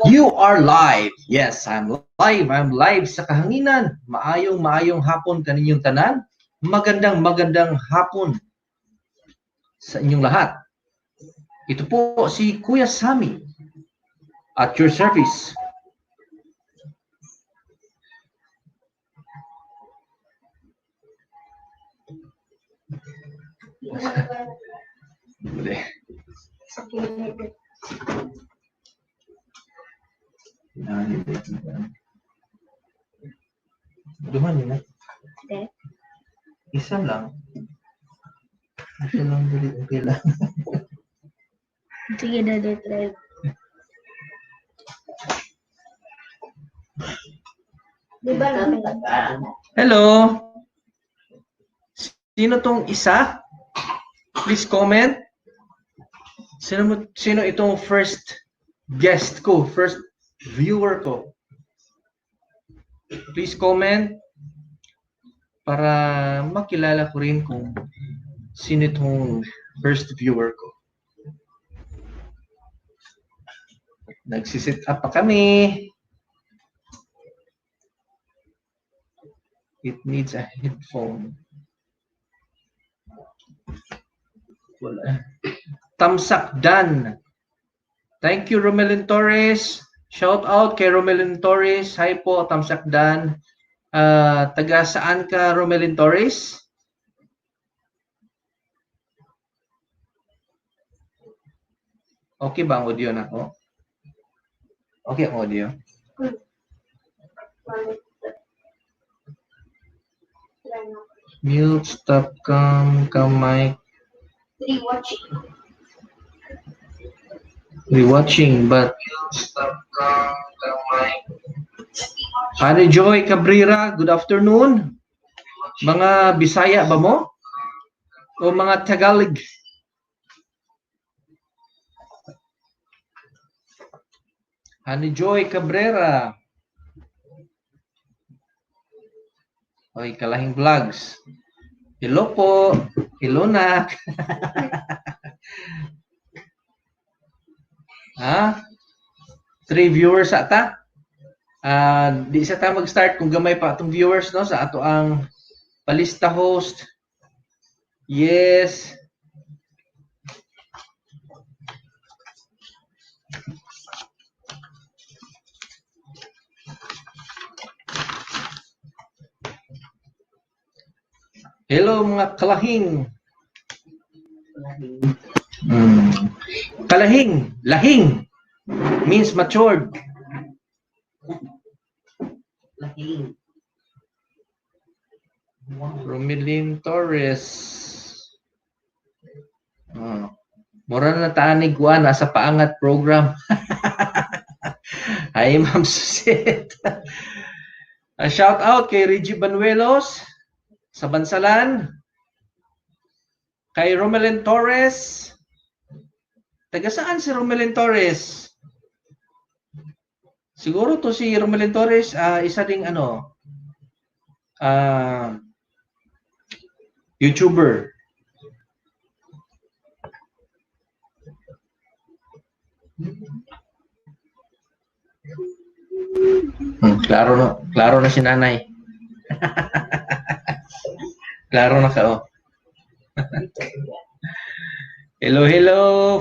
You are live. Yes, I'm live. I'm live sa kahanginan. Maayong maayong hapon kaninyong tanan. Magandang magandang hapon sa inyong lahat. Ito po si Kuya Sammy at your service. Hindi. Sa kilid. Duhan yun na. Hindi. Isa lang. Isa lang dali. Okay lang. Sige na, try. Di ba namin Hello. Sino tong isa? Please comment. Sino itong first guest ko, first viewer ko? Please comment para makilala ko rin kung sino itong first viewer ko. Nagsisit up pa kami. It needs a headphone. Wala. Tamsak Dan. Thank you, Romelin Torres. Shout out kay Romelin Torres. Hi po, Tamsak Dan. Taga saan ka, Romelin Torres? Okay ba ang audio na ko? Okay ang audio? Mute, stop, cam, cam mic. Three watching. We watching, but stop, cam, cam mic. Honey Joy Cabrera, good afternoon. Mga Bisaya ba mo? O mga Tagalog? Honey Joy Cabrera. Oy, Kalahing Vlogs. Hello po. Hello na. Ha? Three viewers ata? Di sa ta mag-start kung gamay pa atong viewers, no, sa ato ang palista host. Yes. Hello mga kalahing. Kalahing, lahing means matured. Lahing. Romilin Torres. Oh. Mura na tanig kuan nasa paangat program. Hi, Ma'am Susit. Shout out kay Reggie Banuelos sa Bansalan. Kay Romelin Torres. Taga saan si Romelin Torres? Siguro to si Romelin Torres, isa ding ano, YouTuber. Klaro na si nanay. Klaro na ka, oh. Hello, hello,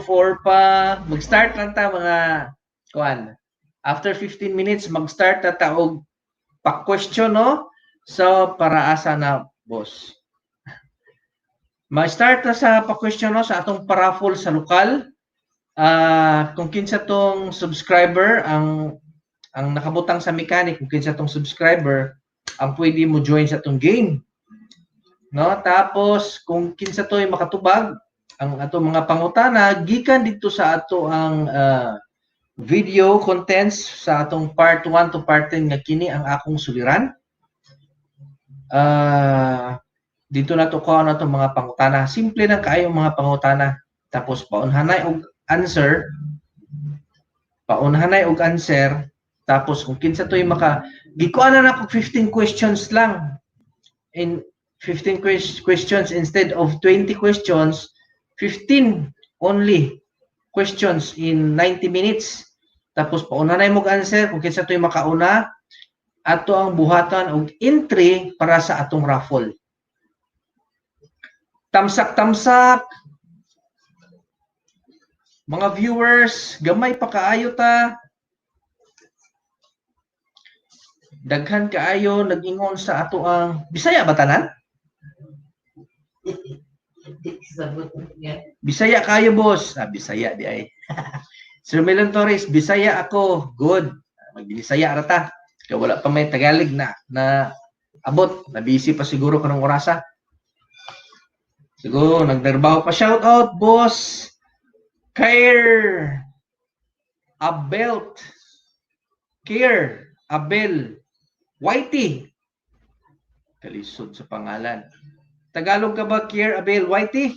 four pa. Mag-start lang ta mga kuan. After 15 minutes, mag-start na ta og pa-question, no? So, para asa na, boss. Ma-start na sa pa-question, no, sa atong paraffle sa lokal. Kung kinsa tong subscriber ang nakabutang sa mechanic, kung kinsa tong subscriber ang pwede mo join sa atong game. No? Tapos kung kinsa to'y makatubag ang ato mga pangutana gikan dito sa ato ang video contents sa atong part 1 to part 10 nga kini ang akong suliran. Dito na to kuha na itong mga pangutana. Simple lang kaayo ang mga pangutana. Tapos paunhanay og answer. Paunhanay og answer. Tapos kung kinsa to'y maka gikuha na nako 15 questions lang. In 15 questions instead of 20 questions, 15. only questions in 90 minutes. Tapos pauna na mo answer kung kinsa to'y makauna, ato ang buhatan og entry para sa atong raffle. Tamsak-tamsak. Mga viewers, gamay pa kaayo ta. Daghan kaayo nag-ingon sa ato ang Bisaya ba tanan? Sabot niya. Bisaya kayo, boss. Ah, Bisaya di ay. Sir Melon Torres, Bisaya ako. Good. Magbinisaya ra ta. Kaya wala pa may Tagalog na na abot. Nabisi pa siguro kanong orasa. Siguro nagtrabaho pa. Shout out, boss. Care. Abelt. Care. Abel. Whitey. Kalisod sa pangalan. Tagalog ka ba, Kier Abel Whitey?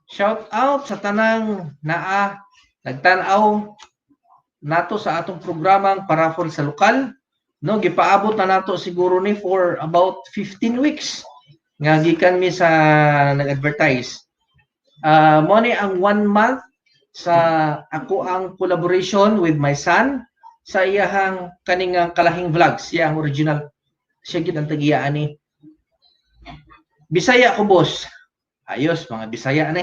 Shout out sa tanang naa nagtan-aw nato sa atong programang Paraffle sa Lokal. No, gipaabot na nato siguro ni for about 15 weeks nga gikan mi sa nag-advertise. Mo ni ang one month sa ako ang collaboration with my son sa iyahang kaning kalahing vlogs, siya ang original, siya gid ang tagiya ani. Bisaya ko, boss. Ayos, mga Bisaya ni.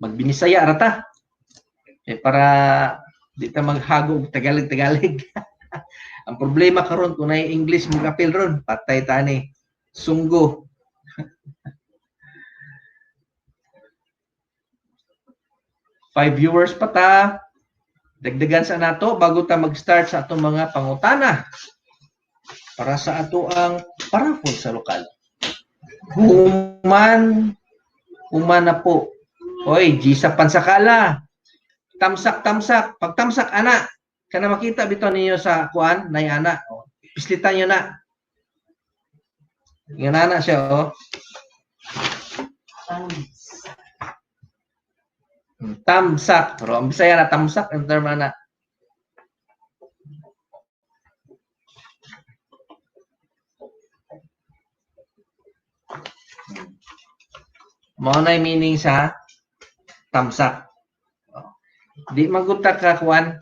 Magbinisaya ra ta. Eh, para di ta maghago og Tagalog Tagalog. Ang problema karon kung naay English mag-apil ron, patay ta ni. Sunggo. Five viewers pa ta. Dagdagan sa nato bago ta mag-start sa atong mga pangutana para sa ato ang paraffle sa lokal. Human, human na po. Oy, Gisa Pansakala. Tamsak, tamsak. Pagtamsak, ana. Kana makita bitaw ninyo sa kuan, nay ana. O, pislitan nyo na. Nga na siya, oh. Tamsak. Pero ang Bisaya na tamsak, ang term ana. Mao na meaning sa tamsak. Di maguta ka kuan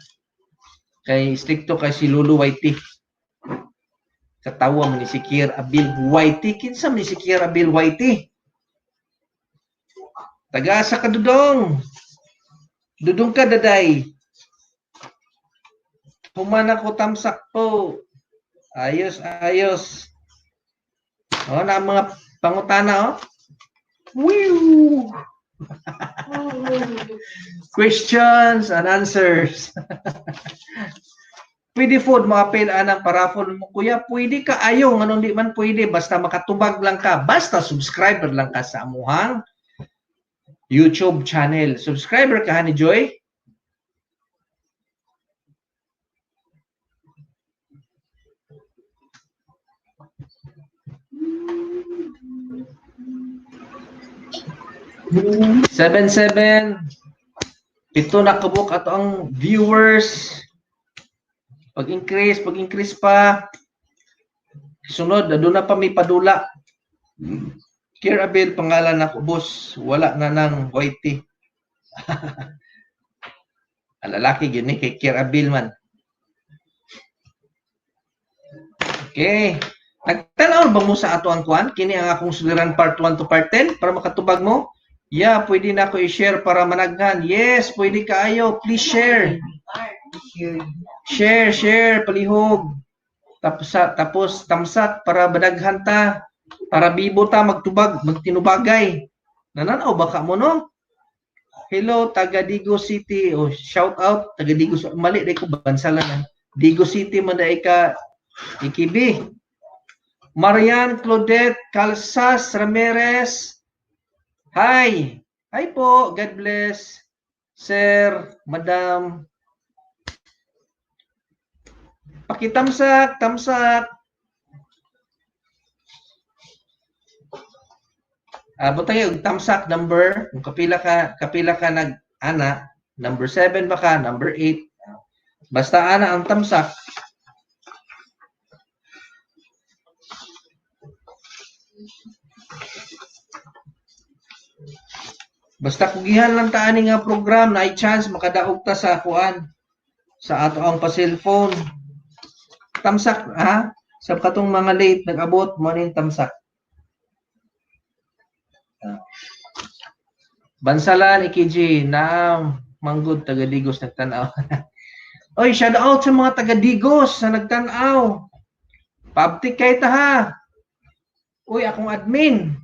kay strikto kay si Lulu Whitey. Katawa man ni si Kier Abil Whitey. Kinsa man ni si Kier Abil Whitey? Taga-asa ka, Dudong? Dudong ka, daday. Human ako, tamsak po. Ayos, ayos. O, na ang mga pangutana, oh. Whew! Questions and answers. Pwede food mga anang paraffle mo, kuya. Pwede ka ayo, nganong di man pwede, basta makatubag lang ka, basta subscriber lang ka sa amuhang YouTube channel. Subscriber ka ni Joy? 77 7 na kabuk ato ang viewers. Pag-increase, pag-increase pa. Sunod, aduna pa may padula. Kier Abel, pangalan ako, boss. Wala na nang whitey. Ang lalaki yun eh, kay Kier Abel man. Okay. Nagtanaw ba mo sa ato ang kuan? Kini ang akong suliran part 1 to part 10 para makatubag mo? Yeah, pwede na ako i-share para managhan. Yes, pwede kaayo. Please share. Share, share, palihog. Tapos tamsak para badaghan ta. Para bibo ta magtubag, magtinubagay. Nananaw baka mo, no? Hello, taga Digo City. Oh, shout out taga Digo. Mali dai ko bansalan na. Digo City man dai ka ikibi. Marian Claudette Calsas Ramirez. Hi. Hi po. God bless. Sir, Madam. Pakitamsak, tamsak. Butang og tamsak number, kung kapila ka nag ana, number 7 ba ka, number 8. Basta ana ang tamsak. Basta kugihan lang ta ani nga program, na chance makadaog ta sa kuan sa ato ang pa-cellphone. Tamsak ha? Sa katong mga late nag-abot mo ning tamsak. Ah. Bansalan ikiji na manggod taga Digos nagtan-aw. Oy, shout out sa mga taga Digos na nagtan-aw. Paabtik kay ta ha. Uy, akong admin.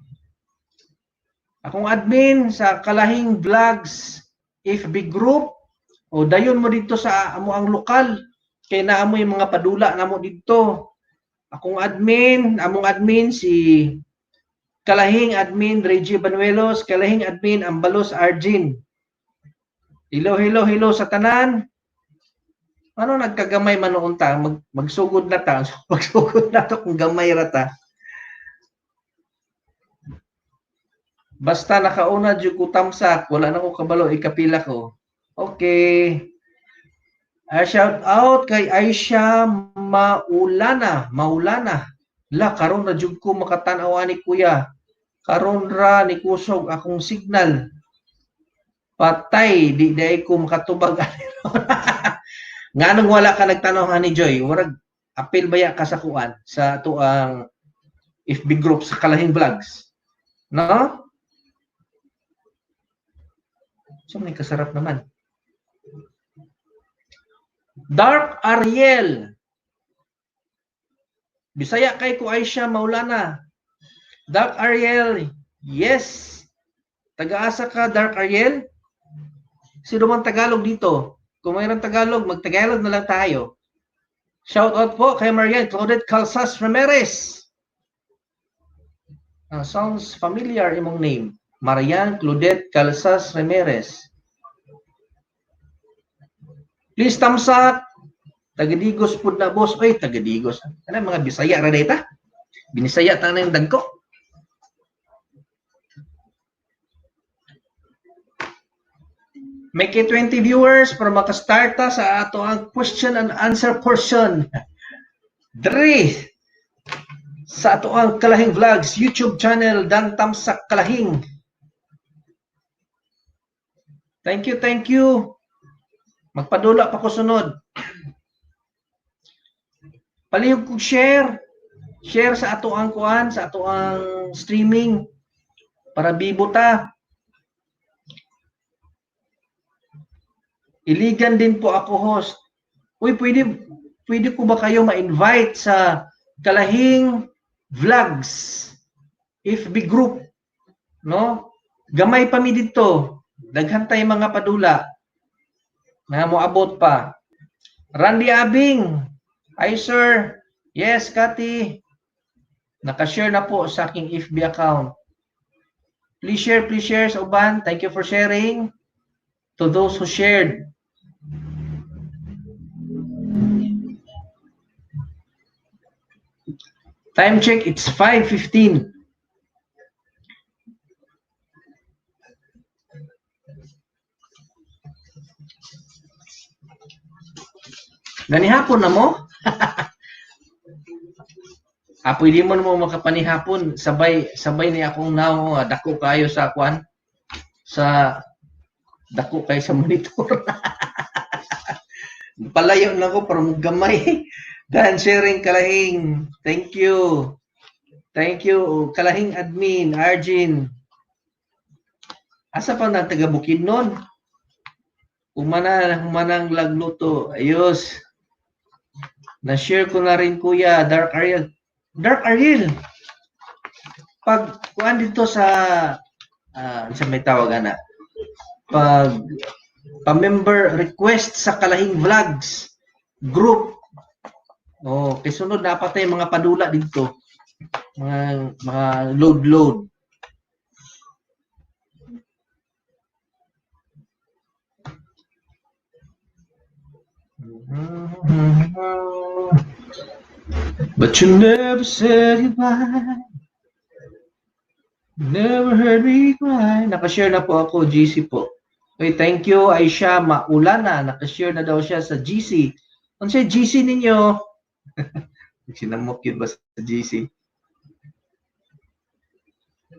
Akong admin sa Kalahing Vlogs FB group. O dayon mo dito sa amo ang lokal kay naa mo yung mga padula namo dito. Akong admin, among admin si Kalahing admin Reggie Banuelos, Kalahing admin Ambalos Arjin. Hello, hello, hello sa tanan. Ano nagkagamay man noon ta, magsugod na ta, magsugod na to kung gamay ra ta. Basta nakauna jud ko tamsak, wala na ko kabalo ikapila ko. Okay. Shout out kay Aisha Maulana, Maulana. La karon ra jud ko makatan-aw ani kuya. Karon ra ni kusog akong signal. Patay, di dai ko makatubag ani. Nganong wala ka nagtan-aw ani Joy? Murag apil baya ka sa kuan sa atuang FB group sa Kalahing Vlogs. No? So may kasarap naman. Dark Ariel. Bisaya kay ko Aisha Maulana. Dark Ariel. Yes. Taga-asa ka, Dark Ariel? Sino man Tagalog dito? Kung mayroong Tagalog, mag-Tagalog na lang tayo. Shout out po kay Marian Claudette Calzas Ramirez. Sounds familiar imong name. Marian Claudette Calzas Ramirez. Please tamsak. Tagadigos pud na boss. Oy, tagadigos. Ano mga Bisaya ra data? Binisaya ta na yung dagko. Make it 20 viewers para makastart ta sa ato ang question and answer portion. Dre sa ato ang Kalahing Vlogs YouTube channel Dan Tamsak Kalahing. Thank you, thank you. Magpadula pa ko sunod. Palihog kog share. Share sa ato ang kuan, sa ato ang streaming para bibo ta. Iligan din po ako host. Uy, pwede ko ba kayo ma-invite sa Kalahing Vlogs FB group, no? Gamay pa mi dito. Daghan tay mga padula na moabot pa. Randy Abing. Hi sir. Yes, Kati. Naka-share na po sa aking FB account. Please share sa uban. Thank you for sharing to those who shared. Time check, it's 5:15. Ganihapon na mo? Pwede mo mo makapanihapon. Sabay ni akong naong, dako kayo sa kwan. Sa dako kayo sa monitor. Palayo na ko para gamay. Dan sharing Kalahing. Thank you. Thank you Kalahing admin Arjun. Asa pa na taga Bukidnon? Humanang lagluto. Ayos. Na-share ko na rin kuya, Dark Ariel. Dark Ariel. Pag kuan dito sa may tawag ana. Pag pa-member request sa Kalahing Vlogs group. Oh, kay sunod na patay mga padula dito. Mga load load. But you never said goodbye. Never heard me cry. Nakashare na po ako, GC po. Okay, thank you, Aisha Maulana. Nakashare na daw siya sa GC. Ano siya GC ninyo? Sinamok yun ba sa GC?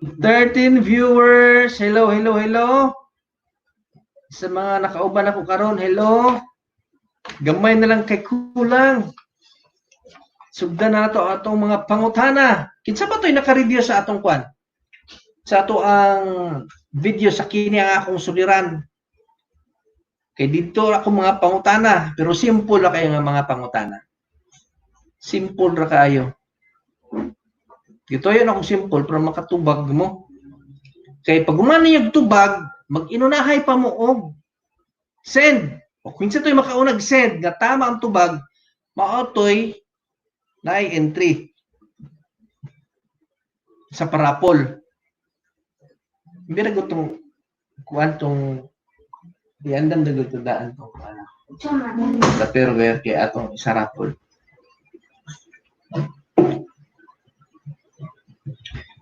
13 viewers. Hello, hello, hello. Sa mga nakauban ako karon, hello. Gamay na lang kay kulang. Sugdan na nato atong mga pangutana. Kinsa ba to'y naka-review sa atong kwan? Sa ato ang video sa kini ang akong suliran. Kay didto ako mga pangutana, pero simple ra kayo nga mga pangutana. Simple ra kaayo. Ito yun akong simple pero makatubag mo. Kay pag humana yung tubag, mag-inunahay pa mo og send. O kinsa to'y makaunag send nga tama ang tubag, mao to'y naay entry sa pa-raffle. Hindi na tong kuan tong iandam na gud daan tong kuan. Chama. Tupperware kay atong isa raffle.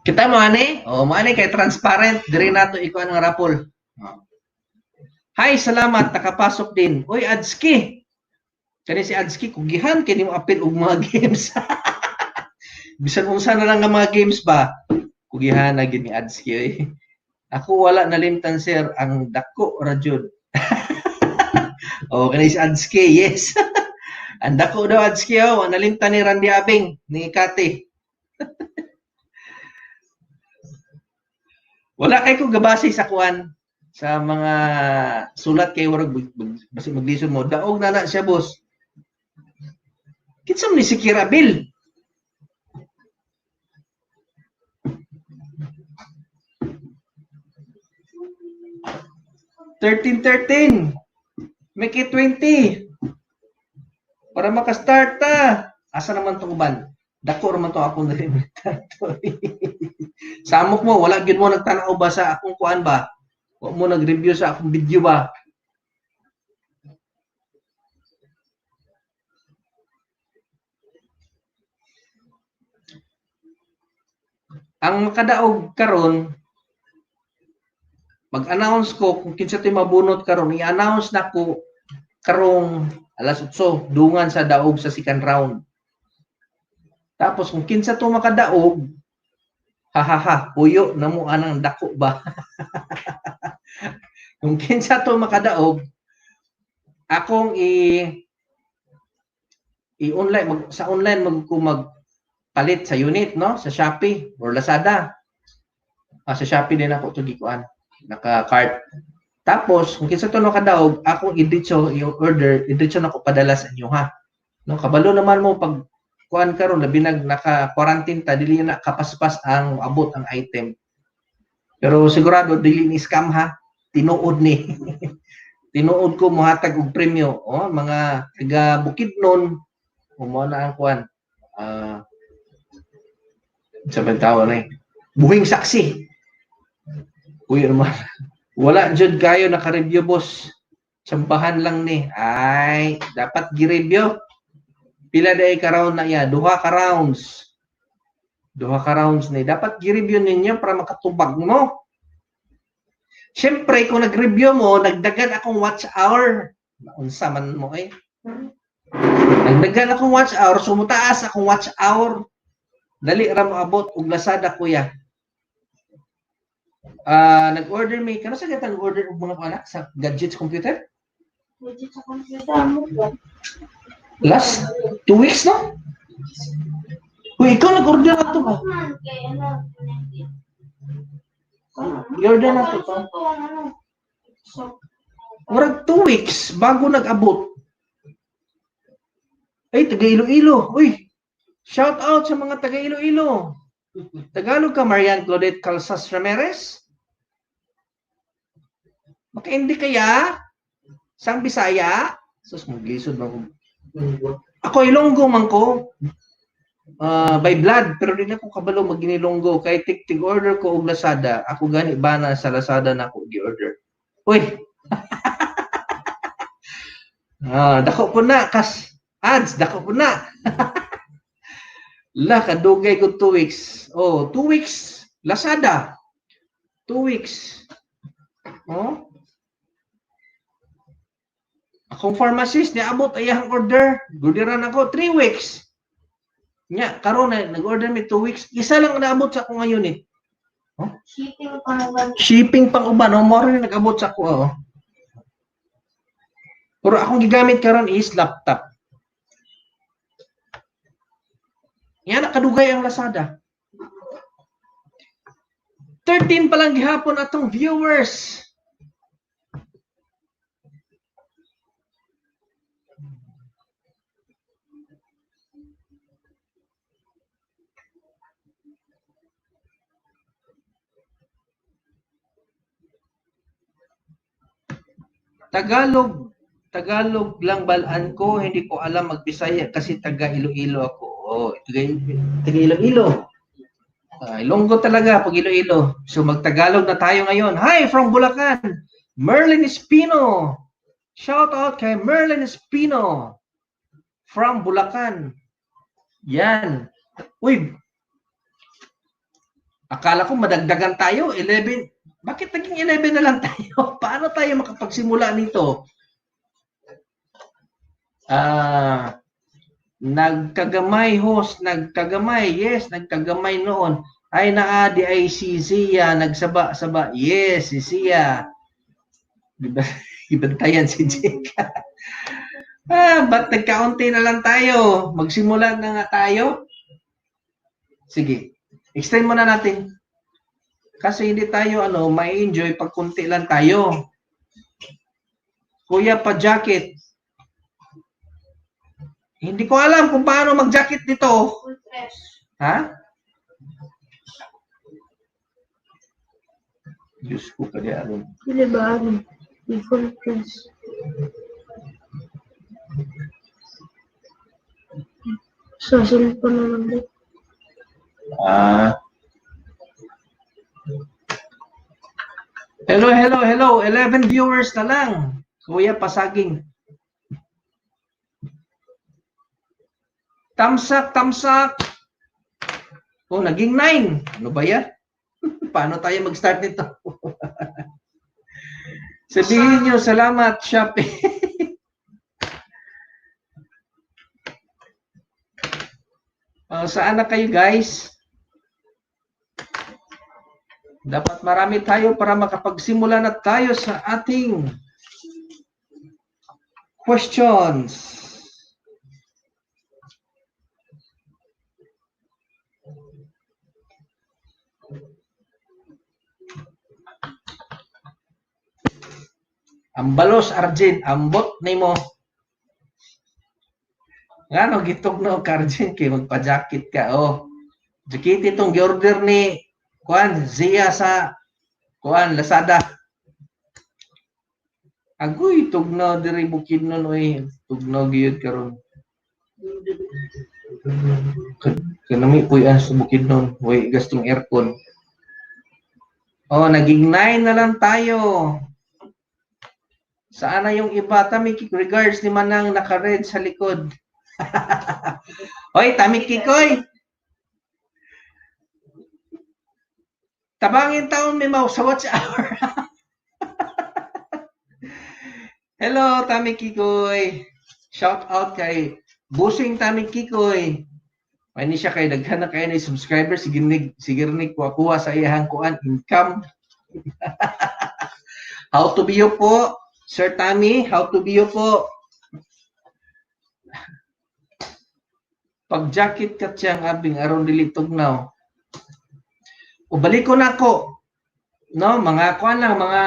Kita mo ani? O mo ani kay transparent diri nato ikuan ang raffle. Oh. Hi, salamat, nakapasok din. Uy, Adski. Kani si Adski kugihan kini mo apil og mga games. Bisan unsa na lang nga mga games ba? Kugihan na gid ni Adski oy. Ako wala nalimtan, sir, ang dako ra jud. Oh, kani si Adski, yes. Ang dako daw, Adski, oh, nalimtan ni Randy Abing ni Kati. Wala kay ko gabase sa kuan sa mga sulat kay warag basi maglisod mo. Daog na na siya, boss. Kinsa man ni si Kira Bill? 13-13. Make it 20. Para makastart ta. Asa naman tong uban? Dako raman to akong nalimtan. Samok mo, wala gyud mo nagtanaw ba sa akong kuan ba? Wa mo nag-review sa akong video ba? Ang makadaog karon, mag-announce ko kung kinsa to'y mabunot karon, i-announce na ko karong alas 8, dungan sa daog sa second round. Tapos kung kinsa to makadaog, ha ha ha, puyo na mo anang dako ba? Kung kinsa to makadaog, akong i online mag, sa online mag ko magpalit sa unit, no, sa Shopee or Lazada. Ah, sa Shopee din ako to gikuan, naka-cart. Tapos kung kinsa to nakadaog, akong iditso yung order, iditso na ko padala sa inyo ha. No, kabalo naman mo pag kuan karon, labi nag naka-quarantine ta, dili na kapaspas ang abot ang item. Pero sigurado dili ni scam ha. Tinuod ni. Tinuod ko mohatag og premyo, oh, mga taga Bukidnon, mo na ang kuan. Ah, sa bentawa na eh. Buhing saksi. Uy, naman. Wala jud kayo naka-review, boss. Tsambahan lang ni. Ay, dapat gi-review. Pila day ka round na iya? Duha ka rounds. Duha ka rounds ni. Dapat gi-review ninyo para makatubag mo. Siyempre, kung nag-review mo, nagdagan akong watch hour. Unsa man mo eh. Nagdagan akong watch hour, sumutaas akong watch hour. Dali ra mo abot og Lazada, kuya. Ah, nag-order mi kano sa gata nag-order og mga anak sa gadgets computer? Legit sa computer mo ba? Last 2 weeks, no? Uy, ikaw nag-order na to ba? Man, kay ano, I-order na to to. Ano, so, Murag 2 weeks bago nag-abot. Ay, taga Iloilo. Uy, shout out sa mga taga Iloilo. Tagalog ka, Marian Claudette Calzas Ramirez? Makaindi kaya? Sang Bisaya? Sus, maglisod ba ako? Ako, Ilonggo man ko. Ah, by blood, pero di na ko kabalo maginilonggo. Kay tik-tik order ko og Lazada. Ako gani bana sa Lazada na ako gi-order. Uy. Ah, dako po na kas ads, dako po na. La kadugay ko 2 weeks. Oh, 2 weeks Lazada. 2 weeks. Oh. Akong pharmacist niabot ayang order. Gudiran ako 3 weeks. Nya karon na nag-order mi 2 weeks. Isa lang naabot sa akong unit. Shipping pang uban. Shipping pang uban, no? Mao rin nag-abot sa ako, oh. Pero akong gigamit karon is laptop. Yan, nakadugay ang Lazada. 13 pa lang gihapon atong viewers. Tagalog, Tagalog lang balaan ko, hindi ko alam magbisaya kasi taga Iloilo ako. Oh, taga Iloilo. Ilonggo talaga pag Iloilo. So magtagalog na tayo ngayon. Hi from Bulacan, Merlin Espino. Shout out kay Merlin Espino from Bulacan. Yan. Uy. Akala ko madagdagan tayo, 11. Bakit naging 11 na lang tayo? Paano tayo makapagsimula nito? Nagkagamay host, nagkagamay. Yes, nagkagamay noon. Ay naa di ay si Zia, nagsaba-saba. Yes, si Zia. Diba? Ibantayan si Jake. Ba't nagkaunti na lang tayo? Magsimula na nga tayo? Sige. Extend muna natin. Kasi hindi tayo may enjoy pag kunti lang tayo. Kuya, pa-jacket. Hindi ko alam kung paano mag-jacket dito. Full dress. Ha? Diyos ko, kaya ano. Dili ba ano? Full dress. Sa cellphone na lang din. Hello, hello, hello. 11 viewers na lang. Kuya, pasaging. Tamsak, tamsak. Oh, naging 9. Ano ba yan? Paano tayo mag-start nito? Sabihin nyo, salamat, Shopee. Saan na kayo, guys? Dapat marami tayo para makapagsimula na tayo sa ating questions. Ambalos, Arjun, ambot nimo. Ngano gitugno ka, Arjun, kay magpa-jacket ka, oh. Jacket itong gi-order ni kuan Zia sa kuan Lazada. Agoy tugnaw diri Bukidnon oy, tugnaw gyud karon. Kanami puy-an sa Bukidnon, way gastong aircon. Oh, naging 9 na lang tayo. Saan na yung iba? Tami regards ni Manang naka-red sa likod. Hoy, Tami Kikoy. Tabangin taon may mouse sa watch hour. Hello, Tami Kikoy. Shout out kay Busing Tami Kikoy. May ni siya kay daghan na kayo ni subscriber sige nig sige nig kuha sa iyang kuan income. How to be you po, Sir Tami, how to be you po. Pag jacket ka siyang abing aron dili tugnaw. O balik ko na ako. No, mga kuan lang, mga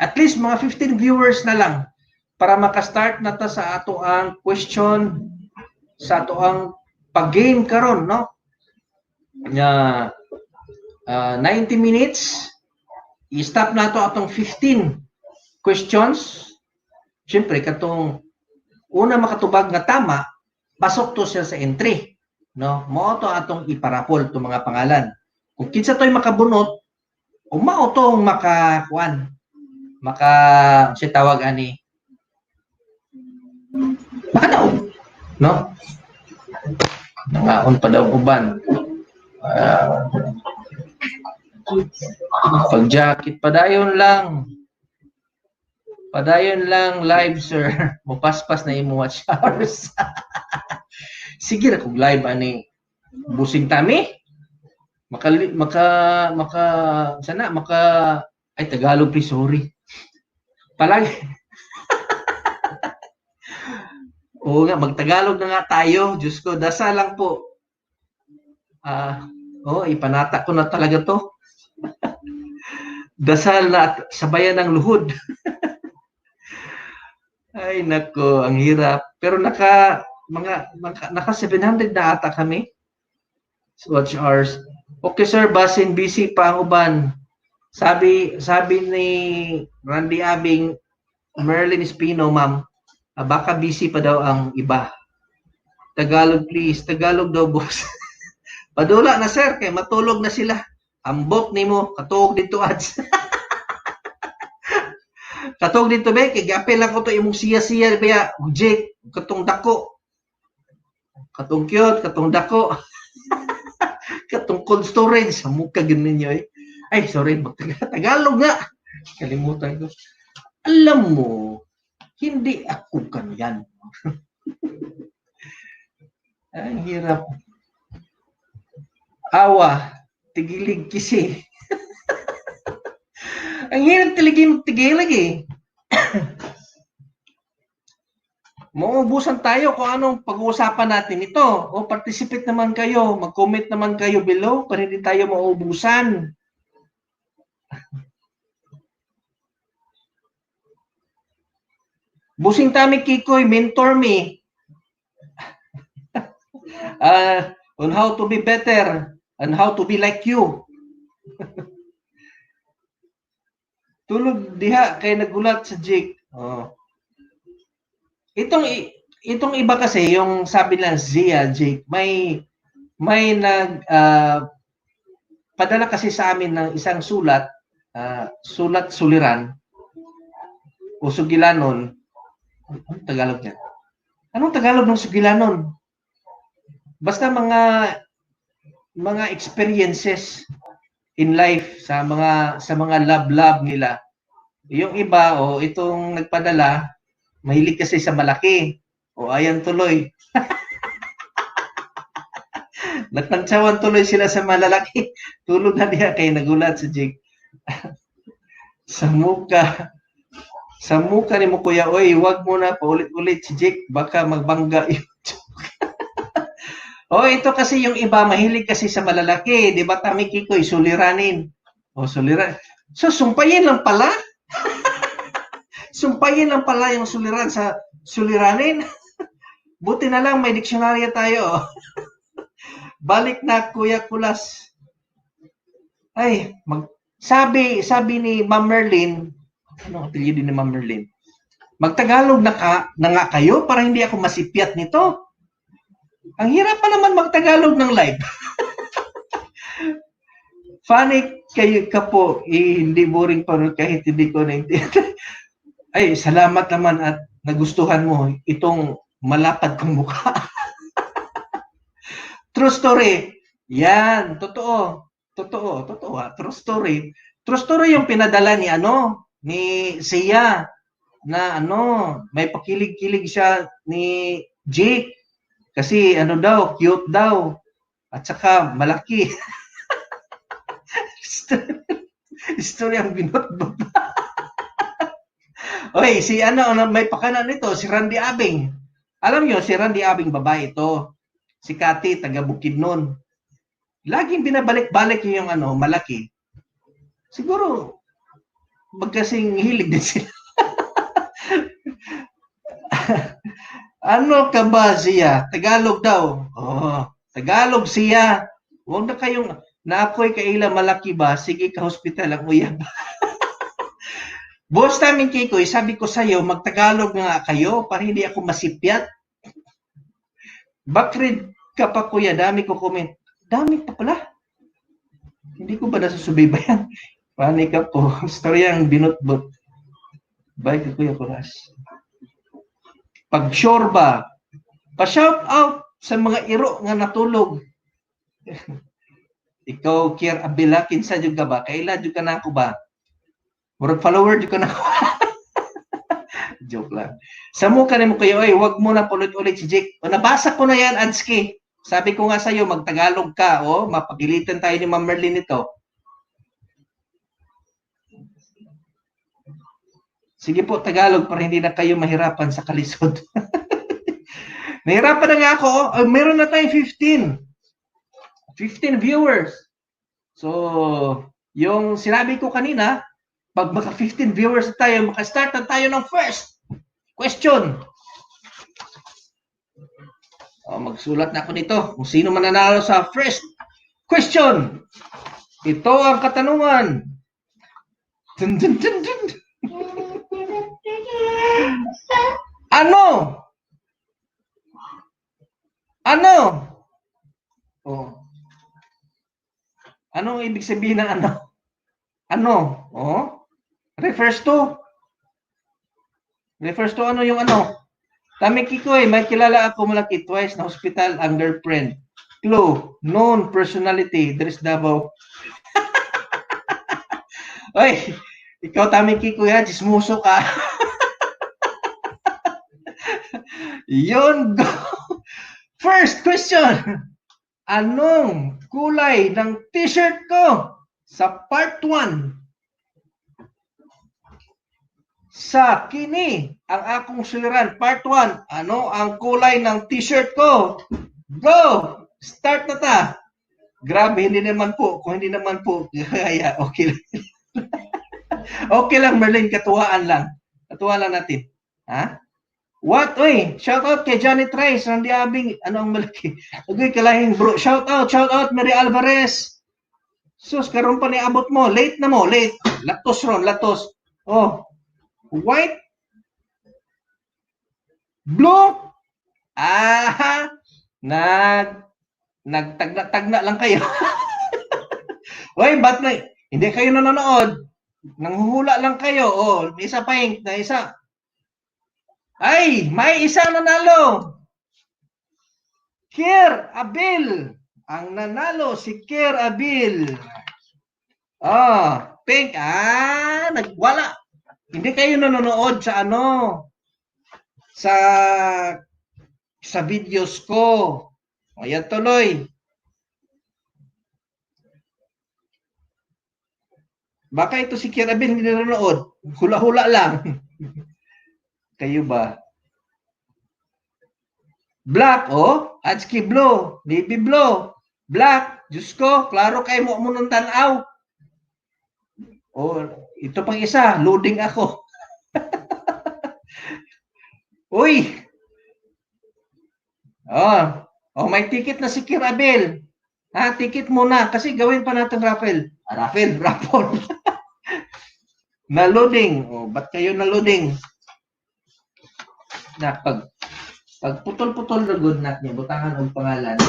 at least mga 15 viewers na lang para maka-start na ta sa ato ang question sa ato ang pag-game karon, no? Nga 90 minutes, i-stop na to atong 15 questions. Siyempre katong una makatubag nga tama, pasok to siya sa entry, no? Mao to atong iparapol to mga pangalan. Kung kinsa to'y makabunot, o mao tong makakuan, maka siya tawag ani, makadaog, no? Nangaon pa daw uban. Pag-jacket, padayon lang. Padayon lang live, sir. Mupaspas na imo watch hours. Sige ra kog live ani. Busing Tami. Maka maka maka sana maka ay, Tagalog please, sorry. Palagi. Oo nga, magtagalog na nga tayo. Diyos ko, dasal lang po. Ah, oh, ipanata ko na talaga to. Dasal na at sabayan ng luhod. Ay nako, ang hirap. Pero naka 700 na ata kami. Watch hours. Okay sir, basin busy pa ang uban. Sabi ni Randy Abing, Merlin Espino, ma'am, baka busy pa daw ang iba. Tagalog please, Tagalog daw, boss. Padula na sir, kay matulog na sila. Ambot nimo, katuog dito ads. Katuog dito be, kay giapil lang ko to imong siya-siya baya, Jake, katong dako. Katong cute, katong dako. Katong cold storage, sa mukha gyud ninyo eh. Ay, sorry, Tagalog nga. Kalimutan ko. Alam mo, hindi ako ganyan. Ang hirap. Awa, tigilig kisi. Ang hirap talaga magtigilig eh. Mauubusan tayo kung anong pag-uusapan natin ito. O participate naman kayo, mag-comment naman kayo below para hindi tayo mauubusan. Busing Tami Kikoy, mentor me on how to be better and how to be like you. Tulog diha kay nagulat sa Jake. Oh. Itong iba kasi yung sabi nila Zia Jake, may nag padala kasi sa amin ng isang sulat, sulat suliran o sugilanon. Anong Tagalog niya? Anong Tagalog ng sugilanon? Basta mga experiences in life sa mga love-love nila. Yung iba o itong nagpadala, mahilig kasi sa malaki. O ayan tuloy. Nagtantsawan tuloy sila sa malalaki. Tulog na diha kay nagulat si Jake. Sa muka ni mo kuya, oy, wag mo na paulit-ulit si Jake, baka magbangga yung joke. Oh, ito kasi yung iba mahilig kasi sa malalaki, 'di ba? Tami Kikoy, suliranin. O suliran. So sumpayin lang pala. Sumpayin lang pala yung suliran sa suliranin. Buti na lang may diksyonaryo tayo. Balik na Kuya Kulas. Ay, sabi ni Ma'am Merlin, ano ang apelyido ni Ma'am Merlin? Magtagalog na nga kayo para hindi ako masipyat nito. Ang hirap pa naman magtagalog ng live. Funny kayo ka po, eh, hindi boring pa rin kahit hindi ko naintindihan. Ay, salamat naman at nagustuhan mo itong malapad kong mukha. True story. Yan, totoo. Totoo, totoo ha. True story. True story yung pinadala ni Sia na may pakilig-kilig siya ni Jake kasi ano daw, cute daw. At saka malaki. Story ang binotbot. Oy, si may pakana nito, si Randy Abing. Alam niyo, si Randy Abing babae ito. Si Kati, taga Bukidnon. Laging binabalik-balik yung malaki. Siguro, magkasing hilig din sila. Ano ka ba siya? Tagalog daw. Oh, Tagalog siya. Huwag na kayong, na ako'y kaila malaki ba? Sige ka hospital ang uyab. Boss namin Kikoy, sabi ko sa'yo, magtagalog nga kayo para hindi ako masipyat. Bakrid ka pa kuya, dami ko comment. Dami pa pala. Hindi ko ba nasusubaybayan? Panik ka po. Storyang binutbut. Bye ka Kuya Kulas. Pag sure ba? Pa-shout out sa mga iro nga natulog. Ikaw, Kier Abela, kinsa jud ka ba? Kaila jud ka na ako ba? Murag follower jud ka na ako. Joke lang. Sa mukha nimo kayo, oy, wag mo na ulit-ulit si Jake. O, nabasa ko na yan, Adski. Sabi ko nga sa'yo, magtagalog ka, oh, mapagilitan tayo ni Ma'am Merlin nito. Sige po, Tagalog, para hindi na kayo mahirapan sa kalisod. Nahirapan na nga ako. Oh. Meron na tayong 15. 15 viewers. So, yung sinabi ko kanina, pag maka 15 viewers na tayo, maka-start na tayo ng first question. Oh, magsulat na ako nito. Kung sino mananalo sa first question. Ito ang katanungan. Dun, dun, dun, dun. Ano? Ano? Oh. Anong ibig sabihin ng ano? Ano? Oh? Refers to? Refers to ano yung ano? Tami Kikoy, may kilala ako malaki twice na hospital ang girlfriend. Clue, known personality, Dres Davao. Oy, ikaw, Tami Kikoy ha, chismoso ka. Yun, go. First question. Anong kulay ng t-shirt ko sa part 1? Sa kini, ang akong suliran, part 1. Ano ang kulay ng t-shirt ko? Go! Start na ta. Grabe, hindi naman po. Kung hindi naman po, kaya okay lang. Okay lang, Merlin. Katuwaan lang. Katuwaan lang natin. Ha? What? Uy, shout out kay Johnny Trice. Randy Abing. Ano ang malaki? Uy, kalahing bro. Shout out, Mary Alvarez. Sus, karon pa ni abot mo. Late na mo, late. Latos ron, latos. Oh. White. Blue. Ah, nagtagna-tagna lang kayo. Uy, ba't na hindi kayo nanonood? Nanghuhula lang kayo. Oh, may isa pa yung, na isa. Ay, may isang nanalo. Kier Abil. Ang nanalo si Kier Abil. Ah, pink. Ah, nagwala. Hindi kayo nanonood sa ano? Sa videos ko. Ayan tuloy. Baka ito si Kier Abil hindi nanonood. Hula-hula lang. Kayo ba? Black, oh. Atski blue. Navy blue. Black. Diyos ko, klaro kayo mo munong tanaw. Oh, ito pang isa. Loading ako. Uy! Oh, oh, may ticket na si Kier Abel. Ha, ticket muna. Kasi gawin pa natin raffle. Ah, raffle, raffle. Na loading. Oh, ba't kayo na loading? Na pag putol-putol na good na niya, butangan og pangalan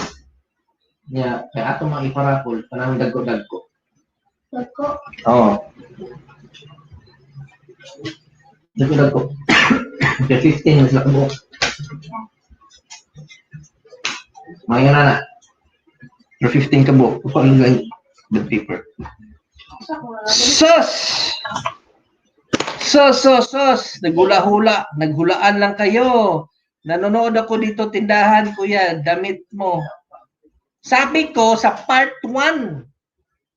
niya, kay ato mga iparapol, panang dagko-dagko. Dagko? Oo. Dagko-dagko. Kay 15 mas laki buok. Mga na na. Pero 15 ka buok. Kuha lang lang the paper. Sus! Sus, sus, sus! Naghula-hula. Naghulaan lang kayo. Nanonood ako dito, tindahan, kuya. Damit mo. Sabi ko sa part 1.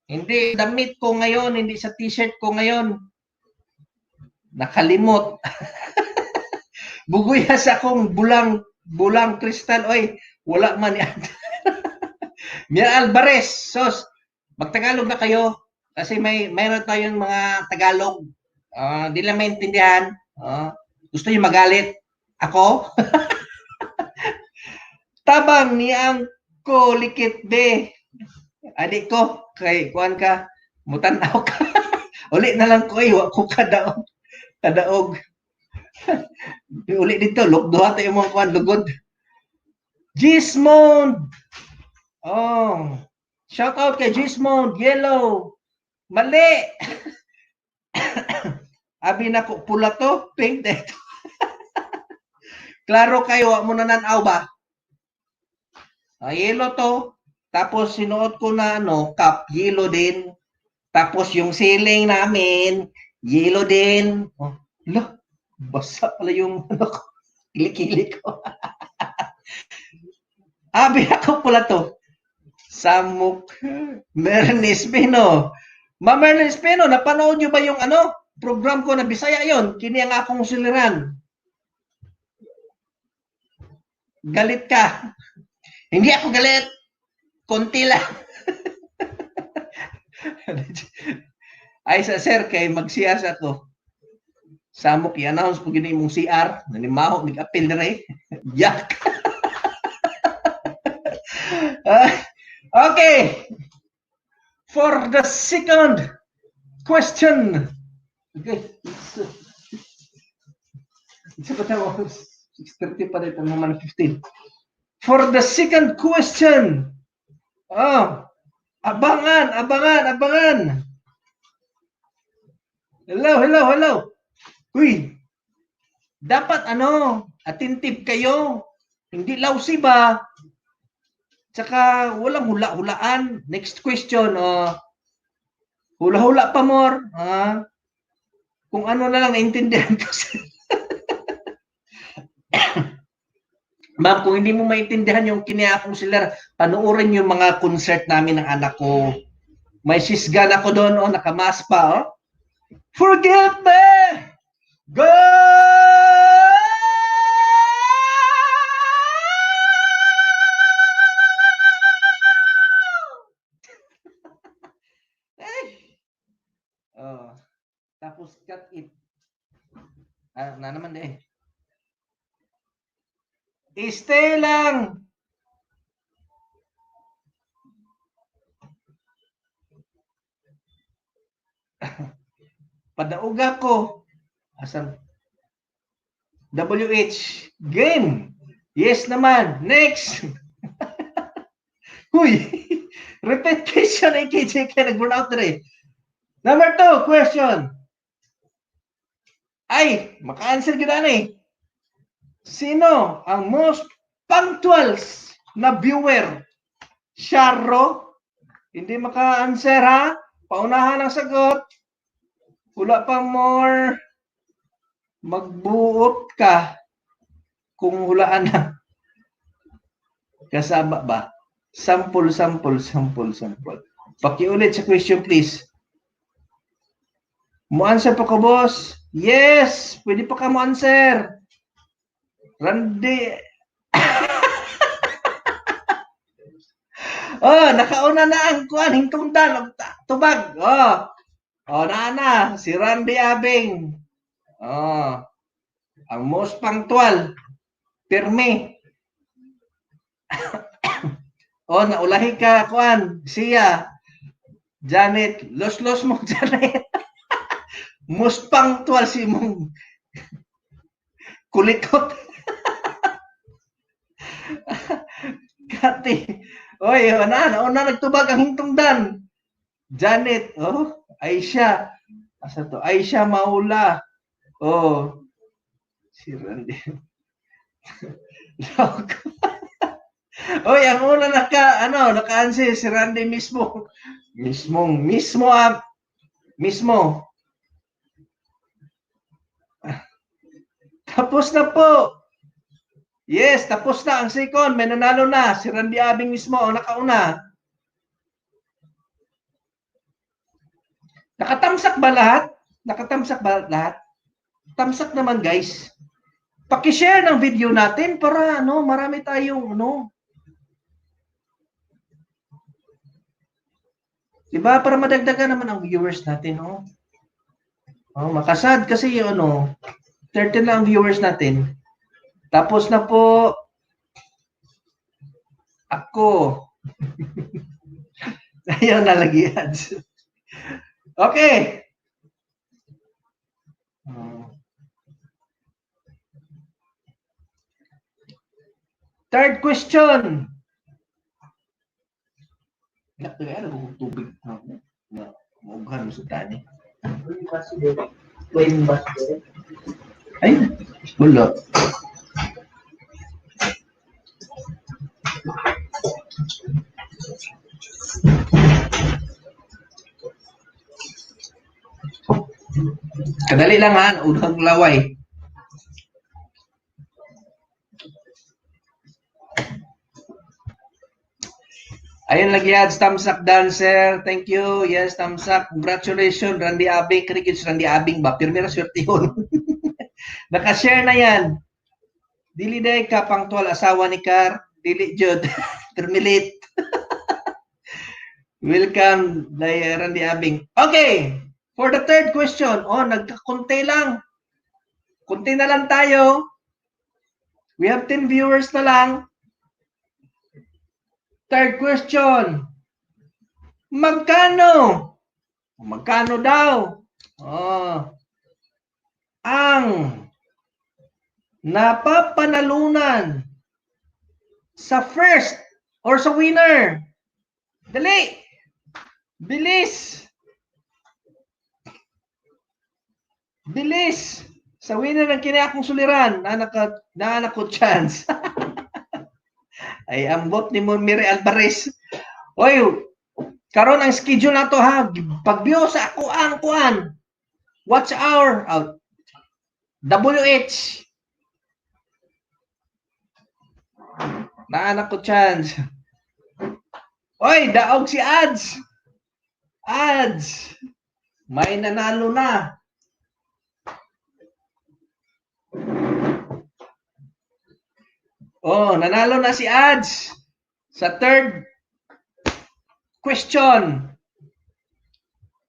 Hindi damit ko ngayon, hindi sa t-shirt ko ngayon. Nakalimot. Buguyas akong bulang kristal. Oy, wala man yan. Mia Alvarez, sos. Magtagalog na kayo kasi mayroon tayong mga Tagalog. Di lang maintindihan. Gusto niyo magalit? Ako? Tabang niyang ko likit be. Adi ko kay kuan ka, mutan-aw ka. Uli na lang ko ay wa ko kadaog. Kadaog. Uli dito, look duha tayo mga kuan lugod. Gismond. Oh. Shout out kay Gismond, yellow. Mali. Abi na ko pula to, pink dito. Klaro kayo, wa mo na nanaw ba? Yellow to. Tapos sinuot ko na ano, cap, yellow din. Tapos yung ceiling namin, yellow din. Oh, la, basa pala yung ano ko, kilikili ko. Abi ako pula to. Samok Merlin Espino. Ma'am Merlin Espino, napanood niyo ba yung ano, program ko na Bisaya yon? Kini ang akong suliran. Galit ka. Hindi ako galit. Konti lang. Ay sa sir, kay magsiyas ako. Samok i-announce po gini imong CR, nanimaho mig-appeal dire. Yak. Okay. For the second question. Okay. It's about 6:30 pa dito naman 15. For the second question. Oh, abangan, abangan, abangan. Hello, hello, hello. Uy, dapat ano, attentive kayo. Hindi lousy ba? Tsaka walang hula-hulaan. Next question, hula-hula pa more. Kung ano na lang naintindihan ko. Ma'am, kung hindi mo maintindihan yung kiniakong sila, panoorin yung mga concert namin ng anak ko. May sisgan ako doon, oh, nakamas pa, oh. Forgive me! Go! Ay! Oh. Tapos cut it. Ah, na naman eh. Stay lang. Padauga ko. Asan? WH. Game. Yes naman. Next. Huy. Repetition AKJ kaya nag-burn out na rin. Number 2, question. Ay, maka-answer kita na eh. Sino ang most punctual na viewer? Sharo? Hindi maka-answer ha? Paunahan ang sagot. Wala pa more. Magbuot ka kung hulaan na. Kasama ba? Sample, sample, sample, sample. Pakiulit sa question, please. Mo-answer pa ko, boss? Yes! Pwede pa ka mo-answer. Randy. Oh, nakauna na ang kuan hingtungdan tubag. Oh. Oh, naa na si Randy Abing. Oh. Ang most punctual. Pirmi. Oh, naulahi ka kuan siya. Janet, los-los mo Janet. Most punctual si mong kulikot. Kati. Oy, ana, nauna nagtubag ang hingtungdan. Janet, oh, Aisha. Asa to? Aisha Maula. Oh. Si Randy. Oy, ang una naka ano, naka-answer si Randy mismo. Mismo, mismo ah, mismo. Tapos na po. Yes, tapos na ang second. May nanalo na. Si Randy Abing mismo ang nakauna. Nakatamsak ba lahat? Nakatamsak ba lahat? Tamsak naman, guys. Paki-share ng video natin para ano, marami tayong ano. Diba? Para madagdagan naman ang viewers natin, oh. Oh, makasad kasi yung ano, 13 lang ang viewers natin. Tapos na po ako. Ayaw na lagi ads. Okay. Third question. Ano tubig na maughan sa tani? Ay, wala. Kadali lang ha, unang laway. Ayun lagi ads, thumbs up dancer. Thank you. Yes, thumbs up. Congratulations, Randy Abing. Kani si Randy Abing ba? Pirmi ra swerte yun. Naka-share na yan. Dili day ka pangtual asawa ni Car. Dili jud. Termilit. Welcome, Day Randy Abing. Okay. For the third question. Oh, nagkakunti lang. Kunti na lang tayo. We have 10 viewers na lang. Third question. Magkano? Magkano daw? Oh. Ang napapanalunan sa first or sa winner. Dali! Bilis! Bilis! Sa winner ng kini akong suliran, naa ko chance. Ay, ambot ni mo Miri Alvarez. Oy, karon ang schedule nato ha. Pag-view sa ako ang kuan. Watch hour out. WH. Naa ko chance. Oy, daog si Ads. Ads. May nanalo na. Oh, nanalo na si Ads sa third question.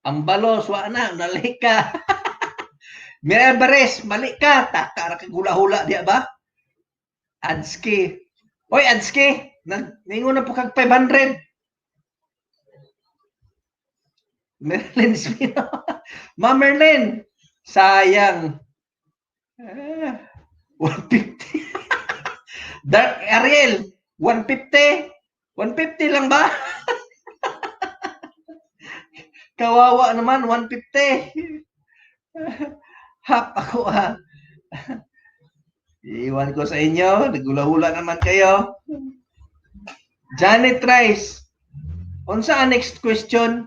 Ang balos, wa na, nali ka. Mira Alvarez, mali ka. Taka ra kay hula-hula diya ba? Adski. Oy, Adski, ningon na po kag 500. Merlin Espino. Ma Merlin, sayang. 150. Dark Ariel, 150. 150 lang ba? Kawawa naman, 150. Hap ako ha. Iwan ko sa inyo, nagula-hula naman kayo. Janet Rice, unsa ang next question?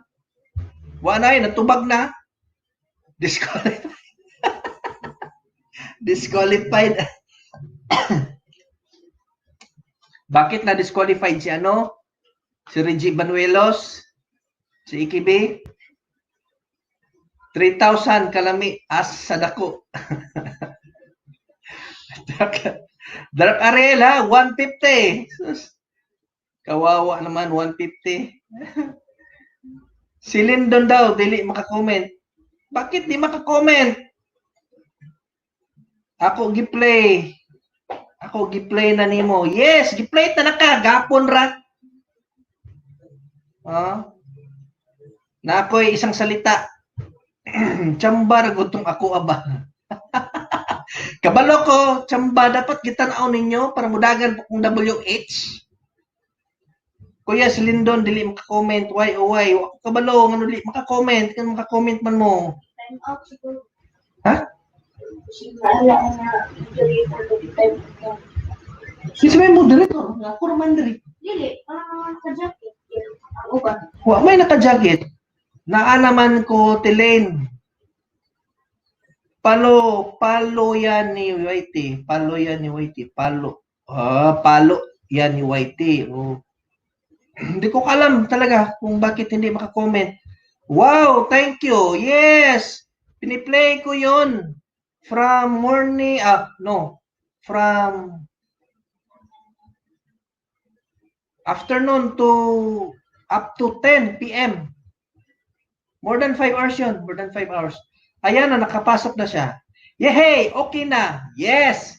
Wa na, natubag na. Disqualified. Disqualified. Bakit na disqualified si ano? Si Reggie Banuelos? Si EKB? 3,000 kalami as sa dako. Dark Ariel ha, 150. Sus. Kawawa naman, 150. Si Lindon daw, dili makakomment. Bakit di makakomment? Ako gi-play. Ako gi-play na nimo. Yes, gi-play ta na ka gapon ra. Ah. Na ako'y isang salita. Chamba ra gud tong ako aba. Kabalo ko, chamba dapat gitan-aw ninyo para mudagan po kung WH. Kuya si Lindon dili maka-comment, why oh why? Wa ko kabalo ngano dili maka-comment, kan maka-comment man mo. Time out siguro. Ha? Wala na moderator ko time out. Sino may moderator? Ako ra man diri. Dili, parang naka-jacket. Ang uban. Wa may naka-jacket. Naa naman ko Tilane. Palo, palo yan ni Whitey. Palo yan ni Whitey. Palo. Ah, palo yan ni Whitey. Oh. Hindi ko alam talaga kung bakit hindi makakomment. Wow, thank you. Yes. Piniplay ko yon from morning, no, from afternoon to up to 10 p.m. More than 5 hours yun. More than 5 hours. Ayan na, nakapasok na siya. Yehey! Okay na. Yes!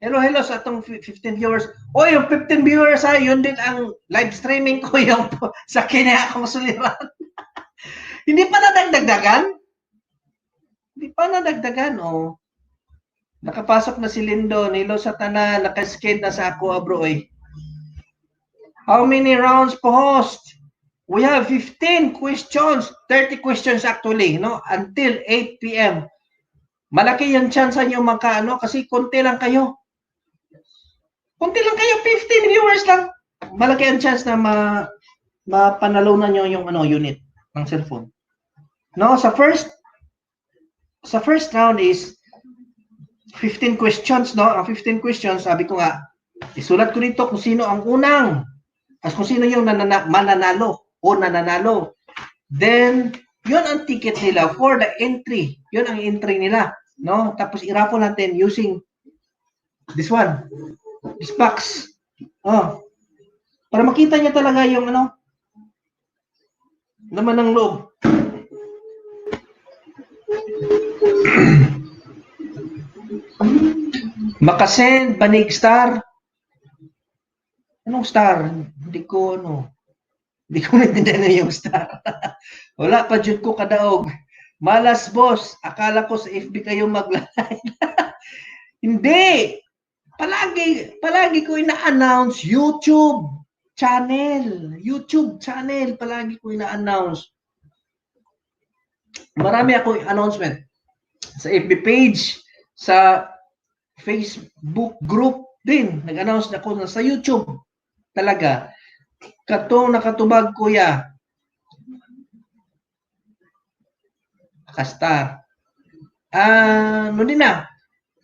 Hello, hello sa atong 15 viewers. O, yung 15 viewers ha, yun din ang live streaming ko yung sa kanya akong suliran. Hindi pa nadagdagdagan? Hindi pa nadagdagan, oh. Nakapasok na si Lindo, nilo sa tanan, nakasked na sa ako, abro, oy. How many rounds po, host? We have 15 questions, 30 questions actually, no? Until 8 p.m. Malaki yung chance nyo makaano kasi konti lang kayo. Konti lang kayo, 15 viewers lang. Malaki ang chance na mapanalunan nyo yung ano unit ng cellphone. No, sa first round is 15 questions, no? Ang 15 questions, sabi ko nga, isulat ko dito kung sino ang unang As kung sino yung mananalo o nananalo. Then, yun ang ticket nila for the entry. Yun ang entry nila. No? Tapos i-raffle natin using this one. This box. Oh. Para makita niya talaga yung ano, laman ng loob. Makasend, banig star. Anong star? Hindi ko ano. Hindi ko naintindihan na yung star. Wala pa jud ko kadaog. Malas, boss, akala ko sa FB kayo magla-live. Hindi. Palagi, palagi ko ina-announce YouTube channel. YouTube channel palagi ko ina-announce. Marami akong announcement sa FB page, sa Facebook group din. Nag-announce na ako na sa YouTube. Talaga. Katong nakatubag, kuya. Nakastar. Ah, ano din na.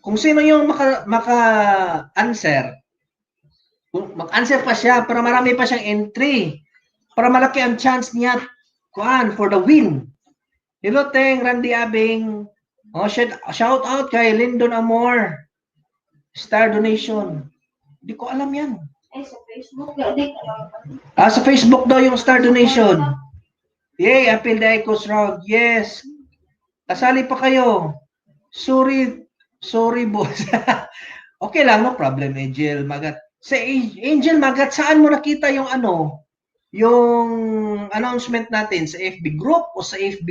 Kung sino yung maka-answer, kung mag-answer pa siya para marami pa siyang entry. Para malaki ang chance niya, kuan, for the win. Hello, Teng, Randy Abing. Oh, shout out kay Lyndon Amor. Star donation. Hindi ko alam yan. Ay, sa Facebook. Di ka lang. Ah, sa Facebook daw yung star donation. Yay, appeal the Ecos round. Yes. Kasali pa kayo. Sorry, sorry, boss. Okay lang, no problem, Angel Magat. Sa Angel Magat, saan mo nakita yung ano, yung announcement natin, sa FB group o sa FB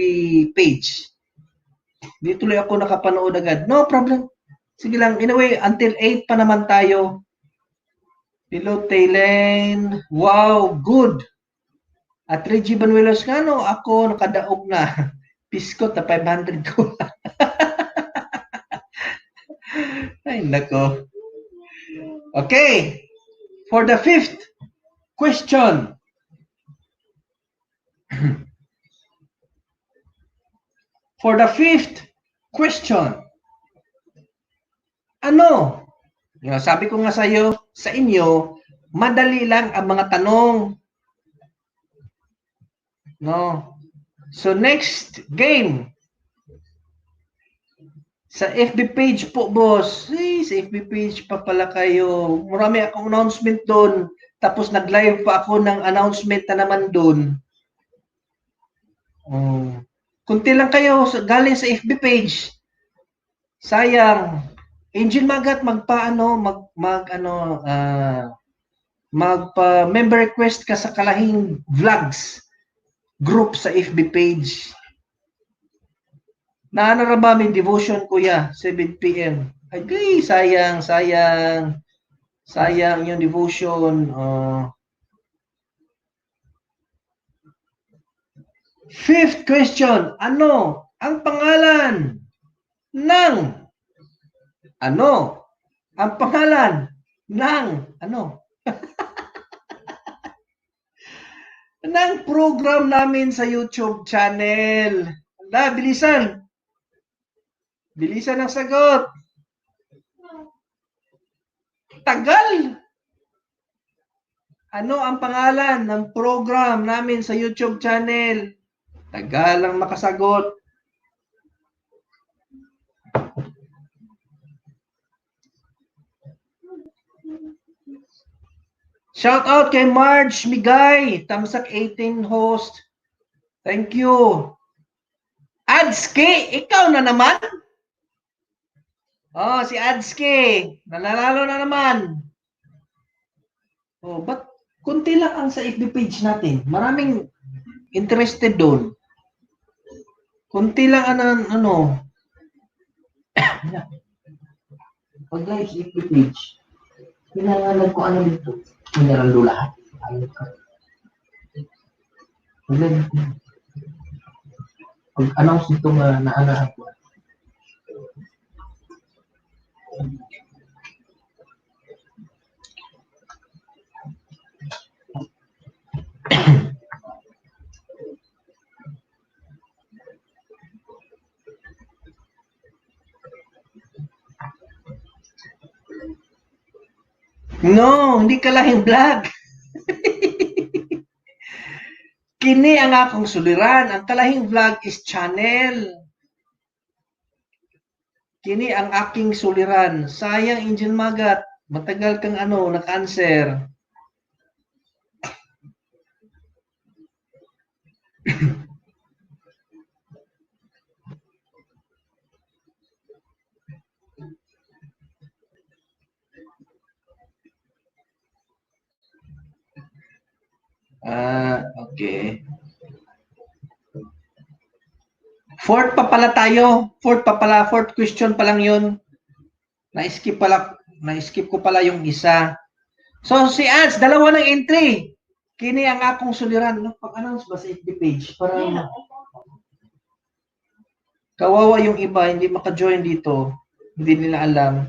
page? Di tuloy ako nakapanood agad. No problem. Sige lang. Anyway, until 8 pa naman tayo. Hello, Taylen. Wow, good. At Reggie Banuelos nga, no, ako nakadaog na. Piskot na 500 ko. Ay, nako. Okay. For the fifth question. For the fifth question. Ano? Nga, sabi ko nga sa'yo, sa inyo, madali lang ang mga tanong. No? So next game. Sa FB page po, boss. Eh, sa FB page pa pala kayo. Marami akong announcement doon. Tapos nag-live pa ako ng announcement na naman doon. Oh. Kunti lang kayo galing sa FB page. Sayang. Angel Magat, magpa ano, mag, mag ano, magpa member request ka sa Kalahing Vlogs group sa FB page. Naano ra ba may devotion, kuya? 7 p.m. Ay, gay, sayang, sayang. Sayang yung devotion. Oh. Fifth question. Ano ang pangalan ng ano? Ang pangalan ng ano? ng program namin sa YouTube channel. Ala, bilisan. Bilisan ang sagot. Tagal. Ano ang pangalan ng program namin sa YouTube channel? Tagal ang makasagot. Shout out kay Marge Migay, Tamsak 18 host. Thank you. Adske, ikaw na naman? Oh, si Adske, nananalo na naman. Oh, but kunti lang ang sa FB page natin. Maraming interested doon. Kunti lang ang ano. Pag live sa FB page, pinangalan ko ano dito. Mineral lahat. Ayun ka. Pag live, pag-announce nito nga naanahan ko. No, hindi Kalahing Vlog. Kini ang akong suliran. Ang Kalahing Vlog is channel. Kini ang aking suliran. Sayang, Angel Magat. Matagal kang ano, naka-answer. Ah, okay. Fourth pa pala tayo. Fourth pa pala. Fourth question pa lang yun. Na-skip pala. Na-skip ko pala yung isa. So, si Ads, dalawa ng entry. Kini ang akong suliran. No, pag-announce ba sa FB page? Para kawawa yung iba, hindi maka-join dito. Hindi nila alam.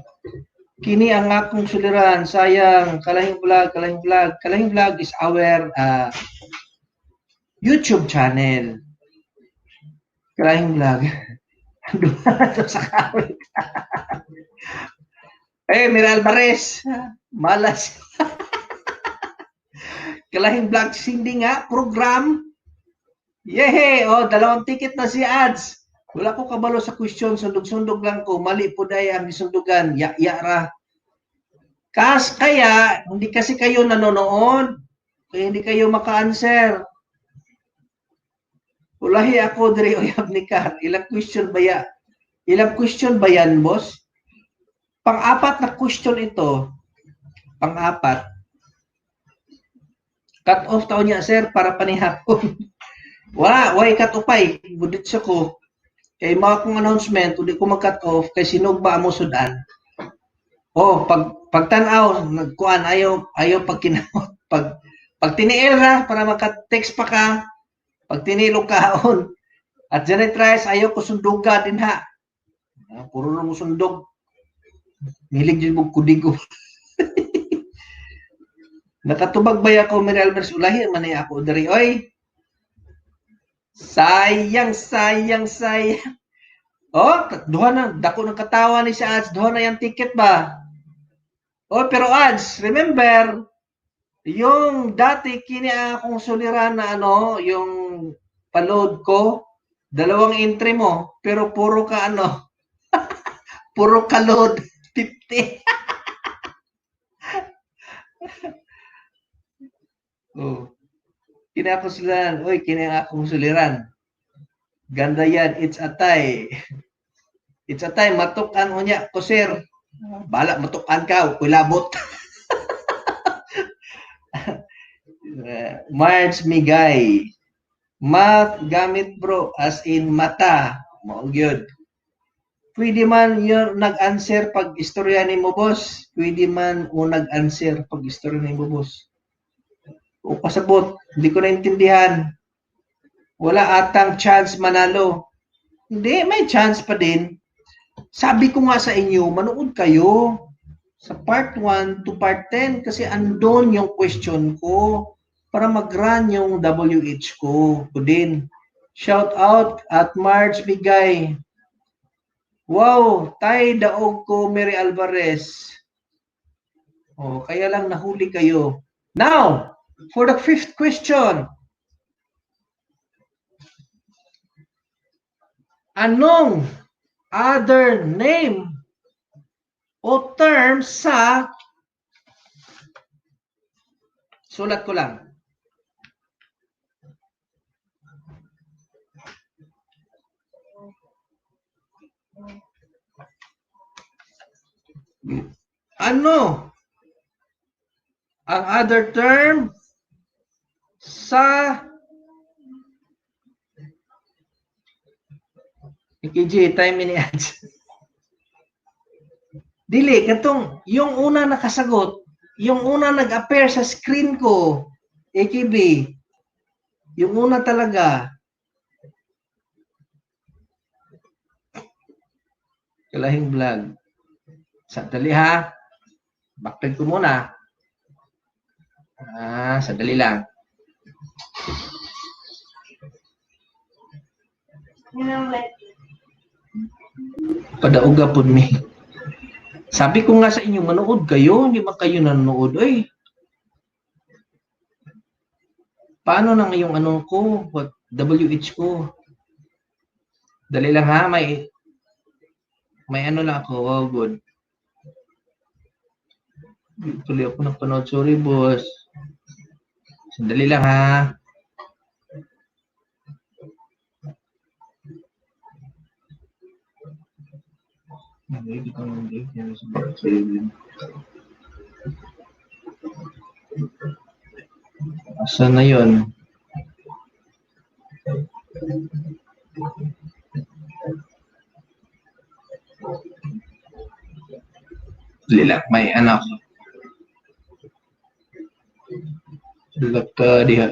Kini ang akong suliran. Sayang, Kalahing Vlog, Kalahing Vlog. Kalahing Vlog is our YouTube channel. Kalahing Vlog. Ando sa kawit. Eh, Mira Alvarez. Malas. Kalahing Vlog, hindi nga, program. Yehe! Oh, dalawang ticket na si Ads. Wala ko kabalo sa question, sundog-sundog lang ko. Mali po dahil ang gisundugan. Ya, ya ra. Kas, kaya, hindi kasi kayo nanonood. Kaya hindi kayo maka-answer. Ulahi ako diri uyab ni Kat. Ilang question ba ya? Ilang question ba yan, boss? Pang-apat na question ito. Pang-apat. Cut off taon niya, sir, para panihapon. Wala, way cut off ay. Budit siya ko. Kay mga kong announcement, uli ko mag-cut off, kay sinog ba amo sudan. Oh, pag pagtanaw, nagkuan ayaw ayaw pag kinamot. Pag tiniil ra para maka-text pa ka, pag tinilog kaon. At Janet Rice, ayaw ko sunduga din ha. Ah, puro na mo sundog. Milig din mo kudigo. Nakatubag ba ako, Mary Alvarez? Ulahi man ni ako diri oy. Sayang, sayang, sayang. Oh, duha na, dako ng katawa ni si Ads, duha na yung ticket ba? Oh, pero Ads, remember, yung dati kini akong suliran na ano, yung paload ko, dalawang entry mo, pero puro ka ano, puro ka load, 50. Oh. Kini ako suliran. Uy, kini akong suliran. Ganda yan. It's a tie. It's a tie. Matukan unya ko, sir. Bala, matukan ka. Kulabot. Marge Migay. Math gamit bro as in mata. Mao gyud. Pwede man yun nag-answer pag istorya nimo, boss. Pwede man o nag-answer pag istorya nimo, boss. O pasabot, hindi ko naintindihan. Wala atang chance manalo. Hindi, may chance pa din. Sabi ko nga sa inyo, manood kayo sa part 1 to part 10 kasi andon yung question ko para mag-run yung WH ko ko din. Shout out at Marge Bigay. Wow, tay daog ko Mary Alvarez. Oh, kaya lang nahuli kayo. Now, for the fifth question. Anong other name o term sa, sulat ko lang. Ano ang other term sa EKG, time ni ads. Dili, katong yung una nakasagot, yung una nag-appear sa screen ko, AKB, yung una talaga. Kalahing Vlog. Sandali ha. Backtrack ko muna. Ah, sandali lang. Yun ang like. Padauga po mi. Sabi ko nga sa inyo, manood kayo. Hindi ba kayo nanonood? Oy. Paano na ngayong ano ko? What? WHO. Dali lang ha, may ano lang ako. Oh, good. Tuloy ako ng panood. Sorry, boss. Sandali lang ha. Asan na yun? Dali lang, may anak. Laka diha.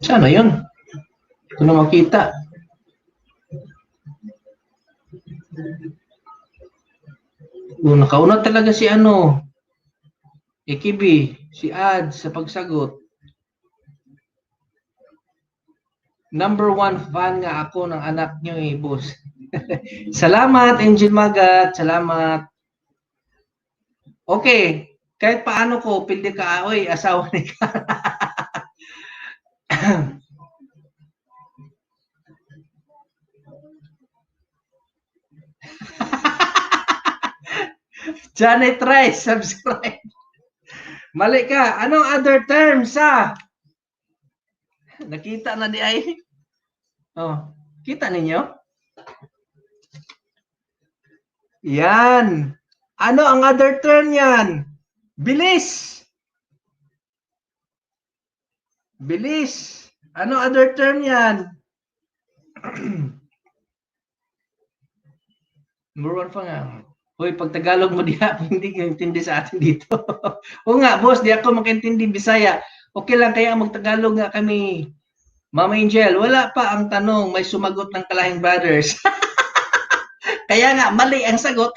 Sana yun? Hindi ko na makita. Oh, nakauna talaga si ano. Ekibi, si Ad sa pagsagot. Number one fan nga ako ng anak niyo eh, boss. Salamat, Angel Magat. Salamat. Okay. Kahit paano ko, pildi ka, oy, asawa ni ka. Janet Rice, subscribe. Mali ka. Anong other terms, ha? Nakita na di ay. Oh, kita ninyo? Yan. Ano ang other term yan? Bilis. Bilis. Ano other term yan? Number one pa nga. Hoy, pag Tagalog mo diha, hindi ka intindi sa atin dito. Oo nga, boss, di ako makaintindi Bisaya. Okay lang kaya magtagalog nga kami. Mama Angel, wala pa ang tanong, may sumagot ng Kalahing Brothers. Kaya nga, mali ang sagot.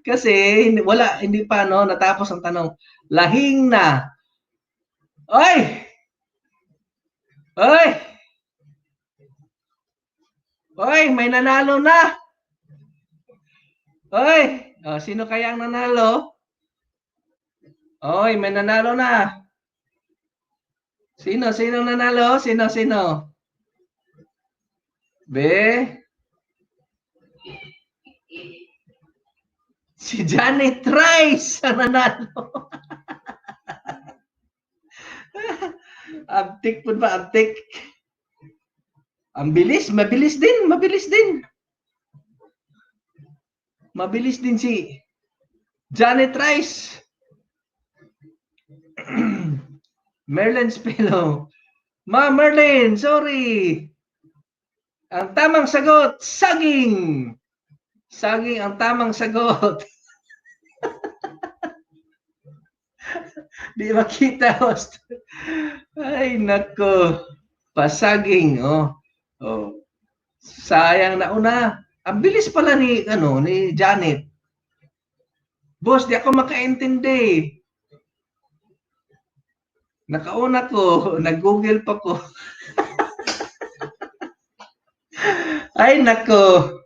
Kasi wala, hindi pa no, natapos ang tanong. Lahing na. Oy! Oy! Oy, may nanalo na! Oy! Oh, sino kaya ang nanalo? Oy, may nanalo na. Sino? Sino nanalo? Sino? Sino? Be? Si Janet Rice ang nanalo. Abtik po ba? Abtik. Ang bilis. Mabilis din. Mabilis din. Mabilis din si Janet Rice. Merlin Spelo. Ma Merlin, sorry. Ang tamang sagot, saging. Saging ang tamang sagot. Di makita, host. Ay, nako. Pasaging, oh. Oh. Sayang na una. Ang bilis pala ni ano ni Janet. Boss, di ako makaintindi. Nakauna ko, nag-google pa ko. Ay, nako.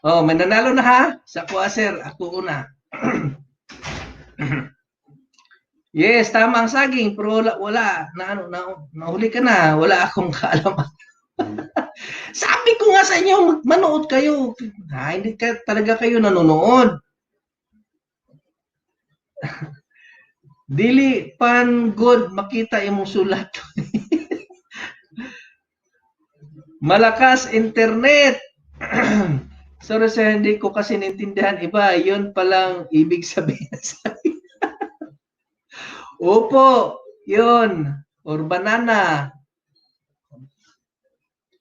Oh, may nanalo na ha? Sa kuha, sir. Ako una. Yes, tama ang saging, pero wala, wala. Na, ano, na, nahuli ka na. Wala akong kaalaman. Sabi ko nga sa inyo, manood kayo. Ha, hindi ka, talaga kayo nanonood. Dili pan good makita imong sulat. Malakas internet. Sorry sir, hindi ko kasi naintindihan iba. Yun palang ibig sabihin sa Opo, yun. Or banana.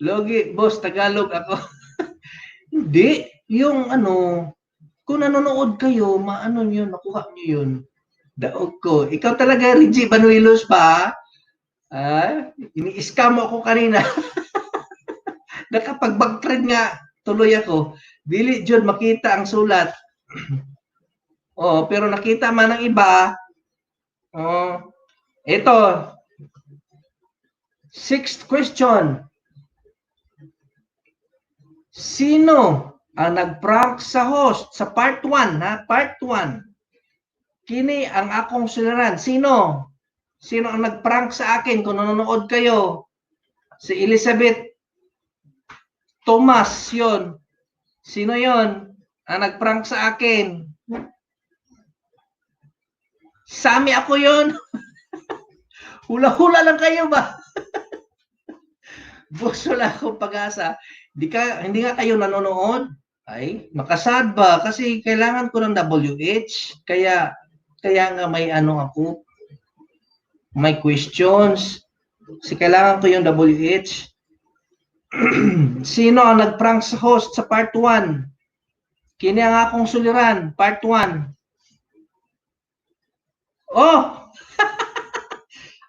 Logi, boss, Tagalog ako. Hindi. Yung ano, kung nanonood kayo, maano yun, makuha nyo yun. Daog ko. Ikaw talaga, Reggie Banuelos pa? Ah, ini-scam mo ako kanina. Nakapag-backtrend nga, tuloy ako. Dili, Jud, makita ang sulat. Oh, pero nakita man ng iba. Oh, ito. Sixth question. Sino ang nag-prank sa host sa part 1, ha? Part 1. Kini ang akong suliran. Sino? Sino ang nag-prank sa akin kung nanonood kayo? Si Elizabeth Thomas yon. Sino yon? Ang nag-prank sa akin. Sami, ako yon. Hula-hula lang kayo ba? Boss, wala akong pag-asa. Hindi nga kayo nanonood. Ay, makasad ba? Kasi kailangan ko ng WH. Kaya nga may ano ako, may questions. Kasi kailangan ko yung WH. Sino ang nag-prank sa host sa part 1? Kini ang akong suliran, part 1. Oh!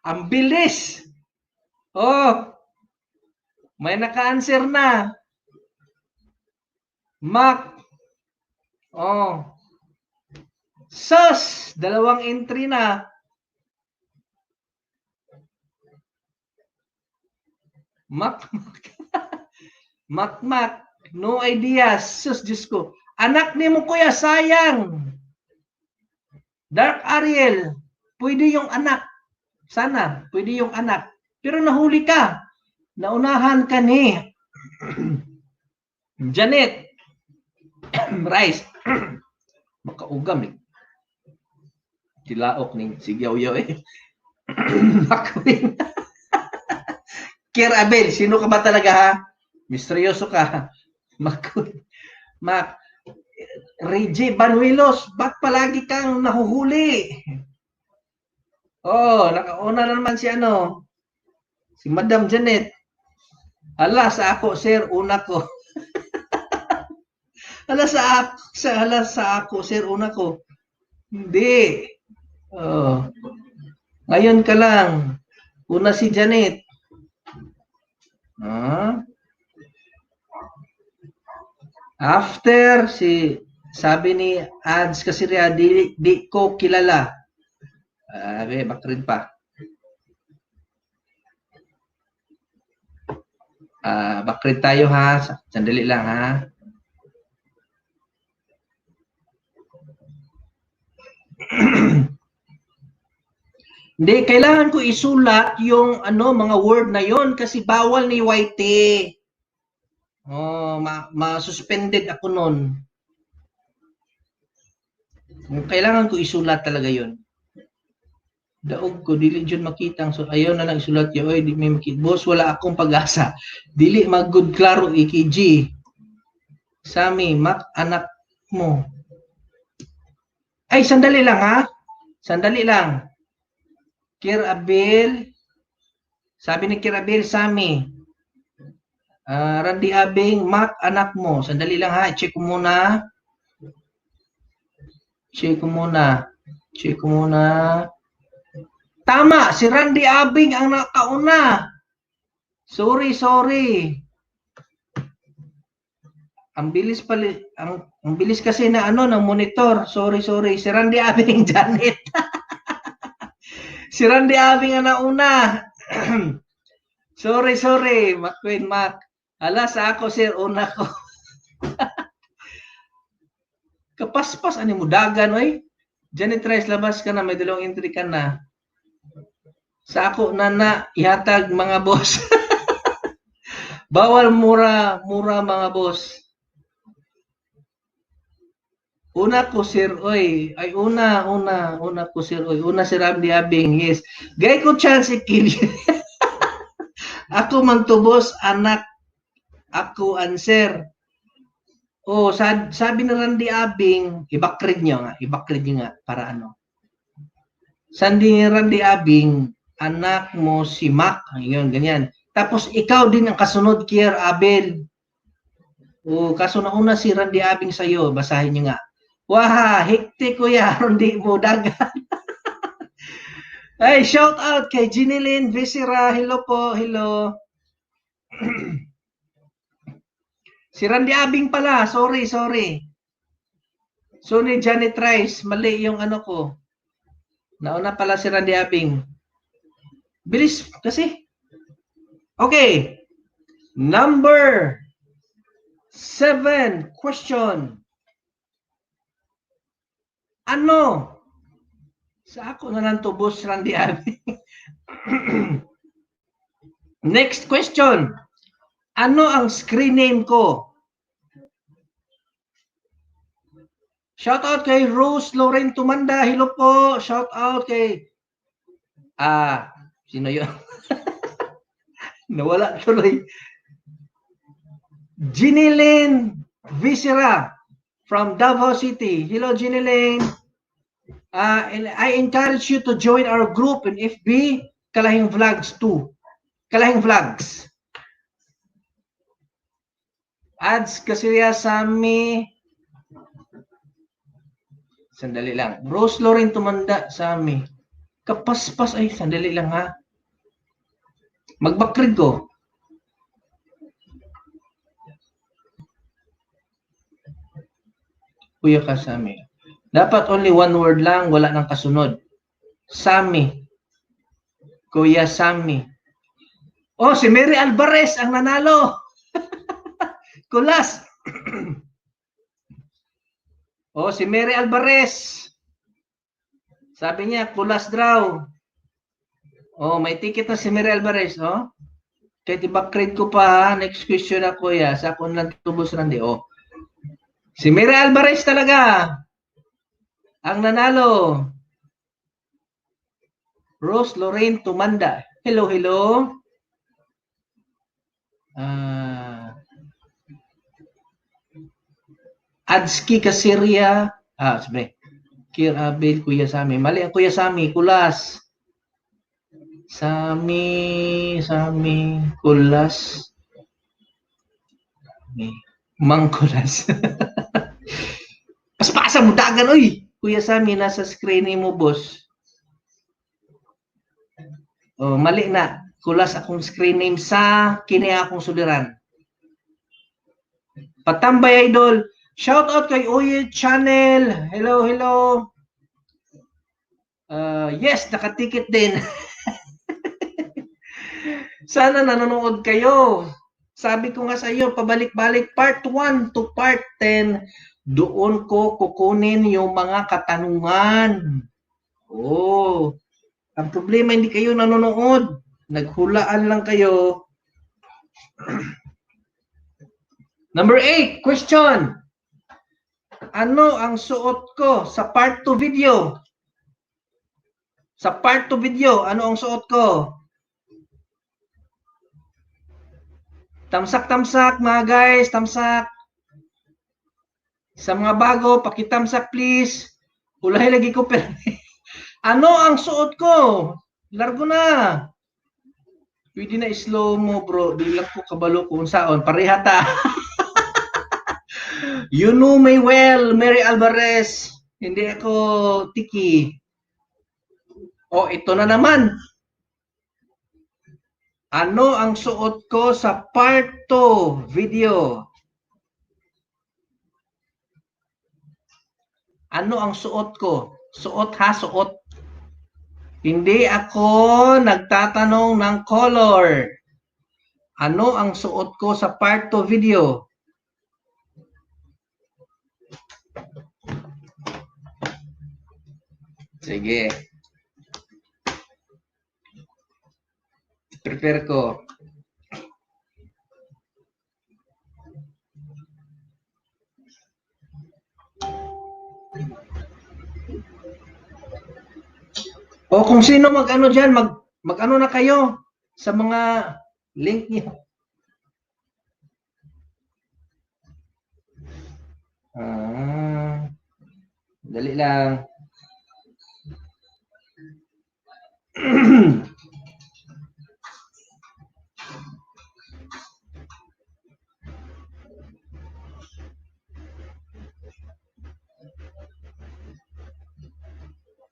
Ang bilis! Oh! May naka-answer na. Mac. Oh. Sus! Dalawang entry na. Mac, Mac. Mac, Mac. No idea. Sus, Diyos ko. Anak ni mo, kuya, sayang. Dark Ariel. Pwede yung anak. Sana, pwede yung anak. Pero nahuli ka. Naunahan ka ni Janet Rice. Makaugam eh. Tilaok ning sigyaw-yaw eh. McQueen. Kier Abel, sino ka ba talaga, ha? Misteryoso ka. McQueen. Mac. Reggie Banuelos, ba't palagi kang nahuhuli? Oh, nakauna na naman si ano, si Madam Janet. Hala, sa ako, sir, una ko. Hala sa ako, sir, una ko. Hindi. Oh. Ngayon ka lang. Una si Janet. Ah. After si sabi ni Ads kasi riya, di ko kilala. Ah, okay, backread pa. Ah, backread tayo ha. Sandali lang ha. Hindi, kailangan ko isulat yung ano, mga word na yon kasi bawal ni YT. Oh, ma-suspended ako nun. Kailangan ko isulat talaga yon. Daog ko, dili jud makita. So, ayaw na lang isulat yun. Oy, di may makita. Boss, wala akong pag-asa. Dili mag-good klaro, EKG. Sami, Mac, anak mo. Ay, sandali lang ha. Sandali lang. Kier Abel. Sabi ni Kier Abel, Sami. Randy Abing, Mac, anak mo. Sandali lang ha. Check ko muna. Check ko muna. Check ko muna. Tama, si Randy Abing ang nakauna. Sorry, sorry. Ang bilis pala, ang bilis kasi na ano ng monitor. Sorry, sorry. Si Randy Abing, Janet. Si Randy Abing ang nauna. Sorry, sorry, McQueen Mac. Ala sa ako, sir, una ko. Kapaspas ani mo dagan oy. Janet Rice, labas ka na, may dalawang entry ka na. Sa ako na ihatag mga boss. Bawal mura, mura mga boss. Una ko, sir, oy. Ay, una, una, una ko, sir, oy. Una si Randy Abing, yes. Gay ko chance i-kill. Ako man to, boss, anak. Ako answer. Oh, sabi ni Randy Abing, ibakrid niyo nga, ibakrid niyo nga para ano. Sabi ni Randy Abing, anak mo si Mac, ayun, ganyan. Tapos ikaw din ang kasunod, Kier Abel. O, kaso nauna si Randy Abing sa'yo, basahin niyo nga. Wah, hektik kuya, hindi mo dagan. Ay, shout out kay Ginilyn Visera. Hello po, hello. Si Randy Abing pala, sorry, sorry. So ni Janet Rice, mali yung ano ko. Nauna pala si Randy Abing. Bilis kasi. Okay. Number 7 question. Ano? Sa ako na lang to, Boss Randy Abby. Next question. Ano ang screen name ko? Shout out kay Rose Loren Tumanda. Hello po. Shout out kay sino 'yun? Nawala tuloy. Ginilyn Visera from Davao City. Hello, Ginilyn. And I encourage you to join our group in FB, Kalahing Vlogs 2. Kalahing Vlogs. Ads Kasiria Sami. Sandali lang. Rose Loren Tumanda Sami. Kapaspas ay sandali lang ha. Magbakrid ko. Kuya ka Sami. Dapat only one word lang, wala nang kasunod. Sami. Kuya Sami. Oh, si Mary Alvarez ang nanalo. Kulas. Oh, si Mary Alvarez. Sabi niya, kulas draw. Oh, may ticket na si Mary Alvarez, oh. Kahit i-backgrade ko pa, ha? Next question na, kuya. Sa akon lang tubos randi, oh. Si Mary Alvarez talaga ang nanalo. Rose Lorraine Tumanda. Hello, hello. Adski Kasiria. Sabi. Kir Abel, Kuya Sami. Mali ang Kuya Sami. Kulas. Sami, Sami, Kulas. Sami. Mangkulas. Paspasa mo dagan, oy! Kuya Sami, nasa screen mo, boss. Oh, mali na. Kulas akong screen name sa kini akong suliran. Patambay, idol. Shout out kay Oye Channel. Hello, hello. Yes, nakatikit din. Sana nanonood kayo. Sabi ko nga sa iyo, pabalik-balik part 1 to part 10, doon ko kukunin yung mga katanungan. Oh, ang problema hindi kayo nanonood. Naghulaan lang kayo. Number 8, question. Ano ang suot ko sa part 2 video? Sa part 2 video, ano ang suot ko? Tamsak-tamsak mga guys, tamsak. Sa mga bago, pakitamsak please. Ulahi lagi ko pero ano ang suot ko? Largo na. Pwede na slow mo bro, di lang ko kabalo kung saon. Pareha ta. You know me well, Mary Alvarez. Hindi ako tiki. Oh, ito na naman. Ano ang suot ko sa part 2 video? Ano ang suot ko? Suot ha, suot. Hindi ako nagtatanong ng color. Ano ang suot ko sa part 2 video? Sige. Prepare ko. O kung sino mag-ano dyan, mag-ano na kayo sa mga link niyo. Dali lang.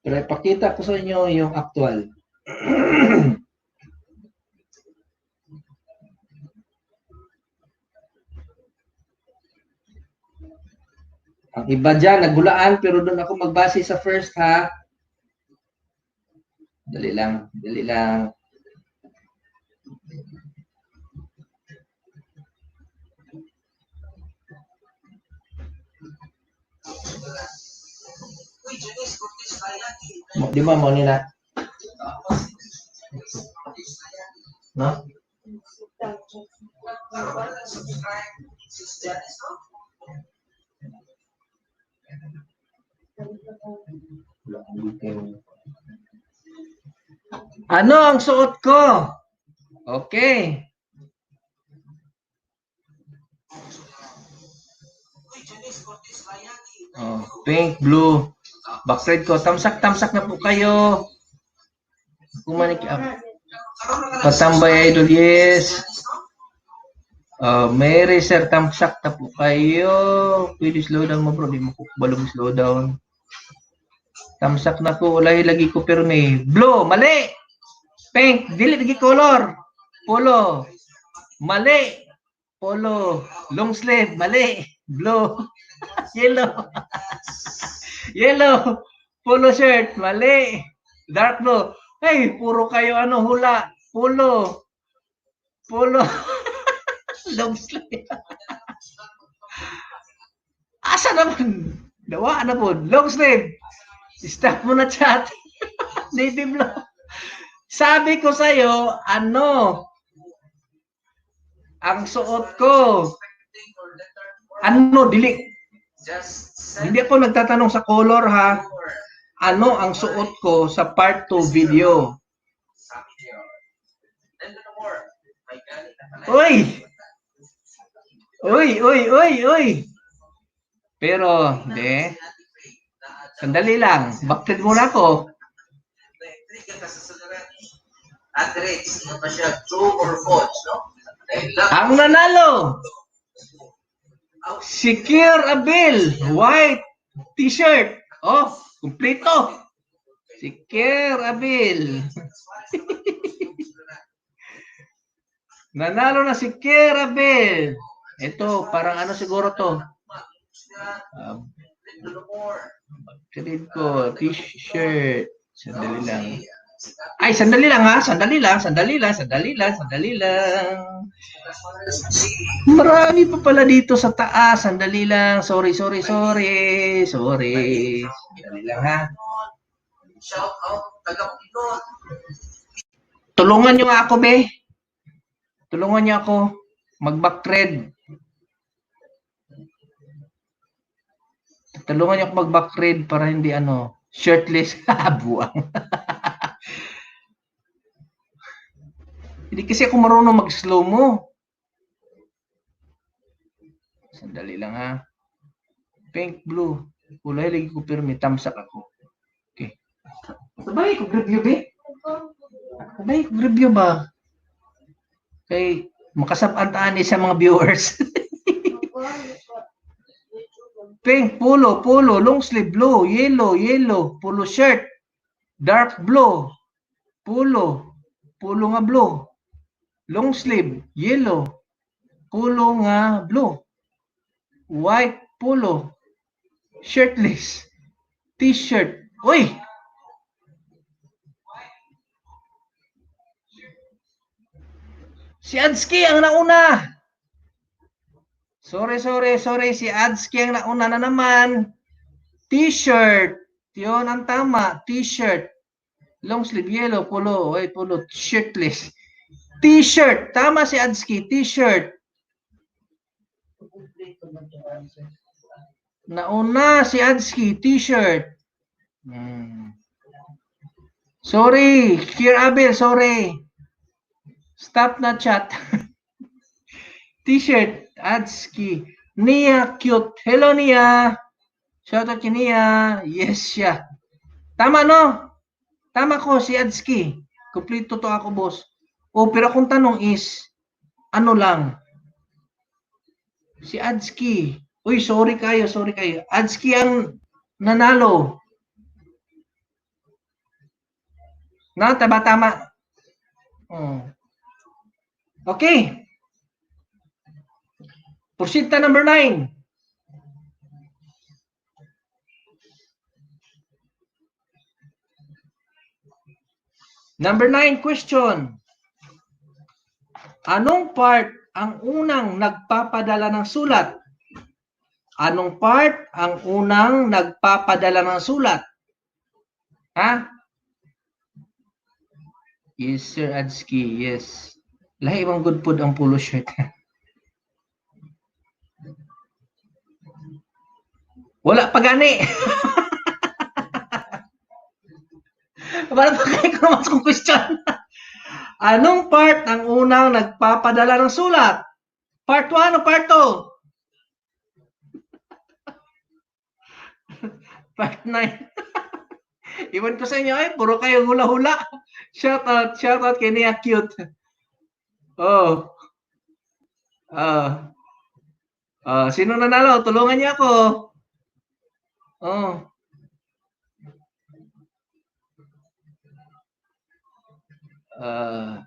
Pero ipakita ko sa inyo yung actual. Ang iba dyan, nagulaan, pero doon ako magbase sa first, ha? Dali lang, dali lang. Di ba mo ni na? No? Ano ang suot ko? Okay. Oh, pink, blue. Backtrade ko. Tamsak-tamsak na po kayo. Kumanik up. Patambay idol, yes. Mary sir, tamsak na po kayo. Pwede slow down mo, bro. Di mo balong slow down. Tamsak na ko. Ulay lagi ko pero may blue. Mali! Pink. Dili lagi color. Polo. Mali. Polo. Long sleeve. Mali. Blue. Yellow. Yellow. Polo shirt. Mali. Dark blue. Hey, puro kayo ano hula. Polo. Polo. Long sleeve. Asa naman? Dawa na po. Long sleeve. Stop mo na chat. Navy blue. Sabi ko sa'yo, ano? Ang suot ko. Ano, dili. Hindi ako nagtatanong sa color ha. Ano ang suot ko sa part 2 video? Uy! Uy, uy, uy, uy! Pero, hindi. Sandali lang. Bakit muna ako. Address, ano ba siya? True or false, no? Ang nanalo! Secure a bill. White t-shirt. Oh, kumpleto. Secure a bill. Nanalo na si Kiera Bill. Ito, parang ano siguro to. Trade ko, t-shirt. Sandali lang. Ay, sandali lang ha. Sandali lang, sandali lang, sandali lang, sandali lang. Marami pa pala dito sa taas. Sandali lang. Sorry, sorry, sorry. Sorry. Sandali lang ha. Shout out, taga Pinoy. Tulungan nyo nga ako, be. Tulungan niyo ako mag-backthread. Tulungan niyo ako mag-backthread para hindi ano, shirtless. Buang. Hindi kasi ako marunong mag-slow mo. Sandali lang ha. Pink, blue. Kulay lagi ko pirmi. Tamsak ako. Okay. Sabay ko review, be. Sabay ko review ba? Kay makasab-an taan ni sa mga viewers. Pink, polo, polo, long sleeve, blue, yellow, yellow, polo shirt, dark blue, polo, polo nga blue, long sleeve, yellow, polo nga blue, white polo, shirtless, t-shirt. Uy! Si Adski ang nauna. Sorry, sorry, sorry. Si Adski ang nauna na naman. T-shirt. Yun ang tama. T-shirt. Long sleeve, yellow, polo. Ay, polo. Shirtless. T-shirt. Tama si Adski. T-shirt. Nauna si Adski. T-shirt. Sorry. Kier Abel, sorry. Stop na chat. T-shirt, Adski. Nia, cute. Hello, Nia. Shout out kay Nia. Yes siya. Tama, no? Tama ko, si Adski. Kompleto to ako, boss. O, pero kung tanong is, ano lang? Si Adski. Uy, sorry kayo, sorry kayo. Adski ang nanalo. Na, tama, tama. Okay. Porsinta number 9. Number 9 question. Anong part ang unang nagpapadala ng sulat? Anong part ang unang nagpapadala ng sulat? Ha? Yes, Sir Adski. Yes. Lahi ibang good food ang polo shirt. Wala pa gani. Para pa kayo ko naman kung question. Anong part ang unang nagpapadala ng sulat? Part 1 o part 2? Part 9. Iwan ko sa inyo, ay, puro kayo hula-hula. Shout out kay Nia Cute. Oh. Ah. Ah, sino nanalo? Tulungan niyo ako. Oh. Ah.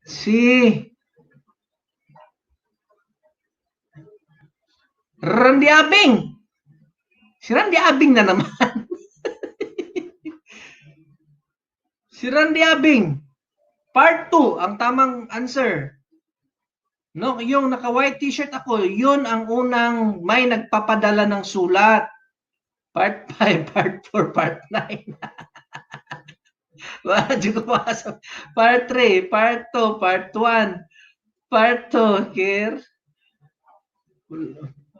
Si Randy Abing. Si Randy Abing na naman. Si Randy Abing. Part 2 ang tamang answer. No, yung naka-white t-shirt ako, yun ang unang may nagpapadala ng sulat. Part 5, part 4, part 9. Wala, di ko masa. Part 3, part 2, part 1, part 2, here.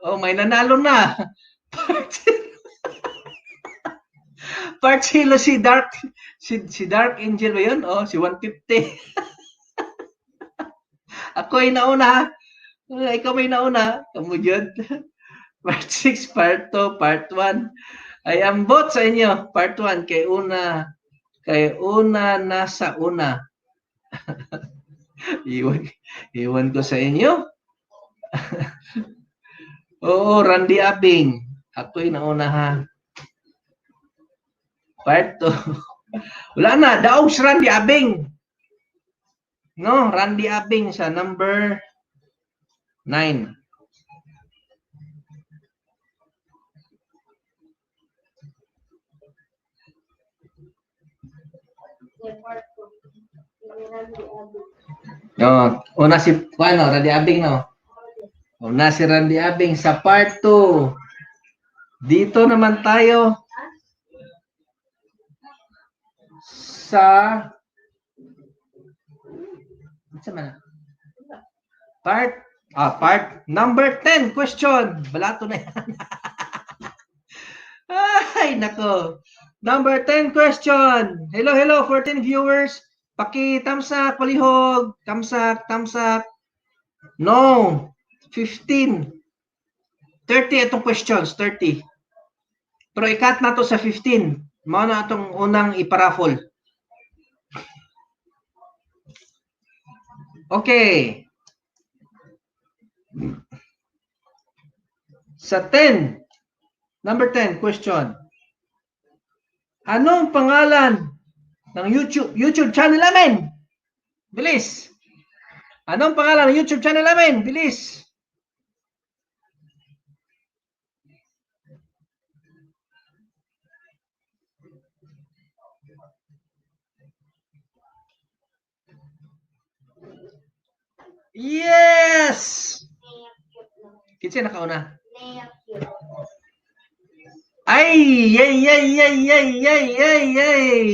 Oh, may nanalo na. Part 0. Part 0 si Dark si Dark Angel ba yun? Oh, si 150. Ako ay nauna. Ikaw may nauna. Kamu yun. Part 6, part 2, part 1. Ay, ambot sa inyo. Part 1, kay una. Kay una nasa una. Iwan ko sa inyo. Oo, Randy Abing. Ako'y nauna ha. Part 2. Wala na. Daog si Randy Abing. No, Randy Abing sa number 9. No, una si ano, Randy Abing, no. Una si Randy Abing sa part 2. Dito naman tayo sa unsa man na? Part number 10 question. Balato na yan. Ay, nako. Number 10 question. Hello, hello, 14 viewers. Paki tamsak, palihog. Tamsak, tamsak. No. 15. 30 itong questions, 30. Pero i-cut na to sa 15. Mao na itong unang iparaffle. Okay. Sa 10, number 10 question. Anong pangalan ng YouTube channel namin? Bilis. Anong pangalan ng YouTube channel namin? Bilis. Yes! Kinsa nakauna? Ay, yay, yay, yay, yay, yay, yay, yay.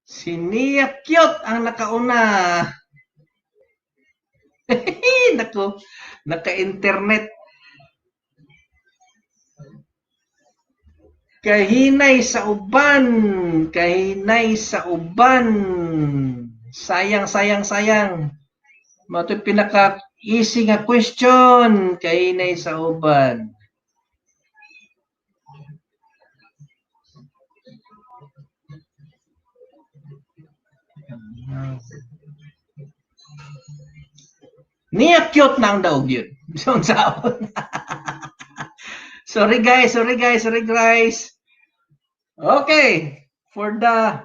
Si Nia Cute ang nakauna. Nako, naka-internet. Kahinay sa uban, kahinay sa uban. Sayang, sayang, sayang. Mao to'y pinaka-easy nga question, kahinay sa uban. Nia Cute na ang daog yun. So, unsaon. Sorry guys, sorry guys, sorry guys. Okay, for the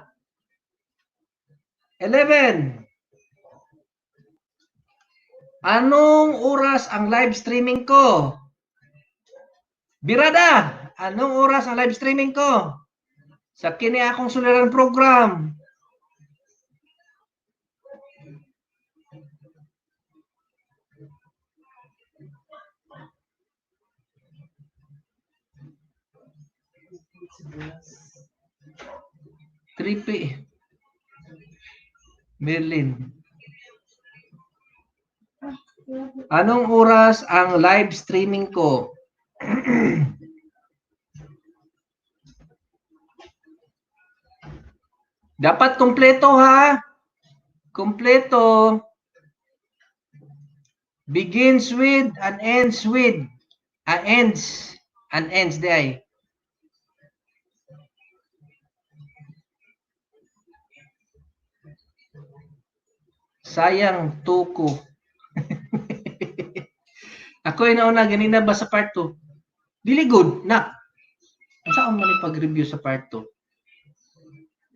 11. Anong oras ang live streaming ko? Birada, anong oras ang live streaming ko? Sa kini akong suliran program. 3 p. Merlin. Anong oras ang live streaming ko? Dapat kompleto ha. Kompleto. Begins with and ends with. Ends. And ends di ay. Sayang tuko. Ako ay nauna ganina ba sa part 2? Dili good na. Unsa man ni pag-review sa part 2?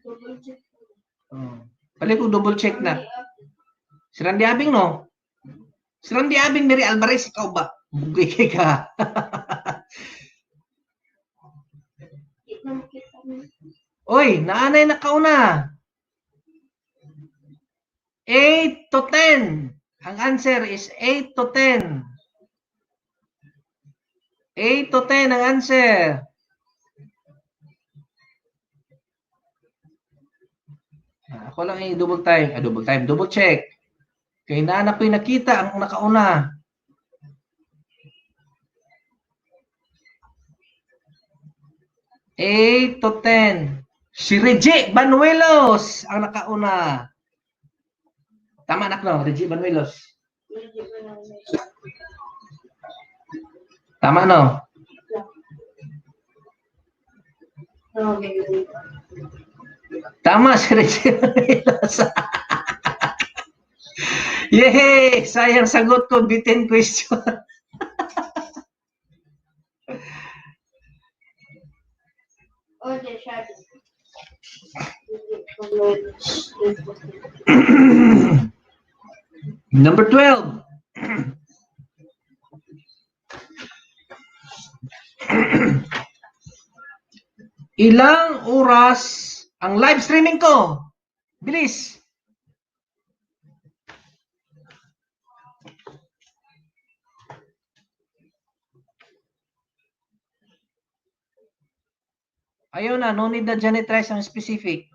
Double check. Oh. Balik ko double check na. Si Randy Abing no? Si Randy Abing, Mary Alvarez, ikaw ba? Bugay kay ka. Di na makita mo. Oy, naanay na kauna. 8 to 10. Ang answer is 8 to 10. 8 to 10 ang answer. Ako lang ay double time. Double time. Double check. Kay naanak ko'y nakita ang nakauna. 8 to 10. Si Reggie Banuelos ang nakauna. Tama anak no, Reggie Banuelos. Medyo ba na may- Tama no? No, ganyan. Tama si Reggie Banuelos. Yehey! Sayang sagot ko, bitin question. Oh, di siya. Hindi ko knowledge. Number 12. Ilang oras ang live streaming ko? Bilis. Ayaw na, no need na Janet Rice ang specific.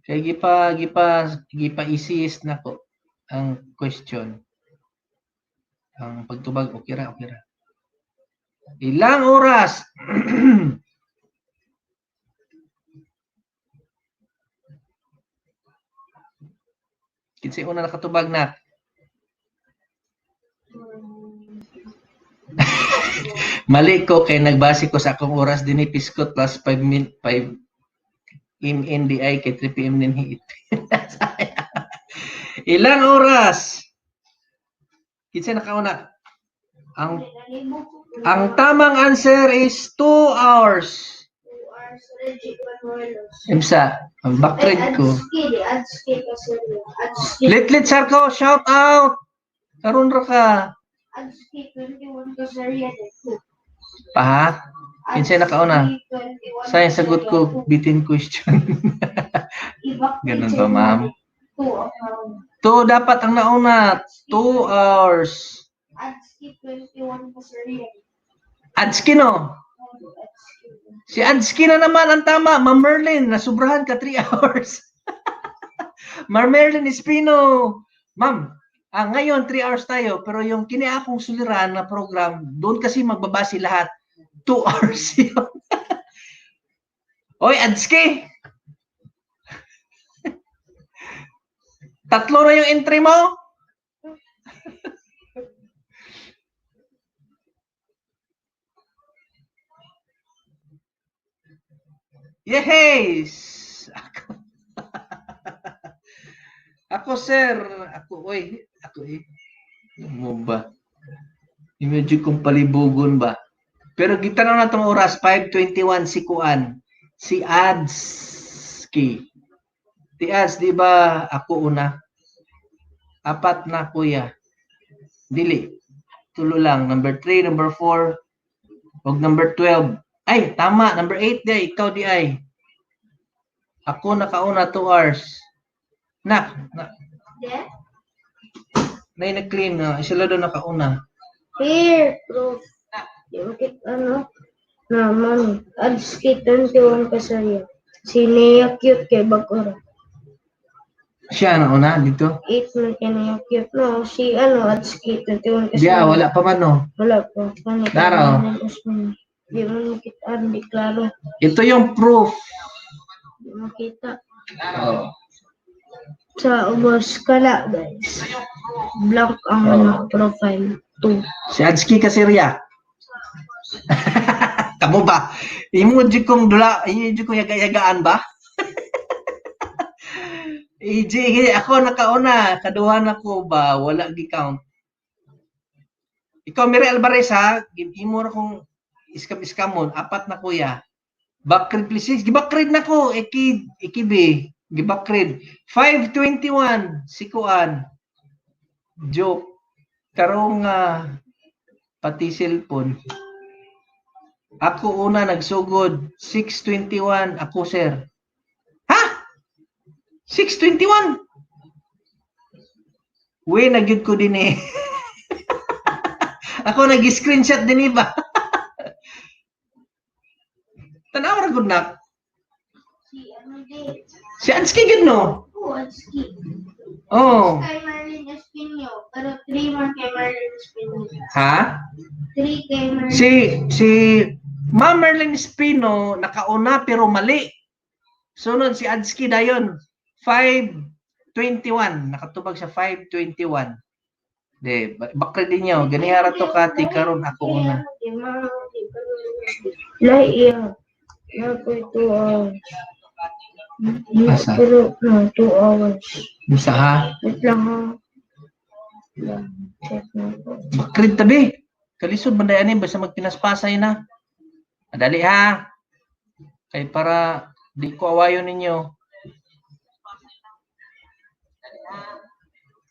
Kaya gipa easiest na ko ang question. Ang pagtubag, okay ra, okay ra. Ilang oras? Kinsay una nakatubag na? Mali ko kay nagbase ko sa akong oras dinhi piskot plus 5 min 5 MNDI kay 3 PM din hit. Ilang oras? Kinsa nakauna? Ang tamang answer is 2 hours. 2 hours, Reggie Banuelos. Imsa, ang backtrade ko. Adski, Adski kasi. Adski. Litlit Sarko, shout out. Karon ra ka. Adski 21 Casaria. Paha? Kinsay nakauna? Sayang sagot ko, bitin question. Ganun ba, ma'am? 2 ang 2 dapat ang nauna. 2 hours. Adski 21 Casaria. Adski no? Adski. Si Adski na naman ang tama. Ma'am Merlin, nasubrahan ka 3 hours. Ma'am Merlin Espino. Ma'am, ngayon 3 hours tayo, pero yung kini akong suliran na program, doon kasi magbabase lahat. 2 hours yun. Oy, Adski! Tatlo na yung entry mo? Yes! Ako. Ako, sir. Ako, oy. Ako, eh. Ano mo ba? Imagine kong palibugon ba? Pero gitanaw na tong oras, 5:21 si Kuan. Si Adski. Ti Ads, di ba ako una? 4 na, kuya. Dili. Tulo lang. Number 3, number 4, og number 12. Ay, tama. Number 8 di. Ikaw di ay. Ako nakauna 2 hours. Nak, na. De? Na nag-claim nga sila daw nakauna. Here, proof. Di mo kita, ano? Na, mami. Adski 21 kasarya. Si Nea cute kay Bagora. Siya ang una dito. 8 man kay Nea cute. No, si ano, Adski 21 Diya, kasarya. wala pa man, no. Wala pa. Paano Daro. Di mo makita, di klaro. Ito yung proof. Di makita. Oh. Sa ubos kala, guys. Blank ang Oo. ano, profile. 2. Si Adski Kasiria. Kamo ba? Imo jud kong dula, imo jud kong yaga-yagaan ba? EJ, ako nakauna, kaduha na ko ba, wala gi-count. Ikaw, Mary Alvarez ha, imo ra kong iskam-iskamon, apat na kuya. Backread please, six, gibakrid na ko, iki, ikibi, gibakrid. 521, si Kuan. Joke. Karong nga, pati cellphone. Ako una nagsugod, 621 ako, sir. Ha? 621? We, nagyud ko din eh. Ako nag-screenshot din iba. Tanaw ra gud na. Si ano di? Si Anski gud no. Oh, Adski. Oh. Kay Marlene Espino. Pero 3 man kay Marlene Espino. Ha? 3 kay Marlene. Si Ma'am Merlin Espino nakauna pero mali. Sunod si Adski dayon 521, nakatubag sa 521. De, bakre din niyo. Ganihara to kati karon ako una. Lahi iya. Na ko 2 hours. Asa? Pero no, 2 hours. Musa ha? Wait lang ha. Lang, check na ko. Bakrid tabi. Kalisod man ani basta magpinaspasay na. Dali ha. Kay para di ko awayon ninyo.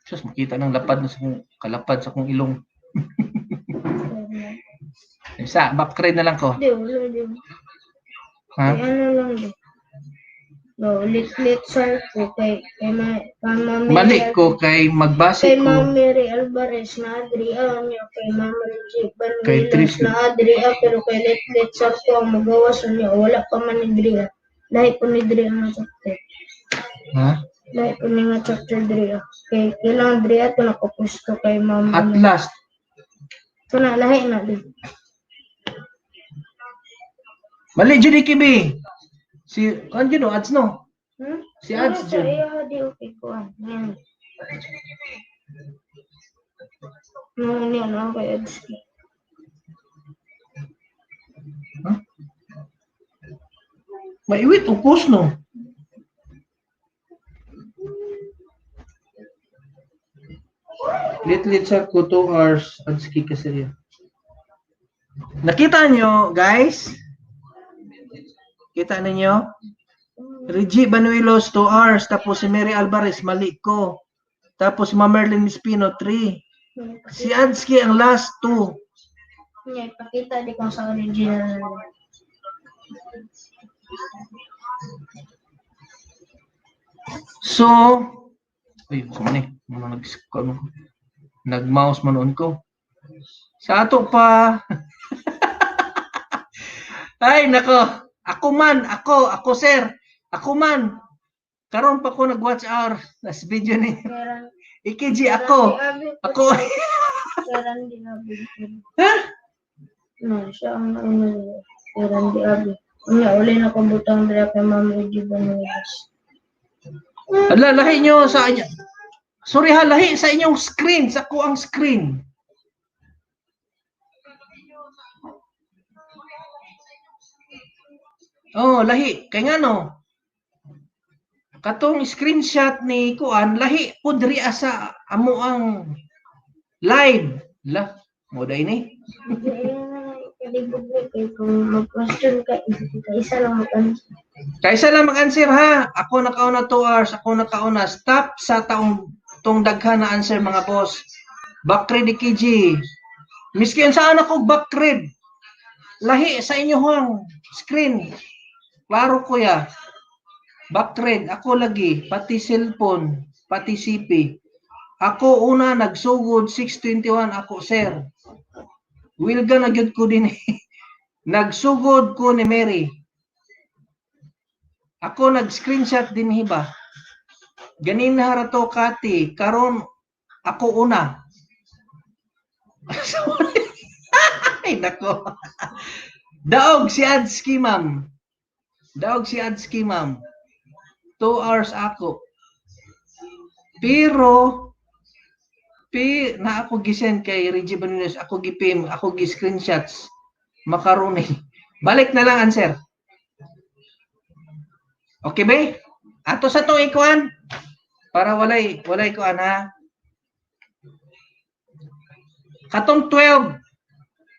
Sus, makita ng lapad na sa kong, kalapad sa kong ilong. Isa, backread na lang ko. Hindi, wala di. Ha? Kay ano lang di. No, lit-lit sir ko kay Ma'am Mary Mali ko kay magbase Kay ko. Ma'am Mary Alvarez na Adria niya kay Ma'am Reggie Kay Banuelos Trish. na Adria pero kay Letlet Sarko ang magawas niya wala pa man ni Dria. Lahi po ni Dria nga chapter. Ha? Lahi po ni nga chapter Dria. Kay kailangan Dria to nakapusto kay Ma'am. At last, Ito na lahi na di. mali jud ikibi. Si kan jud no, ads no. Hmm? Si Ads Ano sa jud. iya di okay ko ah. Yan. No, niya na kay Ads. Ha? Maiwit ukos no. Litlit sa ko 2 hours adski kasi. Nakita nyo, guys? Kita ninyo? Reggie Banuelos, 2 hours. Tapos si Mary Alvarez, mali ko. Tapos si Ma'am Merlin Espino, 3. Si Adski ang last 2. Niya ipakita di ko sa original. So, ay, sa man eh. Muna nag, ano, nag-mouse man noon ko. Sa ato pa. Ay, nako. Ako man, ako, sir. Ako man. Karon pa ko nag-watch hour. Nas video ni Meron. EKG ako. Ako. Meron din abi. Ha? No, siya ang ano. Meron di abi. Unya uli na ko butang dira kay Ma'am Reggie Banuelos. Ala, lahi nyo sa inyo. Sorry ha, lahi sa inyong screen. Sa ko ang screen. Oh, lahi. Kay nga no. Katong screenshot ni Kuan, lahi po diri sa amo ang live. La, mo day ni. Ayun na lang ikalibog ni kay kung mag-question ka, isa lang mag-answer. Kaysa lang mag-answer ha. Ako nakauna 2 hours, ako nakauna. Stop sa taong tong daghan na answer mga boss. Backread ni KG. Miski saan ako backread. Lahi sa inyo huang screen. Klaro kuya. Backread ako lagi pati cellphone, pati CP. Ako una nagsugod 6:21 ako, sir. Wilga na gyud ko din. Nagsugod ko ni Mary. Ako nag-screenshot din hiba. Ganin ra to, Kati, karon ako una. Ay nako. Daog si Adski, ma'am. Daog si Adski, ma'am. 2 hours ako. Pero pi na ako gisend kay Reggie Banunes, ako gi-PM, ako gi-screenshots. Macaroni. Balik na lang answer. Okay ba? Ato sa to ikuan para walay kuan ha. Katong 12.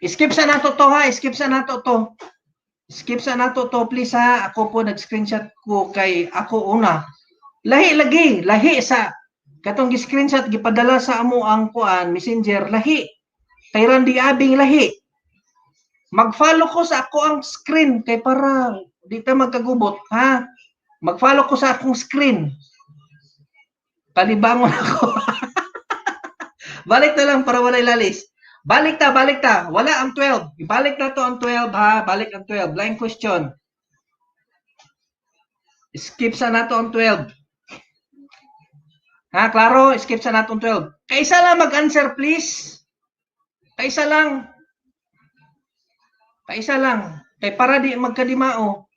Skip sa nato to ha, skip sa nato to. Skip sa nato to, please ha. Ako po nag-screenshot ko kay ako una. Lahi lagi, lahi sa katong gi-screenshot gipadala sa amo ang kuan Messenger, lahi. Kay Randy Abing lahi. Mag-follow ko sa ako ang screen kay para di ta magkagubot ha. Mag-follow ko sa akong screen. Kalibangon ako. Balik na lang para walay lalis. Balik ta, balik ta. Wala ang 12. Ibalik na to ang 12 ha. Balik ang 12. Blind question. Skip sa nato ang 12. Ha, klaro? Skip sa nato ang 12. Kaisa lang mag-answer, please. Kaisa lang. Kaisa lang. Kay para di magkadimao.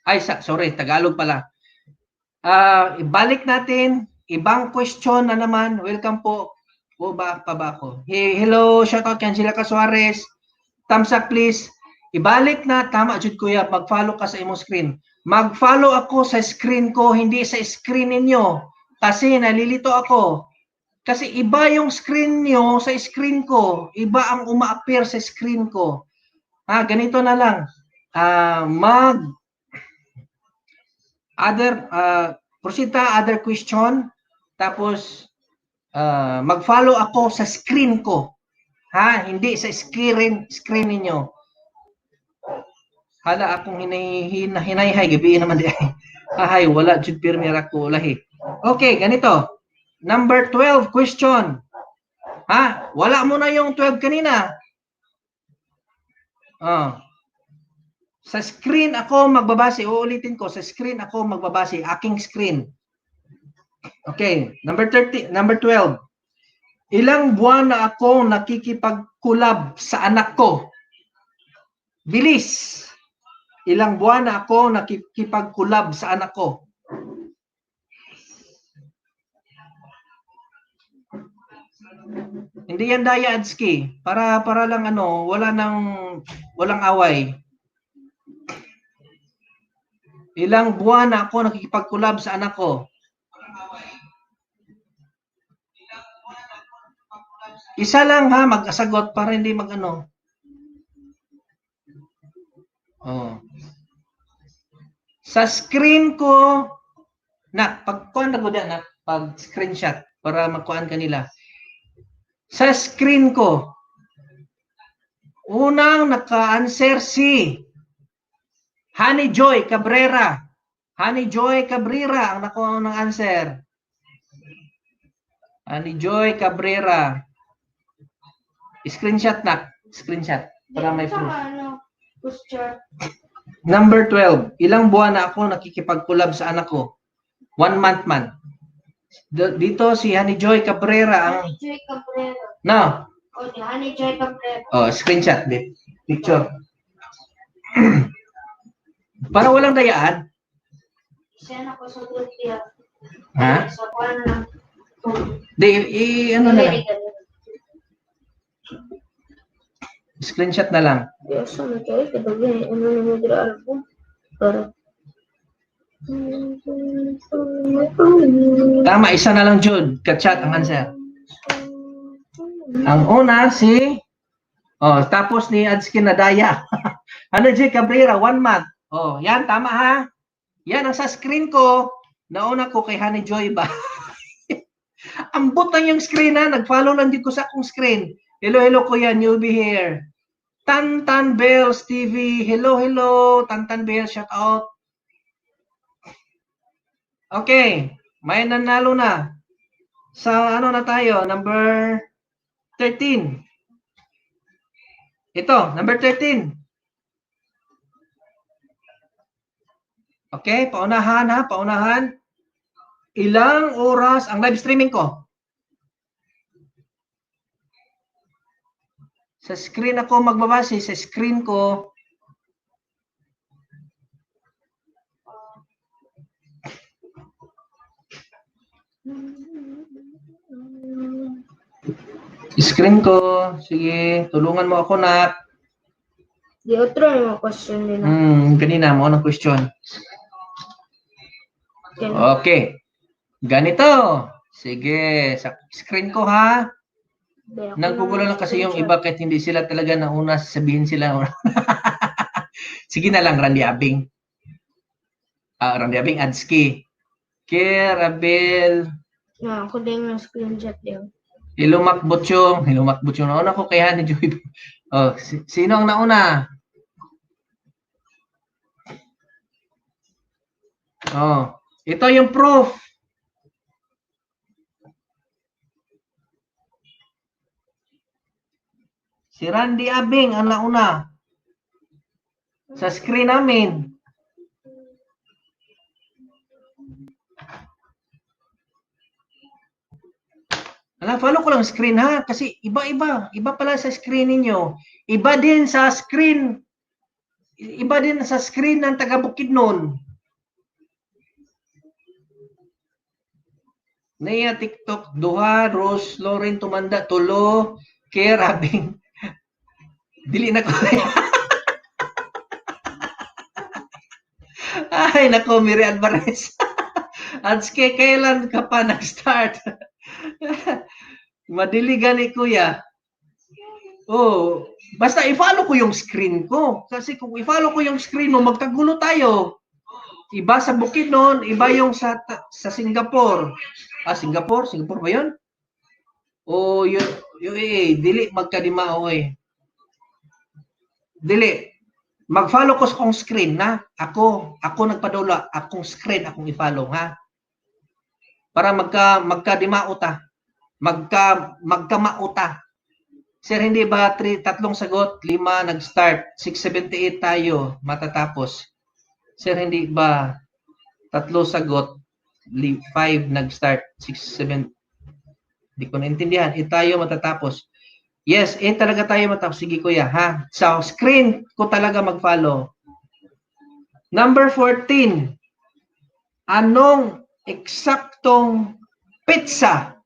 Ay, sorry, Tagalog pala. Ah, ibalik natin. Ibang question na naman. Welcome po. Po ba pa ba ako? Hey, hello, shout out kay Angela Casuares. Thumbs up, please. Ibalik na, tama jud kuya, mag-follow ka sa imong screen. Mag-follow ako sa screen ko, hindi sa screen ninyo. Kasi nalilito ako. Kasi iba yung screen niyo sa screen ko. Iba ang uma-appear sa screen ko. Ha, ganito na lang. Ah, mag other proceed ta other question, tapos mag-follow ako sa screen ko. Ha, hindi sa screen screen ninyo. Hala, akong hinayhay gabi naman di ay. Ahay, wala jud pirmi ra ko lahi. Okay, ganito. Number 12 question. Ha, wala mo na yung 12 kanina. Ah. Sa screen ako magbabase, uulitin ko, sa screen ako magbabase, aking screen. Okay, number 30, number 12. Ilang buwan na ako nakikipag-collab sa anak ko? Bilis. Ilang buwan na ako nakikipag-collab sa anak ko? Hindi yan daya, Adski. Para lang ano, wala nang walang away. Ilang buwan na ako nakikipag-collab sa anak ko? Isa lang ha, mag-asagot para hindi mag-ano. Oh. Sa screen ko, na, pag kuan na ko na, pag screenshot para makuan kanila. Sa screen ko, unang naka-answer si Honey Joy Cabrera. Honey Joy Cabrera ang nakuha ng answer. Honey Joy Cabrera. Screenshot na. Screenshot. Para may proof. Ano, posture. Number 12. Ilang buwan na ako nakikipag-collab sa anak ko? One month man. Dito si Honey Joy Cabrera ang Honey Joy Cabrera. No. O, ni Honey Joy Cabrera. Oh, screenshot bit. Picture. Para walang dayaan. Send ako sa group niya. Ha? Sa kuwan lang. Di, ano na lang. Screenshot na lang. Di asa na tayo, kagabi, ano na mo dira album. Para. Tama, isa na lang, Jude. Kachat ang answer. Ang una, si. Oh, tapos ni Adskin Nadaya. Ano, J. Cabrera, one month. Oh, yan, tama ha. Yan ang sa screen ko. Nauna ko kay Honey Joy ba? Ambot lang yung screen ha. Nag-follow lang din ko sa akong screen. Hello, hello kuya, newbie here. Tantan Bells TV. Hello, hello. Tantan Bells, shout out. Okay, may nanalo na. Sa ano na tayo? Number 13. Ito, number 13. Okay, paunahan ha, paunahan. Ilang oras ang live streaming ko? Sa screen ako magbabase, sa screen ko. Screen ko. Sige, tulungan mo ako na. Di otro yung mga question nila. Kanina mo anong question? Okay. Okay. Ganito. Sige, sa screen ko ha. Di, ako Naggugulo lang kasi yung screenshot. iba kahit hindi sila talaga nauna, sabihin sila. Sige na lang, Randy Abing. Ah, Randy Abing, Adski. Kerabel, Na, ako din yung screenshot din. Ilumak Butchong. Ilumak Butchong. Nauna ko kay Honey Joy. Oh, sino ang nauna? Oh, ito yung proof. Si Randy Abing ang nauna. Sa screen namin. Ala, follow ko lang screen ha kasi iba-iba, iba pala sa screen ninyo. Iba din sa screen. Iba din sa screen ng taga Bukidnon. Nea TikTok duha, Rose Lauren Tumanda tulo, Care Abing. Dili na ko. Ay nako, Miri Alvarez. Adske, kailan ka pa nag-start? Madili gani kuya. Oh, basta i-follow ko yung screen ko. Kasi kung i-follow ko yung screen mo, magkagulo tayo. Iba sa Bukidnon, iba yung sa Singapore. Ah, Singapore? Singapore ba yun? O yun, yung eh, dili magkadimao eh. Dili. Mag-follow ko sa kong screen na. Ako nagpadula, akong screen akong i-follow ha. Para magkadimao ta. Magkamauta. Sir, hindi ba tatlong sagot, 5 nag-start, 6:78 tayo matatapos. Sir, hindi ba tatlo sagot, 5 nag-start, 6, 7, hindi ko naintindihan. Eh, tayo matatapos. Yes, eh talaga tayo matapos. Sige kuya, ha? Sa screen ko talaga mag-follow. Number 14. Anong eksaktong pizza?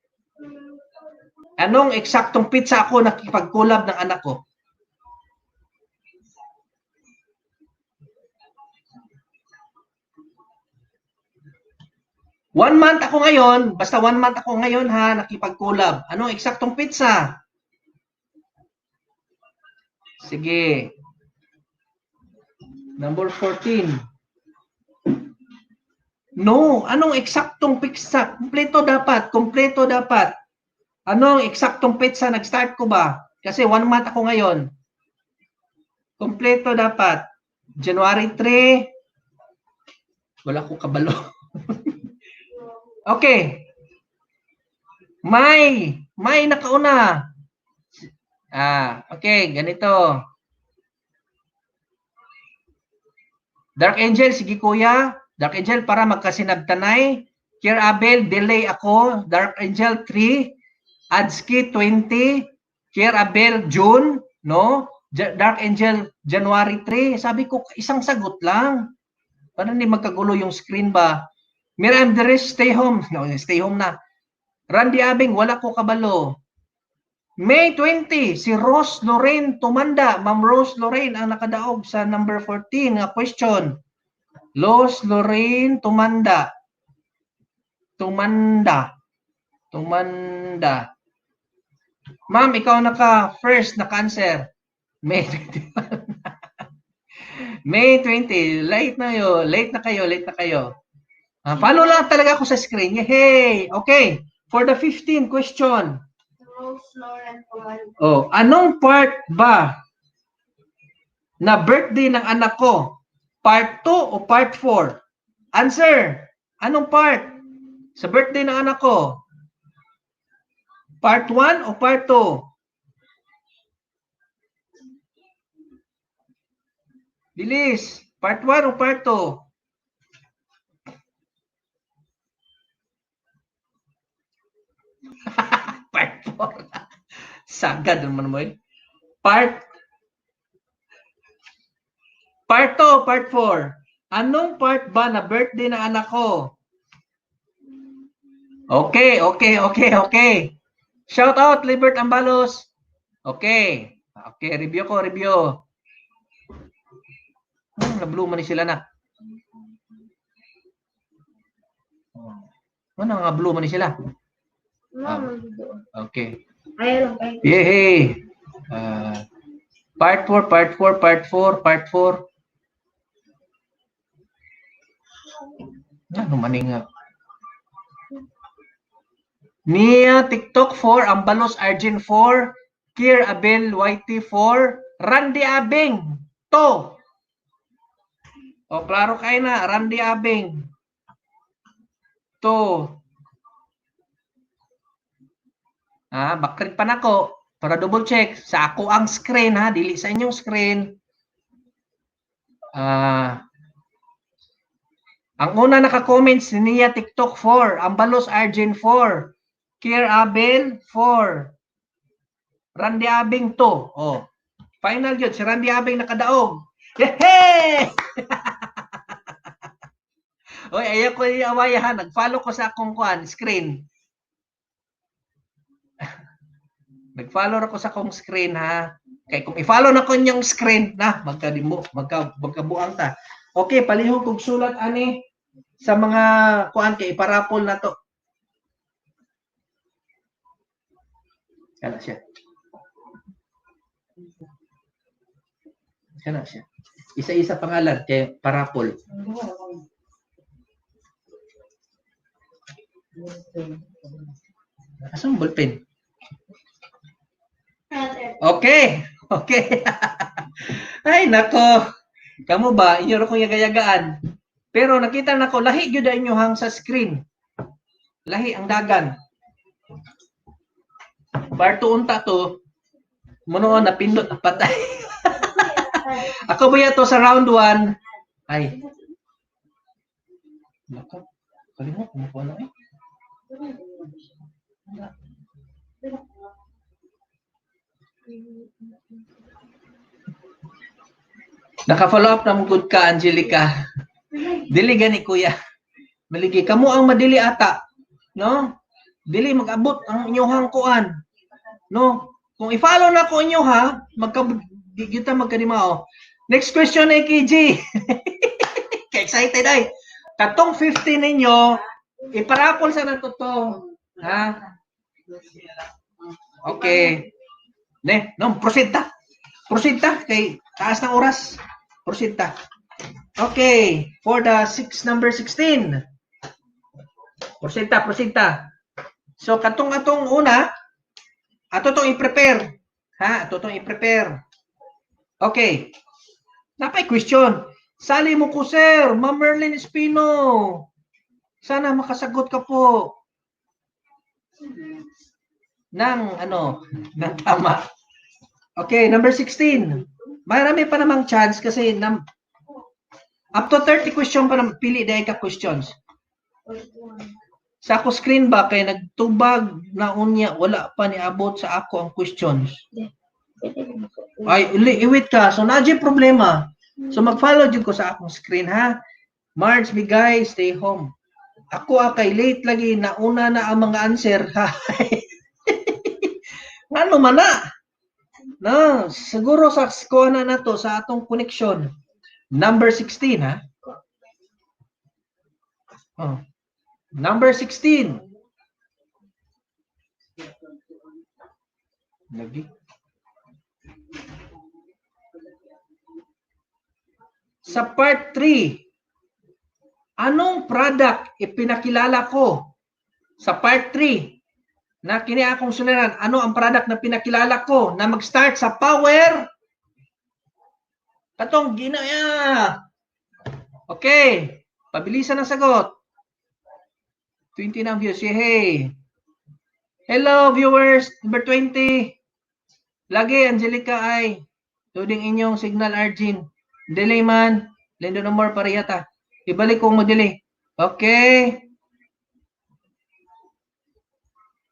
Anong eksaktong pizza ako nakipag-collab ng anak ko? One month ako ngayon, basta 1 month ako ngayon ha, nakipag-collab. Anong eksaktong pizza? Sige. Number 14. No, anong eksaktong pizza? Kompleto dapat, kompleto dapat. Anong eksaktong pizza nag-start ko ba? Kasi 1 month ako ngayon. Kompleto dapat. January 3. Wala ko kabalo. Okay. May nakauna. Ah, okay, ganito. Dark Angel, sige kuya. Dark Angel, para magkasinabtanay. Kier Abel, delay ako. Dark Angel, 3. Adski, 20. Kier Abel, June. No? Dark Angel, January 3. Sabi ko, isang sagot lang. Para hindi magkagulo yung screen ba? Miriam Andres, stay home. No, stay home na. Randy Abing, wala ko kabalo. May 20, si Rose Lorraine Tumanda. Ma'am Rose Lorraine ang nakadaog sa number 14 nga question. Rose Lorraine Tumanda. Tumanda. Tumanda. Ma'am, ikaw naka first na cancer. May 21. May 20. Late na yo. Late na kayo. Late na kayo. Follow lang talaga ako sa screen. Yay! Okay. For the 15 question. Rose Lauren Tumanda. Oh, anong part ba na birthday ng anak ko? Part 2 o part 4? Answer. Anong part sa birthday ng anak ko? Part 1 o part 2? Bilis. Part 1 o part 2? Part 4. Sagad naman mo eh. Part 2, part 4. Anong part ba na birthday ng anak ko? Okay. Shout out, Libert Ambalos. Okay. Okay, review ko, review. Nablue man ni sila na. Ano nga blue man ni sila? Ma'am, doon. Okay. Ayaw lang kayo. Yehey! Part 4, part 4, part 4, part 4. Ano man nga? Nia TikTok 4, Ambalos Arjun 4, Kier Abel YT 4, Randy Abing 2. O klaro kayo na, Randy Abing 2. Ah, backtrack pa nako para double check sa ako ang screen ha, dili sa inyong screen. Ah, ang una naka-comment si Nia TikTok 4, Ambalos Arjun 4, Kier Abel 4, Randy Abing 2. Oh. Final yun, si Randy Abing nakadaog. Yehey! Oy, ayaw ko iaway ha, nag-follow ko sa akong kuan screen. Nag-follow ra ko sa akong screen ha. Kay kung i-follow na ko inyong screen na magkadimo, magkabuang ta. Okay, palihog kog sulat ani sa mga kuan kay iparapol na to. Kana siya. Kana siya. Isa-isa pangalan kay parapol. Asan ang ballpen? Okay. Okay. Ay, nako. Kamu ba, inyo ra kong yagayagaan. Pero nakita nako lahi gyud ang inyohang sa screen. Lahi ang dagan. Part 2 unta to. Muno napindot na patay. Ako ba to sa round 1? Ay. Nako. Kalimot mo ko na eh. Naka-follow up na mo good ka, Angelica. Dili gani kuya. Maligi kamo ang madili ata. No? Dili mag-abot ang inyong kuan. No? Kung i-follow na ko inyo ha, magka di kita magkanimao. Next question AKG. Ka-excited ay. Katong 50 ninyo, iparapol sa nato to. Ha? Okay. Ne, no, proceed ta. Proceed ta kay taas ng oras. Proceed ta. Okay, for the number 16. Proceed ta, proceed ta. So katong atong una, ato tong i-prepare. Ha, ato tong i-prepare. Okay. Napay question. Sali mo ko, sir, Ma'am Merlin Espino. Sana makasagot ka po ng ano, ng tama. Okay, number 16. Marami pa namang chance kasi up to 30 question pa naman, pili dahil ka questions. Sa ako screen ba kay nagtubag na unya wala pa niabot sa ako ang questions. Ay, iwit ka. So na problema. So mag-follow jud ko sa akong screen ha. March Bigay, stay home. Ako kay late lagi nauna na ang mga answer ha. Ngano man na? No, siguro sa score na nato sa atong connection. Number 16 ha. Oh. Number 16. Lagi. Sa part 3, anong product ipinakilala ko? Sa part 3, na kini akong suliran, ano ang product na pinakilala ko na mag-start sa power? Katong ginaya. Okay, pabilisan ang sagot. 20 na ang views. Yehey. Hello, viewers. Number 20. Lagi, Angelica ay. Tuding inyong signal, Arjun. Delay man. Lindo no more pariyata. Ibalik kong mo-delay. Okay.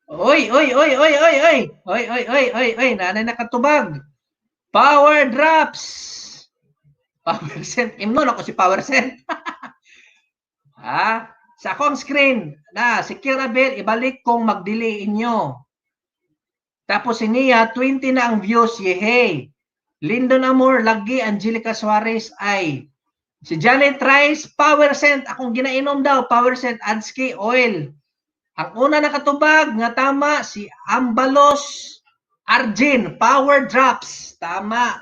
Oy, oy, oy, oy, oy, oy. Oy, oy, oy, oy, oy. Nanay nakatubag. Power drops. Power cent. Imnon ako si Power cent. Ha? Sa akong screen, na si Kira Bell, ibalik kong mag-delay inyo. Tapos si Nia, 20 na ang views, yehey. Lindon Amor, lagi, Angelica Suarez ay. Si Janet Rice, Power Cent, akong ginainom daw, Power Cent, Adski Oil. Ang una nakatubag nga tama, si Ambalos Arjin, Power Drops. Tama.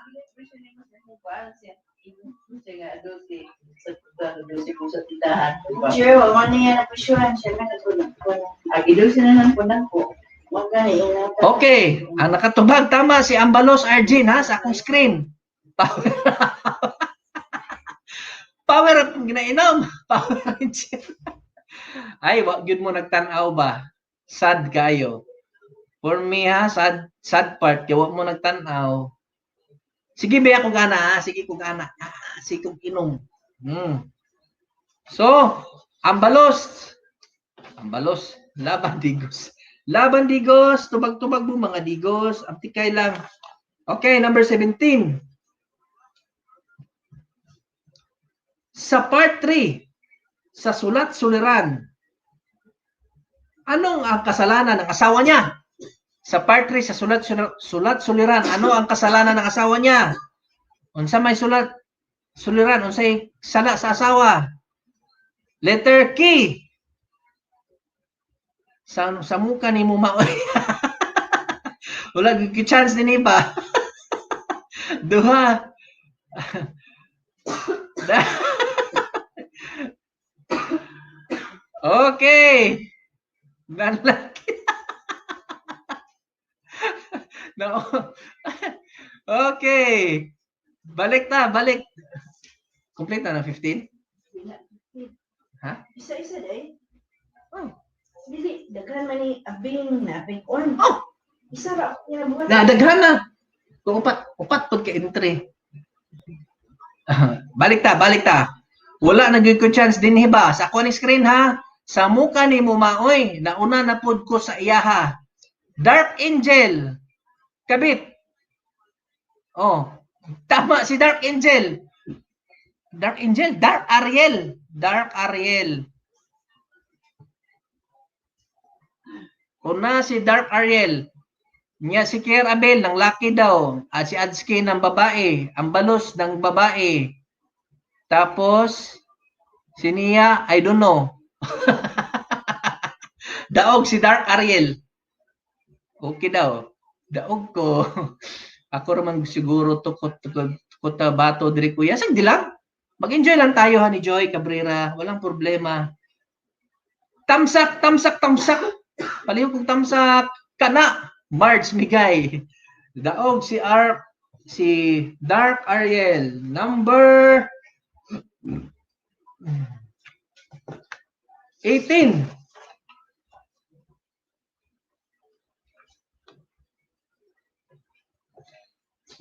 Sure, wa man niya na pusyuhan siya na ko. Agi daw sila ng punang ko. Wa gani ina. Okay, ang nakatubag tama si Ambalos Arjin ha sa akong screen. Power Power ang ginainom. Power Ranger. Ay, wa gyud mo nagtan-aw ba? Sad kayo. For me ha, sad sad part kay wa mo nagtan-aw. Sige ba kung gana ha? Sige kung gana. Ah, sige kung inom. So, Ambalos. Ambalos, laban digos. Laban digos, tubag-tubag mo mga digos, amtikay lang. Okay, number 17. Sa part 3, sa sulat suliran, anong ang kasalanan ng asawa niya? Sa part 3, sa sulat suliran, ano ang kasalanan ng asawa niya? Unsa may sulat suliran, unsay sala sa asawa? Letter K. Sa muka ni mo maoy. Wala gyud chance din ba? Duha. Okay. Nanlaki. No. Okay. Balik ta, balik. Complete na ng 15? Ha? Isa-isa day. Oh. Dili daghan man ni abing na abing on. Oh! Isa ra kinabuhat. Na, daghan na. Kung upat, upat pud ka entry. Balik ta, balik ta. Wala na gyud ko chance din hiba. Sa ako ni screen ha. Sa muka ni mo maoy, nauna na pud ko sa iyaha. Dark Angel. Kabit. Oh, tama si Dark Angel. Dark Angel, Dark Ariel, Dark Ariel. Una si Dark Ariel. Niya si Kier Abel ng laki daw at si Adski ng babae, ang balos ng babae. Tapos si Nia, I don't know. Daog si Dark Ariel. Okay daw. Daog ko. Ako raman siguro tukot tukot bato diri kuya. Sagdi lang. Mag-enjoy lang tayo ha ni Joy Cabrera. Walang problema. Tamsak, tamsak, tamsak. Palihog kong tamsak. Kana. Marge Migay. Daog si R si Dark Ariel. Number 18.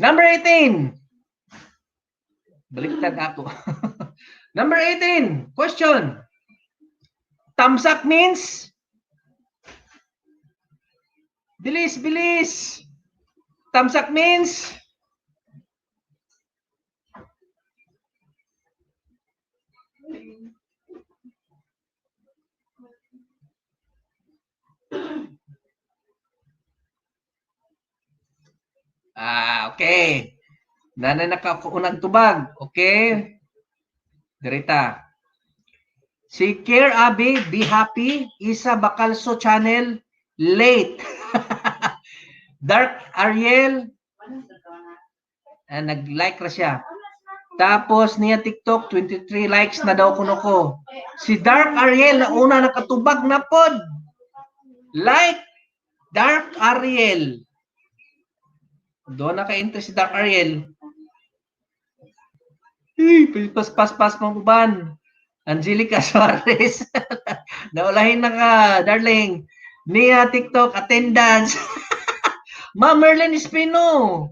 Number 18. Baliktad ako. Number 18. Question. Tamsak means? Bilis, bilis. Tamsak means? Ah, okay. Nanay nakaunang tubag. Okay. Dirita. Si Care Abby, Be Happy, Isa Bacalso Channel, late. Dark Ariel, nag-like ra siya. Tapos niya TikTok, 23 likes na daw kuno ko. Si Dark Ariel, na una nakatubag na pod. Like Dark Ariel. Doon naka-enter si Dark Ariel. Hey, pas pas pas mong uban. Angelica Suarez. Naulahin na ka, darling. Nia TikTok attendance. Ma'am Merlin Espino.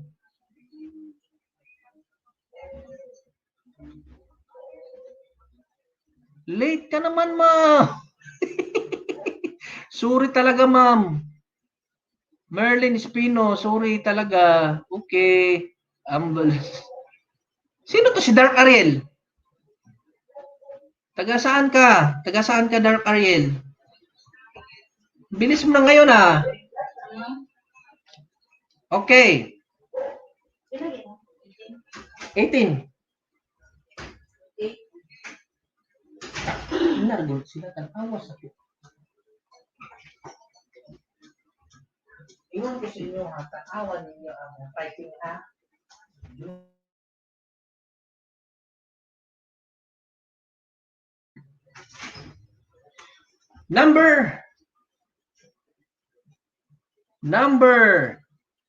Late ka naman, ma'am. Sorry talaga, ma'am. Merlin Espino, sorry talaga. Okay. Sino to si Dark Ariel? Taga saan ka? Taga saan ka, Dark Ariel? Bilis mo na ngayon, ah. Okay. 18. Inargol sila tanawa sa ko. Ingon ko sa inyo ha, tanawa ninyo ang writing ha. Number. Number.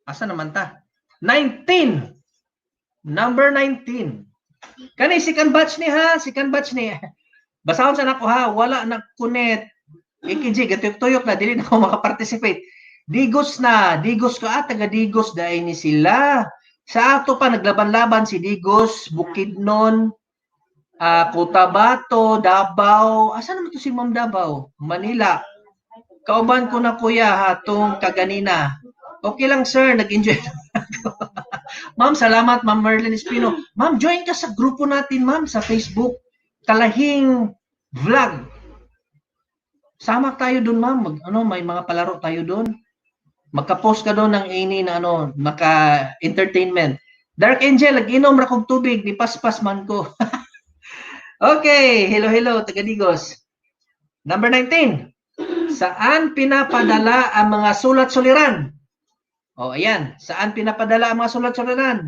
Asa naman ta? 19. Number 19. Kani second batch ni ha, second batch ni. Basahon sa nako ha, wala na kunet. AKG, gatuyok-tuyok na, dili na ako makaparticipate. Digos na, Digos ka, ah, taga Digos dahil ni sila. Sa ato pa, naglaban-laban si Digos, Bukidnon, Cotabato, Davao. Asa naman to si Ma'am Davao? Manila. Kauban ko na kuya hatong kaganina. Okay lang sir, nag-enjoy ako. Ma'am, salamat Ma'am Merlin Espino. Ma'am, join ka sa grupo natin ma'am sa Facebook. Kalahing Vlog. Sama tayo doon ma'am. May mga palaro tayo doon. Magka-post ka doon ng ini na ano, maka-entertainment. Dark Angel, nag-inom ra kog tubig, ni paspas man ko. Okay, hello hello, taga Digos. Number 19. Saan pinapadala ang mga sulat-suliran? O, ayan. Saan pinapadala ang mga sulat-suliran?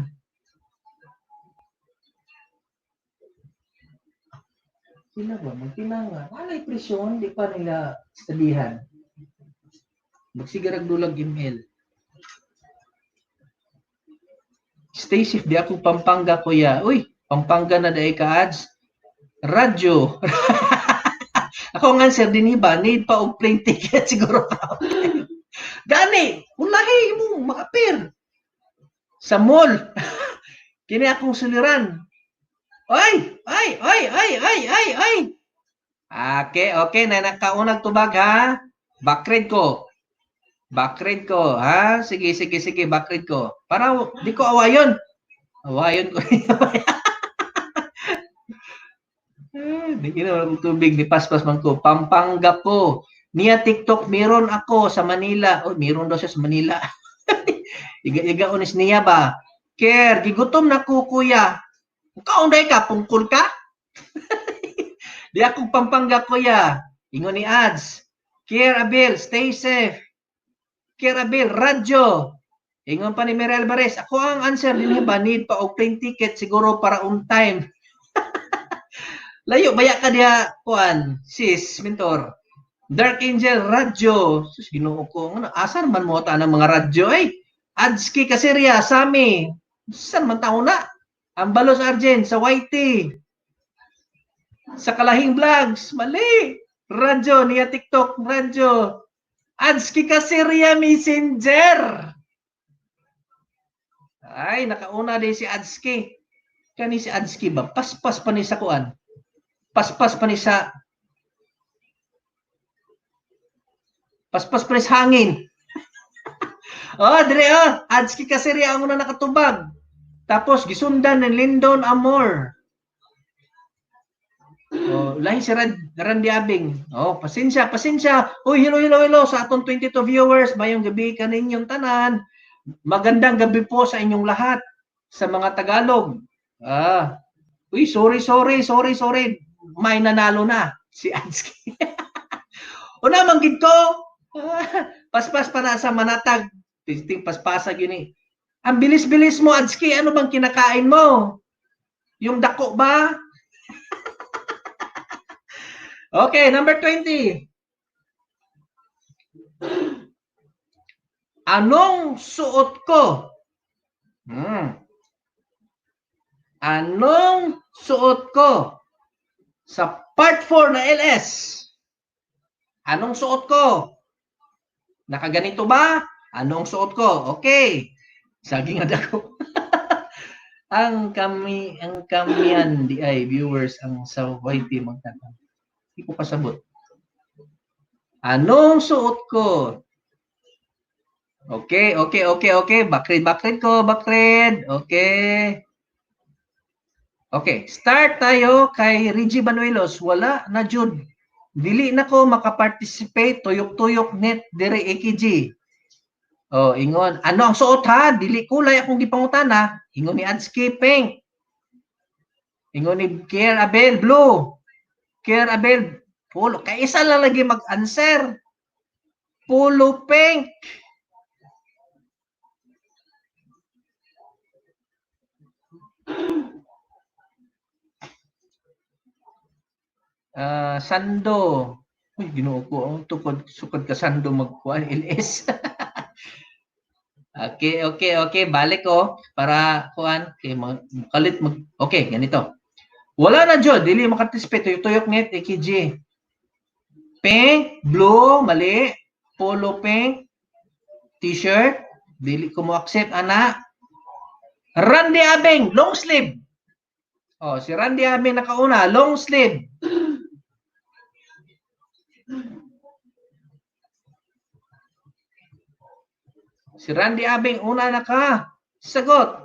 Sila ba? Magtinanga. Walay presyon, di pa nila studyhan. Magsigarag dulag ML. Stay safe, di ako Pampanga, kuya. Uy, Pampanga na dahil ka ads. Radyo. Ako nga, sir, din iba, need pa og plane ticket siguro pa. Gani, ulahi mo, makapir. Sa mall. Kini akong suliran. Ay, ay, ay, ay, ay, ay, ay. Okay, okay, na nakaunag tubag ha. Backread ko. Backread ko, ha? Sige, sige, sige, backread ko. Para di ko awayon. Awayon ko. Di ginawa akong tubig, ni paspas man ko. Pampanga ko. Niya TikTok, meron ako sa Manila. Oh, meron daw siya sa Manila. Iga-iga unis niya ba? Ker, gigutom na ko, kuya. Kaunday ka, pungkol ka? Di akong Pampanga, kuya. Ingon ni Ads. Kier Abel, stay safe. Kier Abel, radyo. Ingon pa ni Mary Alvarez, ako ang answer din ba, need pa og plane ticket siguro para on time. Layo, baya ka diha, kuan, sis, mentor. Dark Angel, radyo. Sus, Ginoo ko. Ano, asa man mo ta ng mga radyo, eh? Adski Kaseria, Sami. Saan man tao na? Ambalos Arjen, sa YT. Sa Kalahing Vlogs, mali. Radyo, niya TikTok, radyo. Adski Kaseria Messenger. Ay, nakauna din si Adski. Kani si Adski ba? Paspas pa ni sa kuan. Paspas pa ni sa paspas pa ni sa hangin. Oh, dire oh, Adski Kaseria ang una nakatubag. Tapos gisundan ng Lindon Amor. Oh, lahi si Randy Abing. Oh, pasensya, pasensya. Uy, hello, hello, hello sa atong 22 viewers. Mayong gabi kaninyong tanan. Magandang gabi po sa inyong lahat sa mga Tagalog. Ah. Uy, sorry, sorry, sorry, sorry. May nanalo na si Adski. Una manggid ko. Paspas pa na sa manatag. Tisting paspasa gyud ni. Ang bilis-bilis mo, Adski. Ano bang kinakain mo? Yung dako ba? Okay, number 20. Anong suot ko? Anong suot ko? Sa part 4 na LS. Anong suot ko? Nakaganito ba? Anong suot ko? Okay. Saging nga dako. Ang kamian di ay viewers ang sa YT magtatang. Hindi ko pasabot. Anong suot ko? Okay. Backread, backread ko, backread. Okay. Okay, start tayo kay Reggie Banuelos. Wala na jud. Dili na ko makaparticipate, tuyok-tuyok net dire AKG. Oh, ingon. Ano ang suot ha? Dili kulay akong gipangutana. Ingon ni Adski pink. Ingon ni Kier Abel blue. Kier Abel polo. Kay isa lang lagi mag-answer. Polo pink. Sando. Uy, Ginoo ko, ang tukod sukod ka sando magkuan LS. Okay. Balik ko para kuan kay kalit mag. Okay, ganito. Wala na jud, dili makaparticipate, tuyok-tuyok net AKG. Pink, blue, mali. Polo pink, t-shirt, dili ko mo accept ana. Randy Abeng, long sleeve. Oh, si Randy Abeng nakauna, long sleeve. Si Randy Abeng una naka sagot.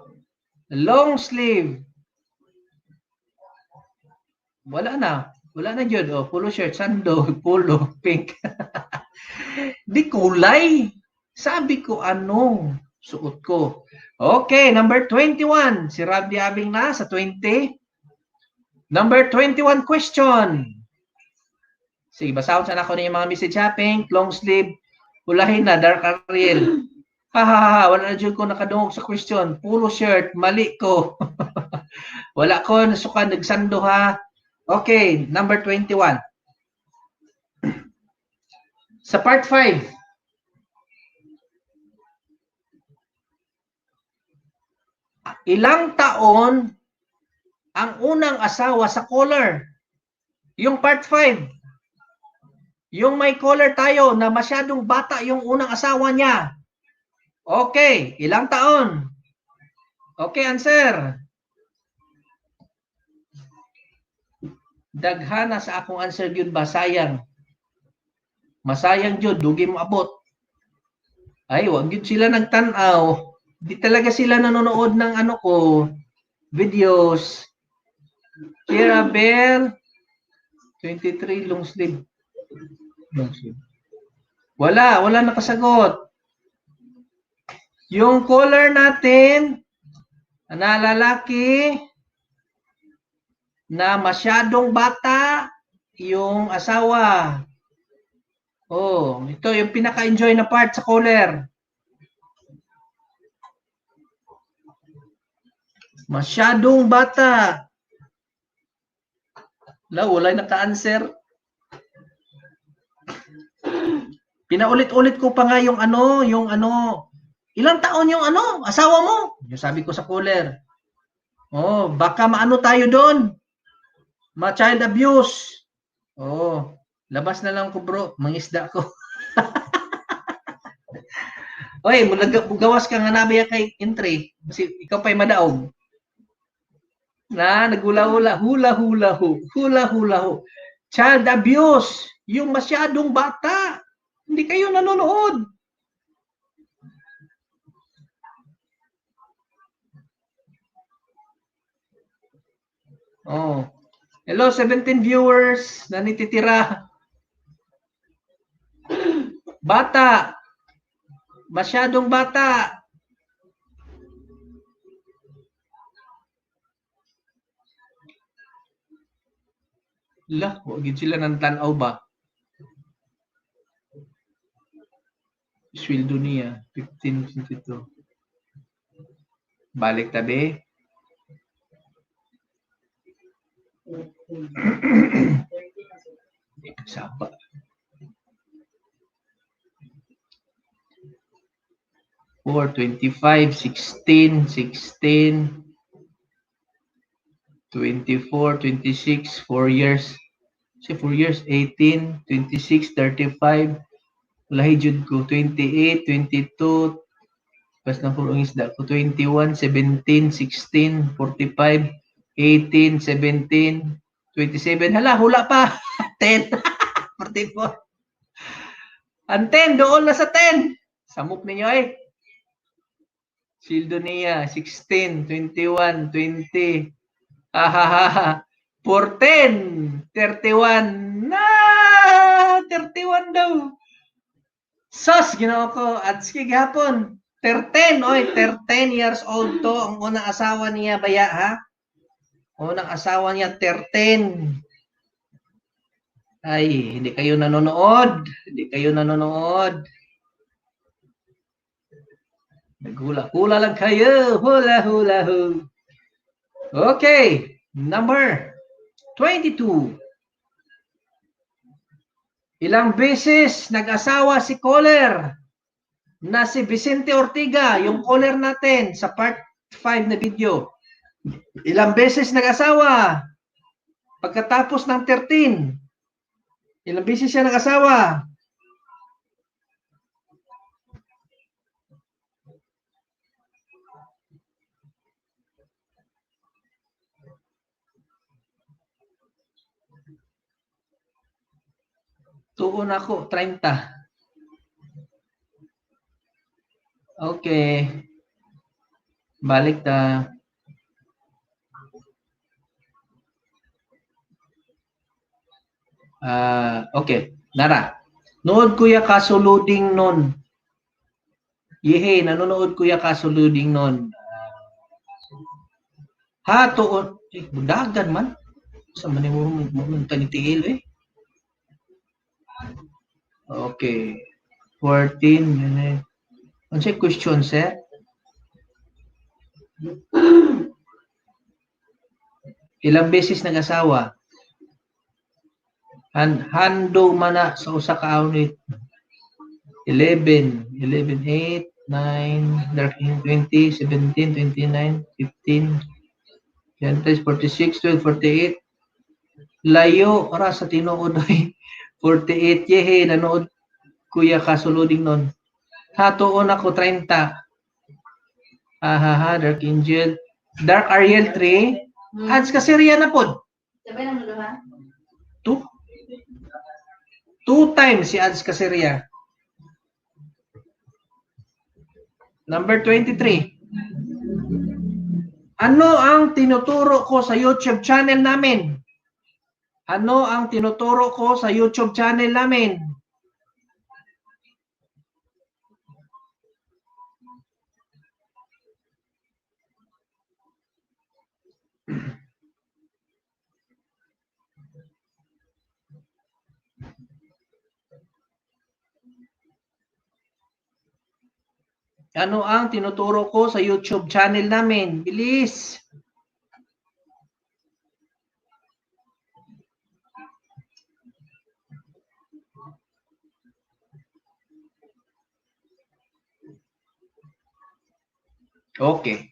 Long sleeve. Wala na. Wala na jud. Oh, polo shirt, sando, polo, pink. Di kulay. Sabi ko anong suot ko. Okay, number 21. Si Randy Abeng na sa 20. Number 21 question. Sige, basahon sana ako ninyo mga message ha. Pink, long sleeve, ulahin na, Dark Ariel. Ha ha ha, wala na jud ko nakadungog sa question. Polo shirt, mali ko. Wala ko nasukan, nagsando ha. Okay, number 21. Sa part 5. Ilang taon ang unang asawa sa caller? Yung part 5. Yung may caller tayo na masyadong bata yung unang asawa niya. Okay, ilang taon? Okay, answer. Daghana sa akong answer gyud ba, sayang. Masayang gyud, dugi mo abot. Ay, wag gyud sila nagtan-aw. Di talaga sila nanonood ng ano ko, videos. Kira Bell, 23, long sleeve. Long sleeve. Wala, wala nakasagot. Yung caller natin, na lalaki, na masyadong bata, yung asawa. Oh, ito yung pinaka-enjoy na part sa caller. Masyadong bata. Wala, wala naka-answer. Pinaulit-ulit ko pa nga yung ano, yung ano. Ilang taon yung ano, asawa mo? Yung sabi ko sa caller. Oh, baka maano tayo doon. Ma-child abuse. Oh, labas na lang ko bro, mangisda ko. Oy, gawas ka nga nabi kay entry. Kasi ikaw pa'y madaog. Na, nagula-hula, hula-hula ho, hula-hula ho. Child abuse, yung masyadong bata. Hindi kayo nanonood. Oh. Hello, 17 viewers na nititira. Bata. Masyadong bata. La, wag yun sila ng tanaw ba? Sweldo niya, 15.22. Balik tabi. Sapa. 4, 25, 16, 16, 24, 26, 4 years. Kasi 4 years, 18, 26, 35, Lahi jud ko 28, 22, pas na puro ang isda ko 21, 17, 16, 45, 18, 17, 27. Hala, hula pa. 10. 44. Ang 10, doon na sa 10. Samok ninyo eh. Sildo niya, 16, 21, 20. Ahahaha. 14, 31. Na! 31 daw. Sus, ginawa ko. At sige, gihapon. 13, oy, 13 years old to. Ang unang asawa niya, baya, ha? Unang asawa niya, 13. Ay, hindi kayo nanonood. Hindi kayo nanonood. Naghula-hula lang kayo. Hula, hula, hu. Okay. Number 22. Ilang beses nag-asawa si caller na si Vicente Ortiga, yung caller natin sa part 5 na video. Ilang beses nag-asawa? Pagkatapos ng 13. Ilang beses siya nag-asawa? Tuon ako, 30. Okay. Balik ta. Ah, okay. Nara. Nood kuya kasuluding nun. Yehe, nanonood kuya kasuluding nun. Ha, tuon. Eh, budagan man. Sa man mo mo tiil eh. Okay. 14. Yun eh. Ano question, sir? Ilang beses nag-asawa? Hando mana sa usa ka awit. 11, 11, 8, 9, 13, 20, 17, 29, 15, 10, 46, 12, 48. Layo ra sa tinuod ay 48 yehe nanood kuya kasuluding nun. Hatuon ako 30. Ahaha, Dark Angel. Dark Ariel 3. Ads kasi riya na pod. Sabay lang duha. Two. Two times si Ads Caseria. Number 23. Ano ang tinuturo ko sa YouTube channel namin? Ano ang tinuturo ko sa YouTube channel namin? Ano ang tinuturo ko sa YouTube channel namin? Bilis! Okay.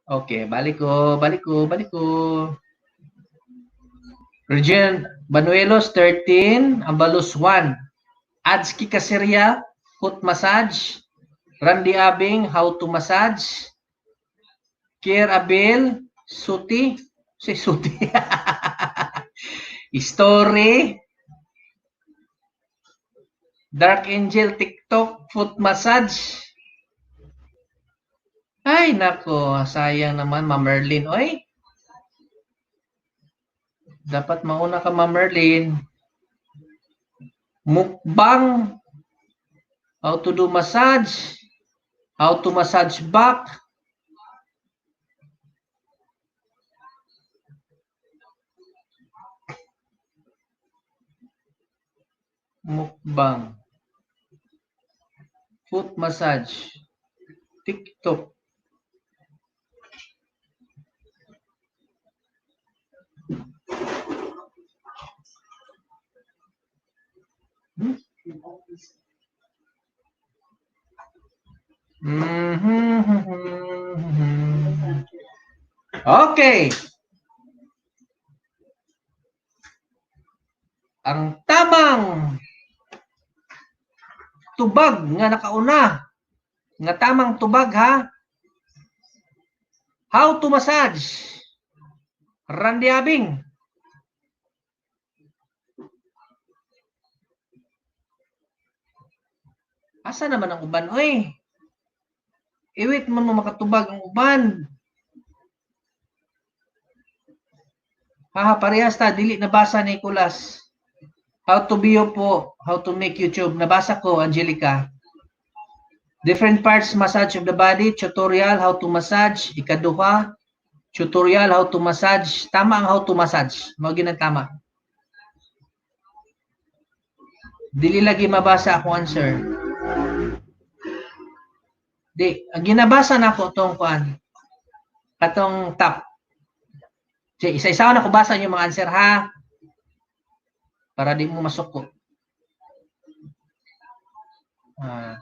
Okay, balik ko, balik ko, balik ko. Regine Banuelos, 13. Ambalos, 1. Adski Caseria, foot massage. Randy Abing, how to massage. Kier Abel, Suti. Si Suti. Story. Dark Angel, TikTok, foot massage. Ay, nako, sayang naman, Ma'am Merlin. Oy, dapat mauna ka, Ma'am Merlin. Mukbang. How to do massage. How to massage back. Mukbang. Foot massage. TikTok. Okay. Ang tamang Tubag nga nakauna. Nga tamang tubag ha. How to massage. Randy Abing. Asa naman ang uban oy? Iwit man mo makatubag ang uban. Haha, parehas ta dili nabasa ni Nicolas. How to be you po, how to make YouTube. Nabasa ko, Angelica. Different parts massage of the body, tutorial how to massage, ikaduha, tutorial how to massage. Tama ang how to massage. Mao gyud ang tama. Dili lagi mabasa akong answer. Di, ang ginabasa nako tong kuan. Katong top. Di, isa-isa na ko basa yung mga answer ha. Para di mo masuko. Ah.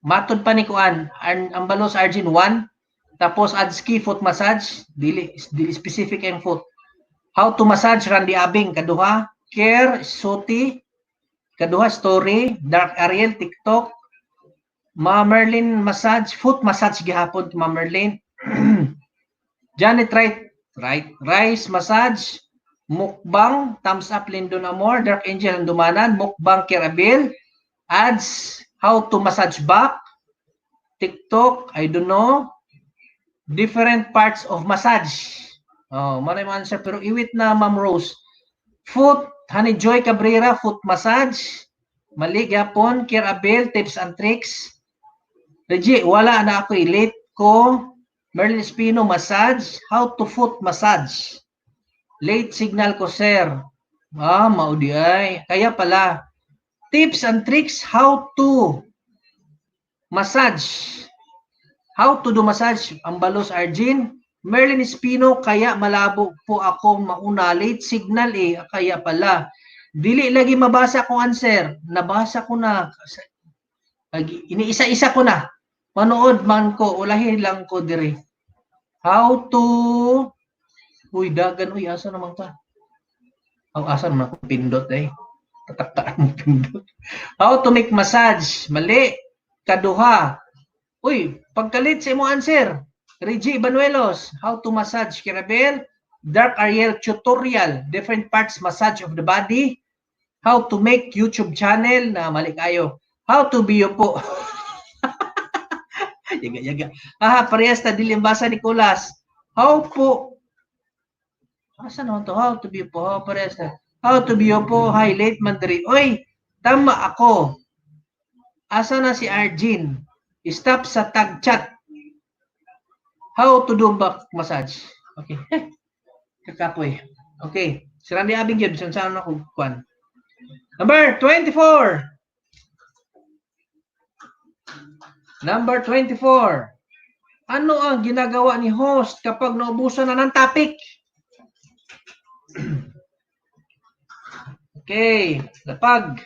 Matod pa ni kuan, ang balos Arjun 1, tapos Adski foot massage, dili dili specific ang foot. How to massage Randy Abing kaduha, Care Soti kaduha story, Dark Ariel TikTok, Ma Merlin massage, foot massage gihapon Ma Merlin. Janet Wright, right, Rice massage, Mukbang, thumbs up Lindon Amor, Dark Angel Handumanan, Mukbang Kirabil, ads, how to massage back, TikTok, I don't know, different parts of massage. Oh, mao na yung answer pero iwit na Ma'am Rose. Foot, Honey Joy Cabrera, foot massage. Mali gyapon, Kirabel, tips and tricks. Reggie, wala na ako, late ko. Merlin Espino, massage. How to foot massage. Late signal ko, sir. Ah, maudi ay. Kaya pala. Tips and tricks how to massage. How to do massage. Ang balos Arjun. Merlin Espino, kaya malabo po ako mauna. Late signal eh. Kaya pala. Dili lagi mabasa kong answer. Nabasa ko na. Iniisa-isa ko na. Manood man ko. Ulahin lang ko dire. How to... Uy, dagan. Uy, asa naman ka? Ang asa naman ako pindot eh. Tataktaan mo pindot. How to make massage. Mali. Kaduha. Uy, pagkalit sa imo answer. Reggie Banuelos, how to massage Kirabel. Dark Ariel tutorial, different parts massage of the body. How to make YouTube channel na mali kayo. How to be you po. Yaga, yaga. Ah, parehas ta dili ang basa Nicolas. How po. Asa naman to? How to be you po? How parehas ta. How to be you po? Hi, late man diri. Oy, tama ako. Asa na si Arjun? Stop sa tag chat. How to do back massage. Okay. Kakapoy. Okay. Si Randy Abing yun. Saan saan ako kuan. Number 24. Number 24. Ano ang ginagawa ni host kapag naubusan na ng topic? Okay. Lapag.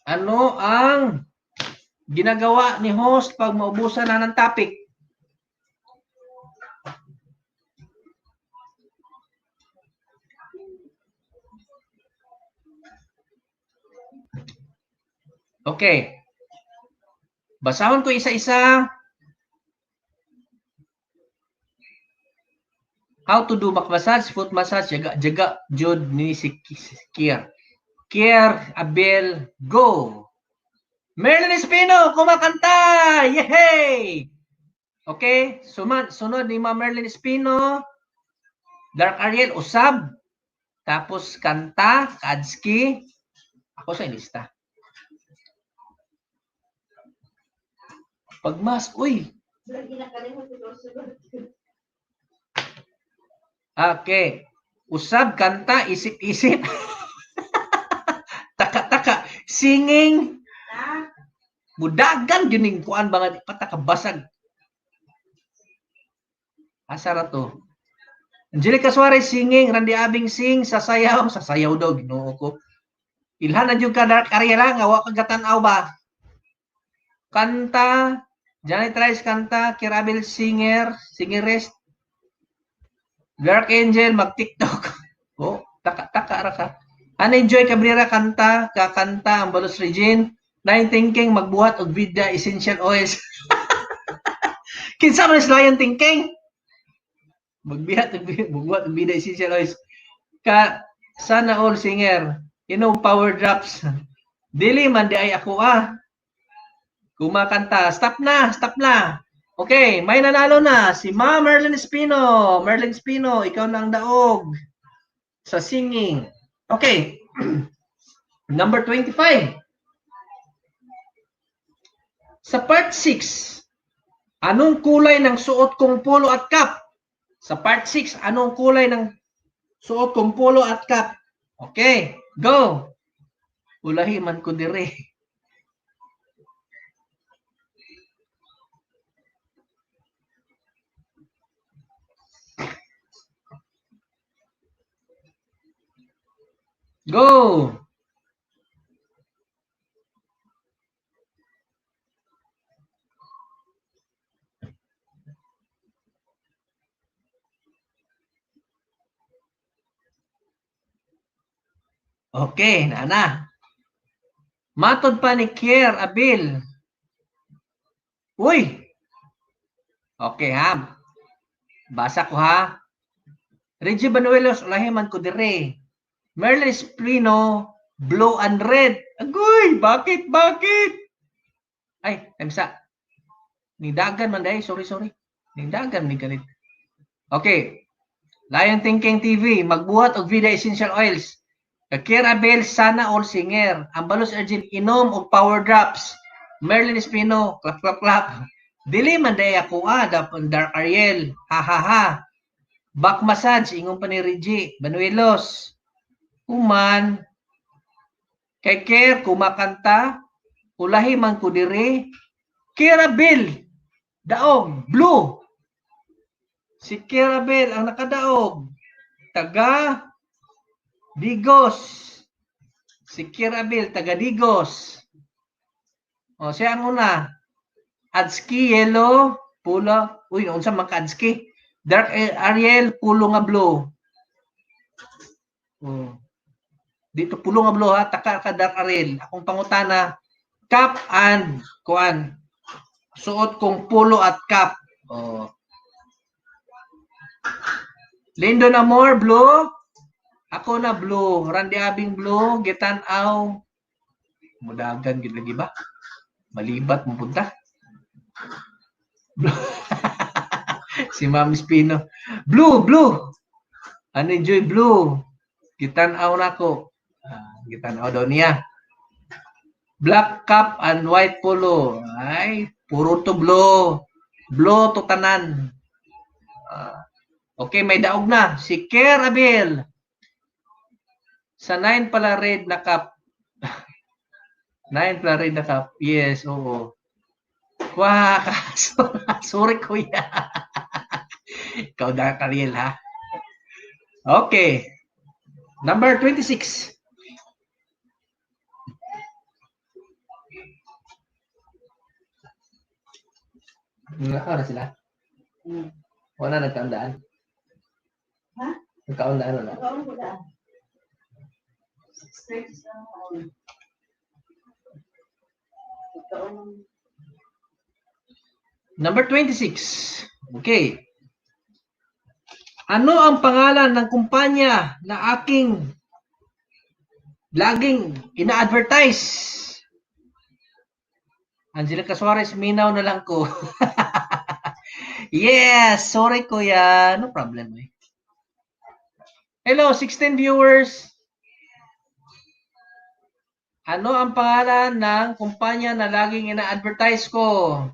Ano ang ginagawa ni host pag maubusan na ng topic? Okay. Basahon ko isa-isa. How to do back massage, foot massage, jaga, jaga, jud ni si Kier. Kier, Abel, go! Merlin Espino, kumakanta! Yehey! Okay, sunod ni Ma'am Merlin Espino, Dark Ariel, usab. Tapos kanta, Kadski. Ako sa ilista. Pagmas, uy! Okay. Usab, kanta, isip-isip. Taka-taka. Singing. Mudagan yun yung kuan ba nga patakabasag. Asa ra to? Angelica Suarez singing, Randy Abing sing, sasayaw, sasayaw daw Ginoo ko. Ilhan na jud ka Dark Ariel nga wa ka gatan-aw ba? Kanta, Janet Rice kanta, Kirabel singer, singerist. Dark Angel mag-TikTok. Oh, taka-taka ra ka. Ana Joy Cabrera kanta, kakanta ang Balos Regine. Lion Thinking magbuhat og vida essential oils. Kinsa man is Lion Thinking? Magbihat og magbuhat og vida essential oils. Ka sana all singer. Inom power drops. Dili man di ay ako ah. Kumakanta. Stop na, stop na. Okay, may nanalo na si Ma Merlin Espino. Merlin Espino, ikaw na ang daog sa singing. Okay. Number 25. Sa part 6, anong kulay ng suot kong polo at cap? Sa part 6, anong kulay ng suot kong polo at cap? Okay, go. Ulahi man ko dire. Go! Okay, nana. Matod pa ni Kier Abil. Uy! Okay ha. Basa ko ha. Reggie Banuelos, ulahi man ko dire. Merle Esplino, blue and red. Agoy, bakit, bakit? Ay, emsa. Nidagan man dahil, sorry, sorry. Nidagan ni ganit. Okay. Lion Thinking TV, magbuhat og Vida Essential Oils. Kier Abel, sana all singer. Ambalos Ergin, inom og power drops. Merlin Espino, clap, clap, clap. Dili man dahil ako ah, dapat Dark Ariel. Ha, ha, ha. Back massage, ingon pa ni Reggie. Banuelos. Human. Kay Ker, kumakanta. Ulahi man ko dire. Kirabel, daog, blue. Si Kirabel ang nakadaog. Taga Digos. Si Kirabel, taga Digos. O, siya ang una. Adski, yellow, pula. Uy, unsa man ka Adski? Dark Ariel, pulo nga blue. Oh. Dito pulo nga blue ha, taka ka Dark Ariel. Akong pangutana, cap and kuan. Suot kong pulo at cap. Oh. Lindo Amor, blue. Ako na blue. Randy Abing blue. Gitan-aw. Mudagan gid lagi ba? Malibat mo punta. Blue. Si Ma'am Espino. Blue, blue. Ano enjoy blue? Gitan-aw na ko. Ah, gitan-aw daw niya. Black cap and white polo. Ay, puro to blue. Blue to tanan. Ah, okay, may daog na. Si Ker Abel. Sa 9 pala red na cap. 9 pala red na cap. Yes, oo. Wah, sorry kuya. Ikaw na, Kariel, ha? Okay. Number 26. Nakaw na sila? Hmm. Wala nagkaundaan? Ha? Nagkaundaan wala? Kaon ko daan. 6:30 sa kaon. Kaon. Number 26. Okay. Ano ang pangalan ng kumpanya na aking laging ina-advertise? Angelica Suarez, minaw na lang ko. Yes! Sorry, kuya. No problem eh. Hello, 16 viewers. Ano ang pangalan ng kumpanya na laging ina-advertise ko?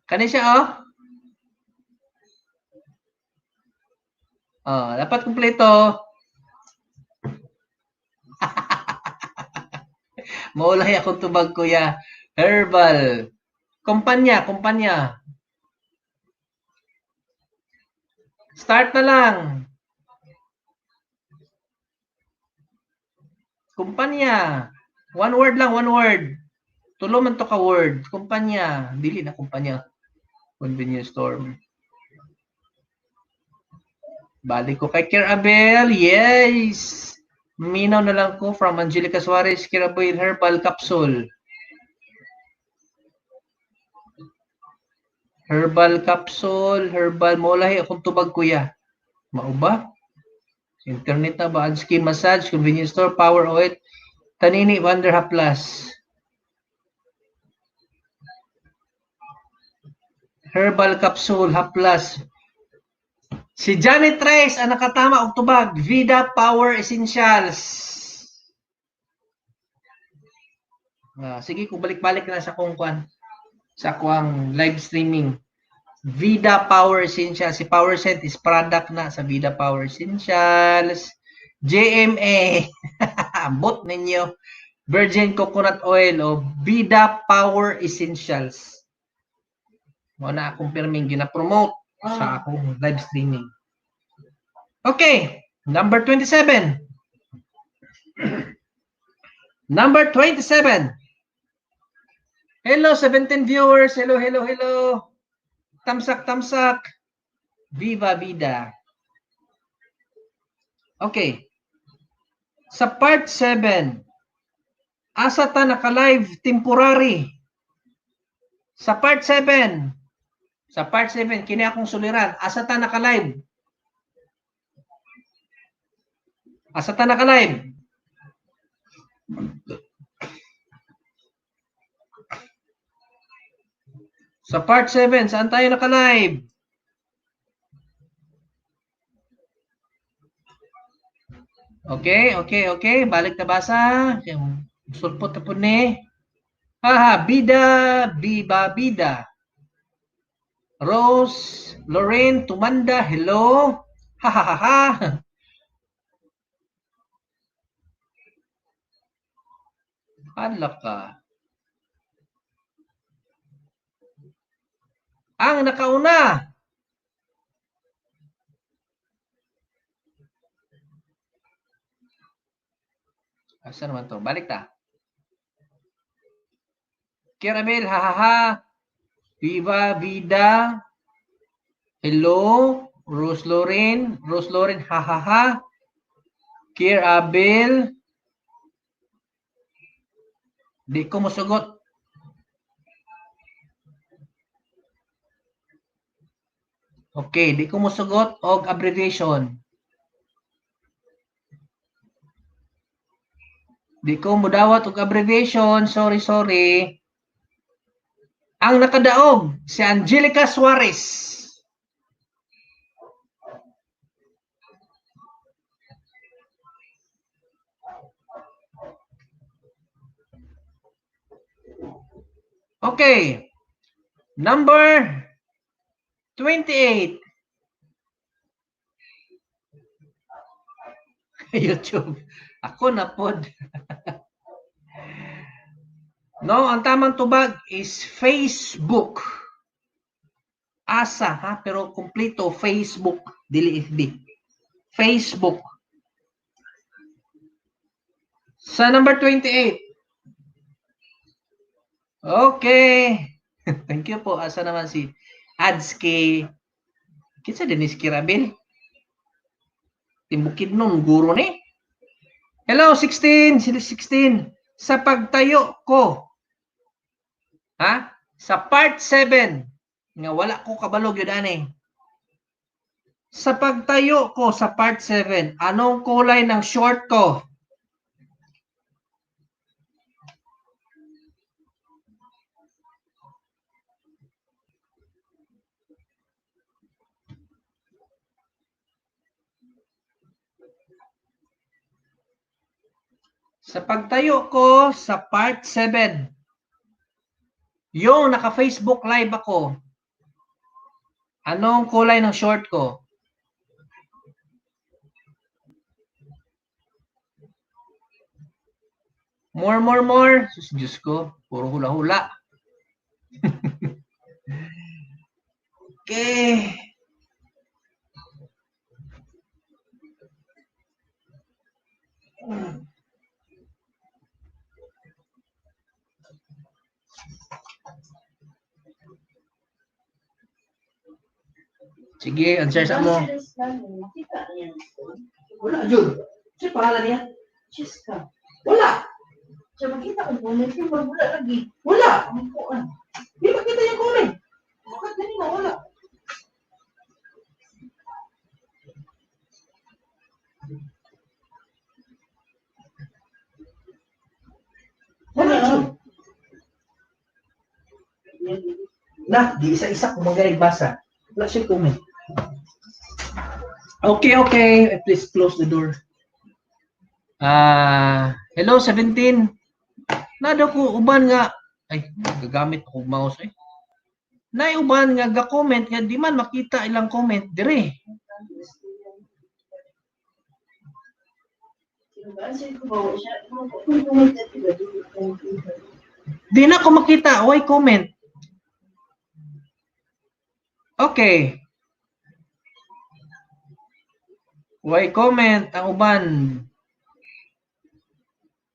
Kani siya, oh? Oh, dapat kumpleto. Maulay akong tubag, kuya. Herbal. Kumpanya, kumpanya. Start na lang. Kumpanya. One word lang, one word. Tulo man to ka word. Kumpanya. Dili na kumpanya. Convenience store. Balik ko kay Kirabel. Yes! Minaw na lang ko from Angelica Suarez, Kirabel Herbal Capsule. Herbal capsule, herbal. Maulahi akong tubag, kuya. Mao ba? Internet na ba? Skin massage, convenience store, power oil, Tanini, Wonder Plus. Herbal capsule, haplas. Si Janet Reyes ang nakatama og tubag. Vida Power Essentials. Sige, kung balik-balik na sa kong kwan, sa kuang live streaming. Vida Power Essentials. Si Power Set is product na sa Vida Power Essentials. JMA. Bot ninyo. Virgin Coconut Oil o Vida Power Essentials. Mao na akong pirming gina-promote sa akong live streaming. Okay, number 27. Number 27. Hello, 17 viewers. Hello, hello, hello. Tamsak, tamsak. Viva vida. Okay. Sa part 7, asa ta naka-live temporary? Sa part 7, sa part 7, kini akong suliran, asa ta naka-live? Asa ta naka-live? Sa part 7, saan tayo naka-live? Okay. Balik na basa. Sulpot na po ni. Haha, bida, biba, bida. Rose, Lorraine, Tumanda, hello. Ha ha ha ha. Hala ka. Ang nakauna. Asa naman to? Balik ta. Kiramel, ha ha ha. Viva, vida. Hello. Rose Lorraine. Rose Lorraine, ha ha ha. Kier Abel. Di ko mosugot. Okay, di ko mosugot og abbreviation. Di ko mudawat og abbreviation. Sorry, sorry. Ang nakadaog, si Angelica Suarez. Okay. Number 28. YouTube. Ako na pod. No, ang tamang tubag is Facebook. Asa ha, pero kumpleto Facebook, dili FB. Facebook. Sa number 28. Okay. Thank you po. Asa naman si Adske? Kinsa din ni Kirabel? Timbukid nun, guro ni. Hello, 16. Sila 16. Sa pagtayo ko, ha? Sa part 7, nga wala ko kabalog yun ani. Sa pagtayo ko sa part 7, anong kulay ng short ko? Sa pagtayo ko sa part 7, yung naka-Facebook live ako, anong kulay ng short ko? More, more, more. Sus, Diyos ko, puro hula-hula. Okay. Sige, answer sa mo. Makita niya. Wala, Jud. Sa pangalan niya? Cheska. Wala. Siya makita ko comment yung wala lagi. Wala. Ang kuan. Di makita yung comment. Bakit ganun wala? Wala, Jud. Na, di isa-isa kung magaling basa. Wala siya comment. Okay. Please close the door. Ah, hello 17. Nado ko uban nga ay gagamit ko mouse eh. Nay uban nga ga-comment nga di man makita ilang comment dire. Answer ko ba siya? Kung comment na diba? Di na ko makita, why comment? Okay. Why comment ang uban?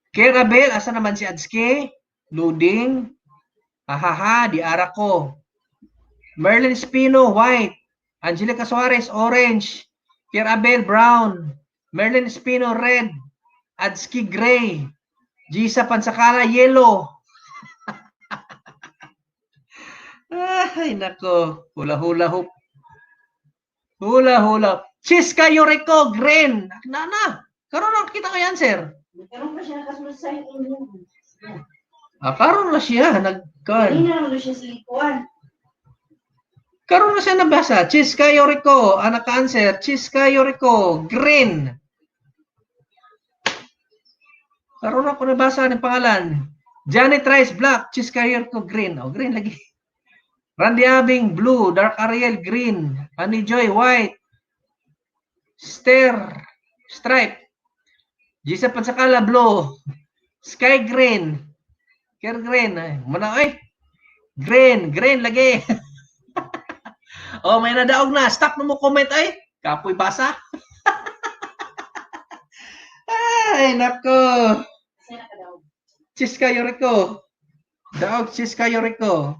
Kerabel, asa naman si Adske? Loading. Ahaha, di ara ko. Merlin Espino, white. Angelica Suarez, orange. Kerabel, brown. Merlin Espino, red. Adski, gray. Gisa Pansakala, yellow. Ay, nako. Hula-hula hoop. Hula-hula. Chiska Yoriko, green. Na na. Karon lang kita kay answer. Karon pa siya nakasunod sa inyo. Ah, karon na siya nagkan. Kanina naman siya sa likuan. Karon na siya nabasa. Chiska Yoriko, ang naka-answer. Chiska Yoriko, green. Karon ako nabasa ng pangalan. Janet Rice, black. Chiska Yoriko, green. Oh, green lagi. Randy Abing, blue. Dark Ariel, green. Honey Joy, white. Stair, stripe. Gisa Pansakala, blue. Sky green. Care green. Ay, muna, ay. Green, green lagi. Oh, may nadaog na. Stop na mo comment ay. Kapoy basa. Ay, nako. Siya nakadaog. Chiska Yoriko. Daog Chiska Yoriko.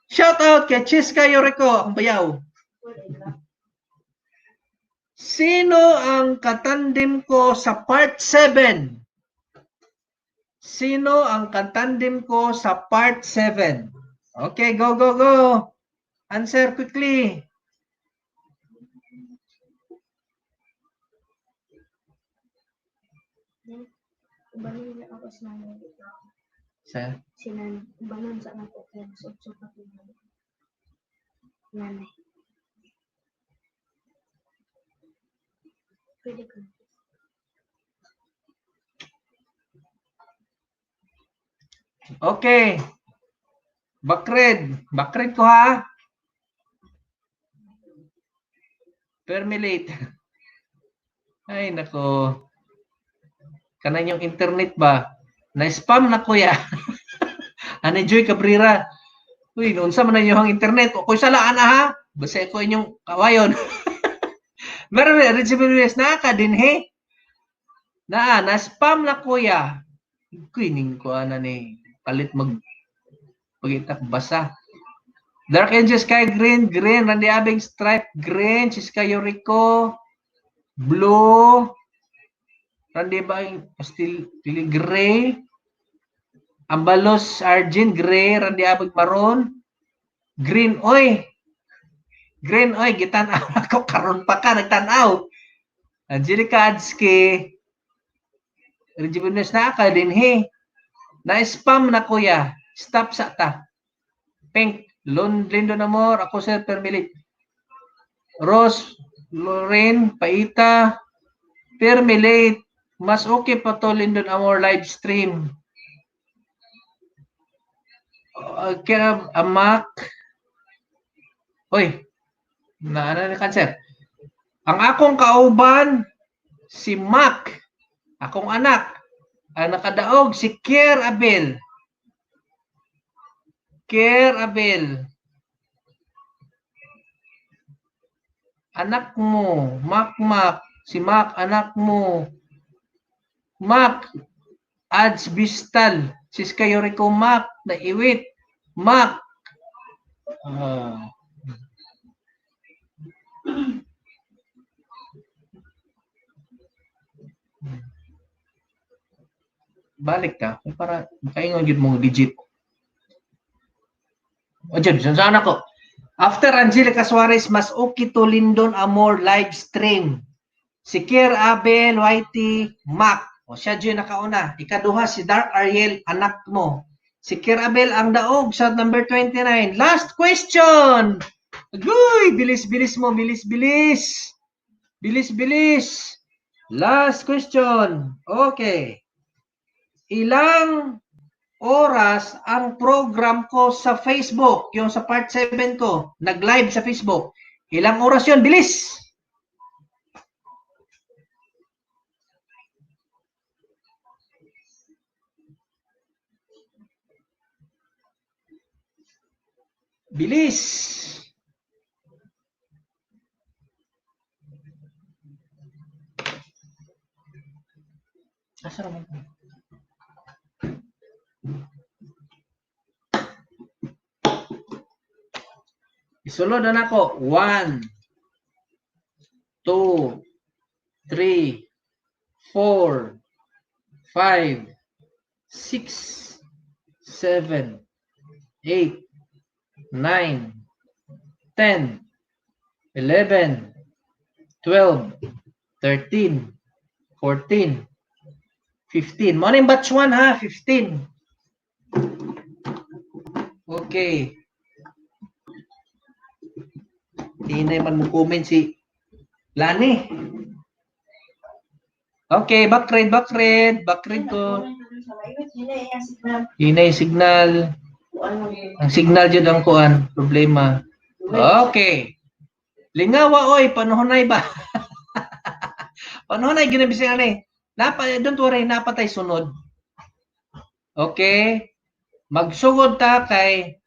Shout out kay Chiska Yoriko, ang bayaw. Sino ang katandim ko sa part 7? Sino ang katandim ko sa part 7? Okay, go, go, go. Answer quickly. Ubanan na ako sa nanay. Sa Si nanay. Ubanan sa anak ko. Kaya nasubsob ako ng nanay. Pwede ka. Okay. Bakred. Bakred ko ha. Permilate. Ay, nako. Kanan yung internet ba? Na-spam na kuya. Ani Joy Cabrera. Uy, noon sa man ang internet. O ko'y salaan na ha. Basta ko inyong kawayon. Meron na, Richie Bermudez, naa ka din he. Naa, na-spam na kuya. Kuining ko ana ni palit mag pagitak basa. Dark Angel Sky Green, Green, Randy Abing Stripe Green, Siska Yoriko, Blue, Randy Abing Pastil Pili Gray, Ambalos Argent Gray, Randy Abing Maroon, Green oy. Green oy, gitan-aw ako karon pa ka nagtan-aw. Angelica Adski, Reggie Bermudez na ka din he. Na-spam na kuya. Stop sa ta. Pink. Lon Lindo Namor. Ako sir Permilit. Rose. Lorraine. Paita. Permilate. Mas okay pa to Lindon Amor live stream. Kaya amak. Hoy. Na ano ni cancer. Ang akong kauban si Mac. Akong anak. Ang nakadaog si Kier Abel. Kier Abel. Anak mo, Mac Mac, si Mac anak mo. Mac Ads Bistal, si Yoriko Mac, naiwit. Mac. Ah. Balik ka para makaingon gyud mong digit. O dyan, saan ako? After Angelica Suarez, mas okay to Lindon Amor live stream. Si Kier Abel, Whitey, Mac. O siya dyan nakauna. Ikaduha si Dark Ariel, anak mo. Si Kier Abel ang daog sa number 29. Last question! Agoy! Bilis-bilis mo, bilis-bilis. Bilis-bilis. Last question. Okay. Ilang oras ang program ko sa Facebook, yung sa part 7 ko, nag-live sa Facebook? Ilang oras yun? Bilis! Bilis! Asa naman ko? Isulod na nako. 1, 2, 3, 4, 5, 6, 7, 8, 9, 10, 11, 12, 13, 14, 15. Mo na yung batch 1 ha, 15. Okay. Hinay man mo comment si Lani. Okay, back read, back read. Back read ko. Hinay signal. Ang signal jud ang kuan, problema. Okay. Lingawa oy, panahonay ba? Panahonay ginabising ani. Napa, don't worry, napatay sunod. Okay. Magsugod ta kay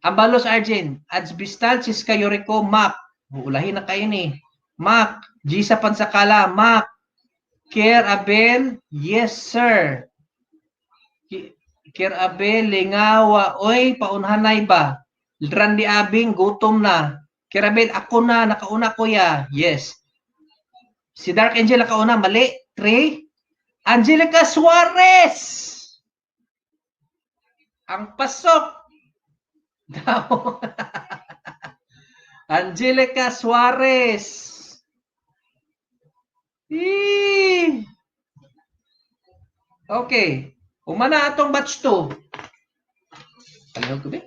Ambalos Arjun, Ads Bistal, Siska Yuriko, Mac. Ulahin na kayo ni. Mac, Gisa Pansakala, Mac. Kier Abel, yes sir. Kier Abel, Lingawa, oy, paunhanay ba? Randy Abing, gutom na. Kier Abel, ako na, nakauna kuya. Yes. Si Dark Angel nakauna, mali. 3. Angelica Suarez! Ang pasok! Daw. Angelica Suarez. Eee. Okay. Umana atong batch 2. Palihog ko ba?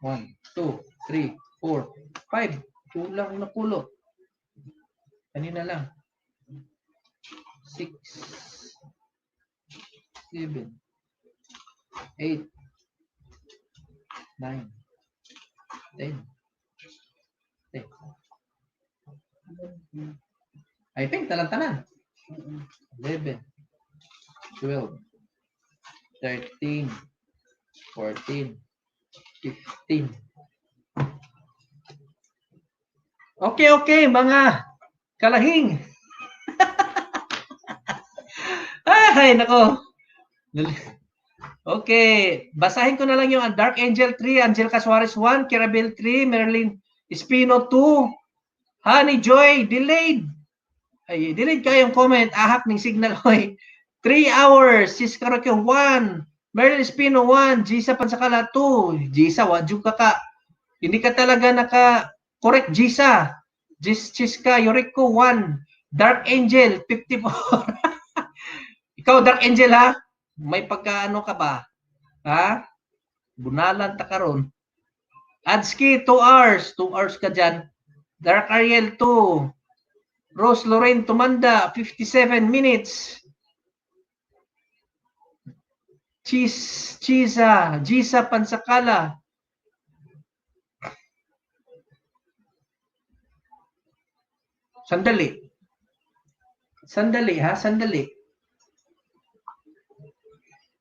1, 2, 3, 4, 5. Kulang na kulo. Kanina lang. 6, 7, 8, 9, 10, 10. I think talang-tanan. 11, 12, 13, 14, 15. Okay, okay, mga kalahing. Ay, nako. Okay, basahin ko na lang yung Dark Angel 3, Angelica Suarez 1, Kirabel 3, Marilyn Espino 2, Honey Joy, delayed. Ay, delayed kayong comment. Ahak ning signal, hoy. 3 hours, Siska Roque 1, Marilyn Espino 1, Gisa Pansakala 2. Gisa, wadyo ka ka. Hindi ka talaga naka-correct, Gisa. Chiska Yoriko 1, Dark Angel 54. Ikaw, Dark Angel, ha? May pagkaano ka ba? Ha? Bunalan ta karon. Adski, 2 hours. 2 hours ka dyan. Dark Ariel, 2. Rose Lorraine Tumanda, 57 minutes. Cheese, Chisa, Gisa Pansakala. Sandali. Sandali, ha? Sandali.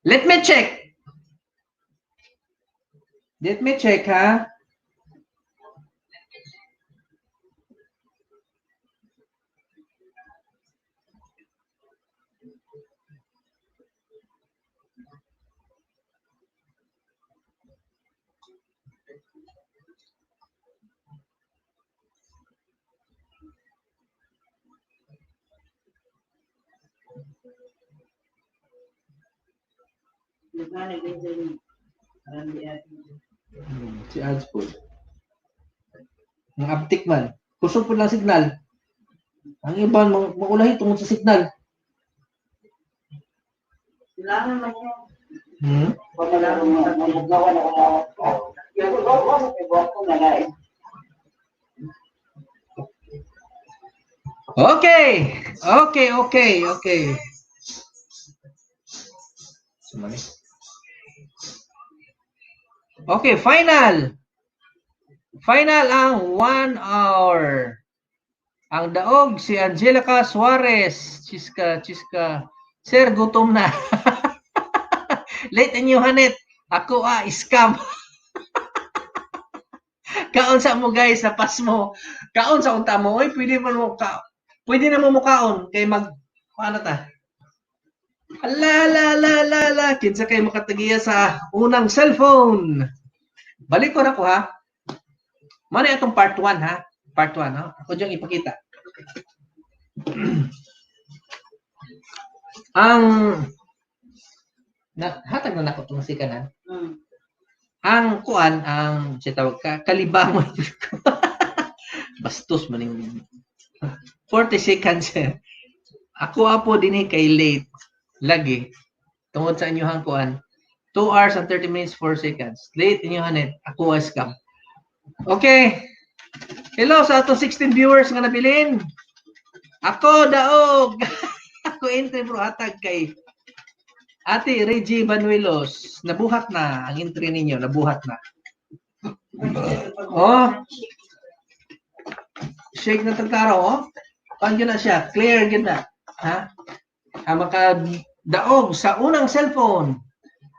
Let me check. Let me check, ha? Daghan na gyud ni. Randy Abing. Si ads po. Ang uptick man. Kusog po lang signal. Ang iba, maulahi tungod sa signal. Kailangan man yan. Okay. Okay. Sumali. Okay, final. Final ang 1 hour. Ang daog si Angelica Suarez. Chiska, chiska. Sir, gutom na. Late inyo hanet. Ako ah, scam. Kaon sa mo, guys, sa pas mo. Kaon sa unta mo. Oy, pwede man mo ka. Pwede na mo mukaon kay mag paano ta? Ala la la la la, kinsa kay makatagiya sa unang cellphone? Balik ko na ko ha. Mao atong part 1 ha. Part 1 ha. Ako diyang ipakita. Ang na, hatag na nako tong si kanan. Ang kuan ang siya tawag ka kalibangon. Bastos maning 40 seconds, eh. Ako apo dinhi kay late lagi tungod sa inyong kuan. 2 hours and 30 minutes 4 seconds. Late inyong net. Ako as scam. Okay. Hello sa atong 16 viewers nga nabilin. Ako daog. Ako entry, bro, hatag kay Ate Reggie Banuelos. Nabuhat na ang entry ninyo, nabuhat na. Oh. Shake na tagtaro, oh. Paano na siya? Clear gid na. Ha? Ang makadaog sa unang cellphone.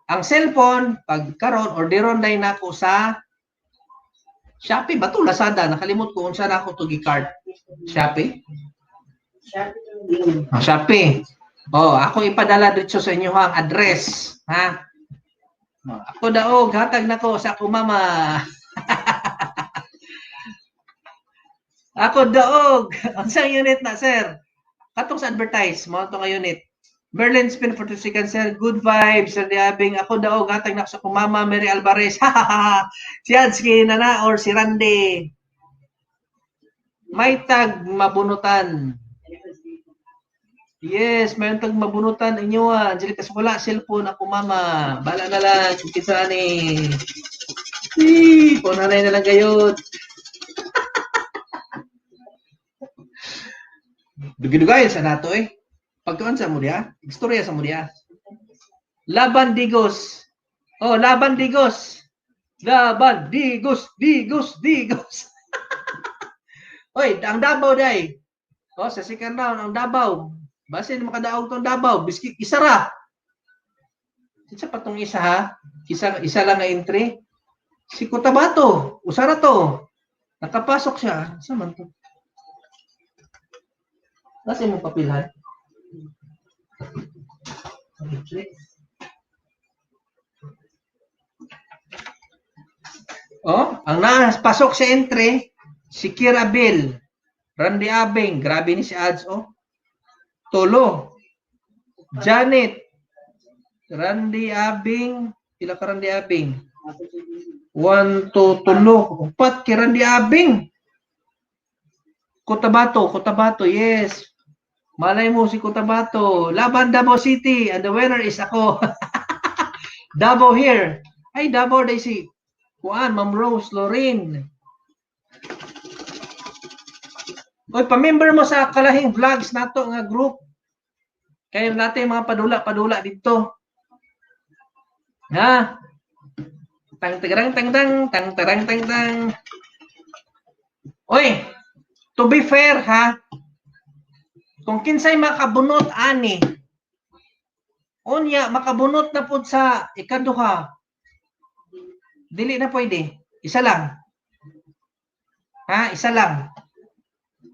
Ang cellphone, pag karon orderon day nako sa Shopee ba to? Lazada. Nakalimot ko unsa na ako to gi-cart. Shopee? Ah, Shopee. Oh, ako ipadala dito sa inyo ang address, ha? Oh, ako daog, hatag nako sa ako mama. Ako daog. Unsang unit na, sir? Katong sa advertise, mo to nga unit. Merlin spin for 2 seconds, sir. Good vibes, Sir Diabing. Ako daog, hatag nako sa akong mama, Mary Alvarez. Si Adski na na or si Randy. May tag mabunutan. Yes, may tag mabunutan inyo ah. Angelica, wala cellphone ako mama. Bala na lang kung kinsa ni. Eh, pananay na lang gayud. Dugi-dugay sa nato eh. Pagkuan sa mo diya, istorya sa mo diya. Laban Digos. Oh, Laban Digos. Laban Digos, Digos, Digos. Oy, ang Davao day. Oh, sa second round ang Davao. Basin makadaog tong Davao, biski isa ra. Isa pa tong isa ha. Isa isa lang nga entry. Si Cotabato, usa ra to. Nakapasok siya. Sa man to? Nasa imong papilhan? Entry. Oh, ang napasok sa entry si Kira Bill, Randy Abing, grabe ni si Ads oh. Tulo. Janet, Randy Abing, pila ka Randy Abing? 1, 2, tulo. Upat kay Randy Abing. Cotabato, Cotabato, yes. Malay mo si Cotabato. Laban Davao City and the winner is ako. Davao here. Ay, Davao day si Kuan, Ma'am Rose Lorraine. Oy, pa-member mo sa Kalahing Vlogs nato nga group. Kayo natin mga padula-padula dito. Ha? Tang tagarang tang tang tang tarang tang tang. Oy, to be fair ha. Kung kinsay makabunot ani, unya makabunot na pud sa ikaduha. Dili na pwede. Isa lang. Ha, isa lang.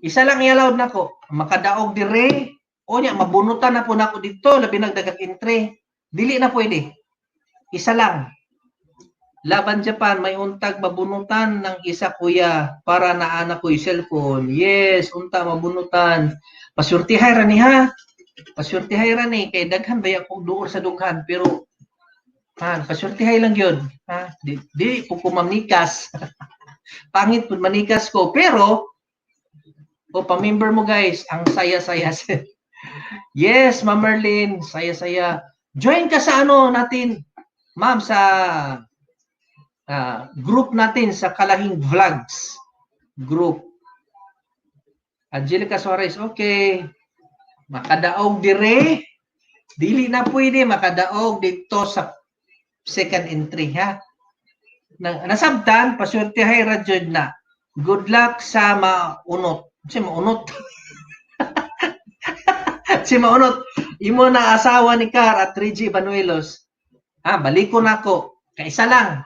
Isa lang i-allowed nako. Makadaog dire, unya mabunutan na po nako dito, labi nagdagang entry. Dili na pwede. Isa lang. Laban Japan, may untag mabunutan ng isa, kuya, para naana ko yung cellphone. Yes, unta mabunutan. Pasurtihay ra ni ha. Paswertihay ra ni kay daghan ba akong duor sa dughan pero ha, paswertihay lang yun. Ha? Di, di po ko mamnikas. Pangit po manikas ko pero o pa-member mo guys, ang saya-saya. Yes, Ma'am Merlin, saya-saya. Join ka sa ano natin, ma'am, sa group natin sa Kalahing Vlogs group. Angelica Suarez, okay. Makadaog dire. Dili na pwede makadaog dito sa second entry, ha. Nasabtan, paswertihay ra jud na. Good luck sa maunot. Si maunot. Si maunot. Imo na asawa ni Car at 3G Banuelos. Ha, baliko na ako. Kaisa lang.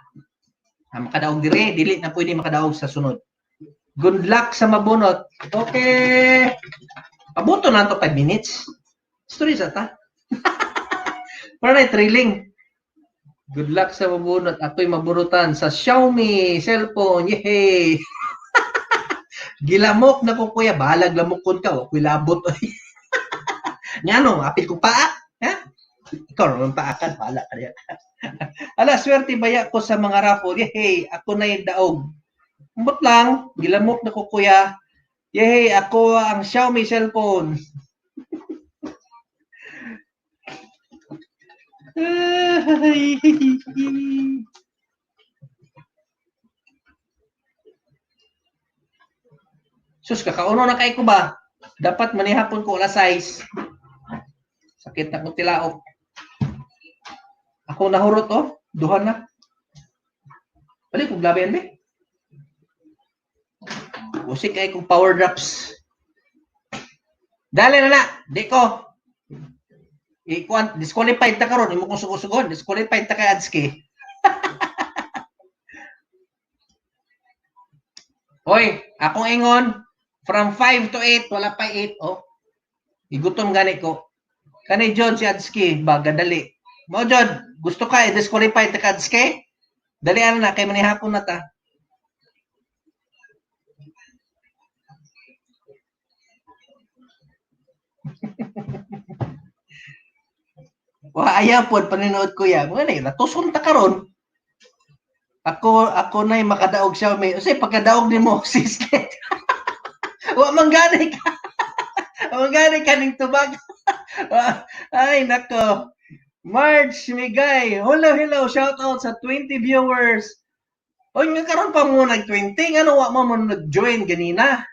Ha, makadaog dire, dili na pwede makadaog sa sunod. Good luck sa mabunot. Okay. Pabuto na to 5 minutes. Story sa ta. Para na thrilling. Good luck sa mabunot. Ako'y mabunutan sa Xiaomi cellphone. Yay! Gilamok na ko kuya. Bahalag lamokon ka. Ako'y labot. Ngano, apil ko paa. Ha? Ikaw naman paakan. Bahala ka niya. Ala, swerte baya ko sa mga raffle. Yay! Ako na yung daog. Umbot lang. Gilamok na ko kuya. Yay! Ako ang Xiaomi cellphone. Sus, kakauno na kay ko ba? Dapat manihapon ko alas 6. Sakit na kong tilaok. Ako nahurot oh. Duha na. Balik kong labi yan, be. Usik kay kong power drops. Dali na na. Di ko. Ikuan, disqualified ta karon imo kong sugo-sugon, disqualified ta kay Adski. Hoy, akong ingon from 5 to 8, wala pa 8 oh. Igutom gani ko. Kani John si Adski ba gadali. Mo John, gusto ka i-disqualified ta ka Adski? Dali ana na kay manihapon na ta. Wa ayaw pod paninood kuya. Mga na natuson ta karon. Ako na'y makadaog siya may unsay pagkadaog nimo sislet. Wa man gani ka. Wa man gani ka ning tubag. Ay nako. Marge Migay. Hello, hello. Shout out sa 20 viewers. Oy, nga karon pa mo nag 20 ngano wa mo mo nag-join ganina.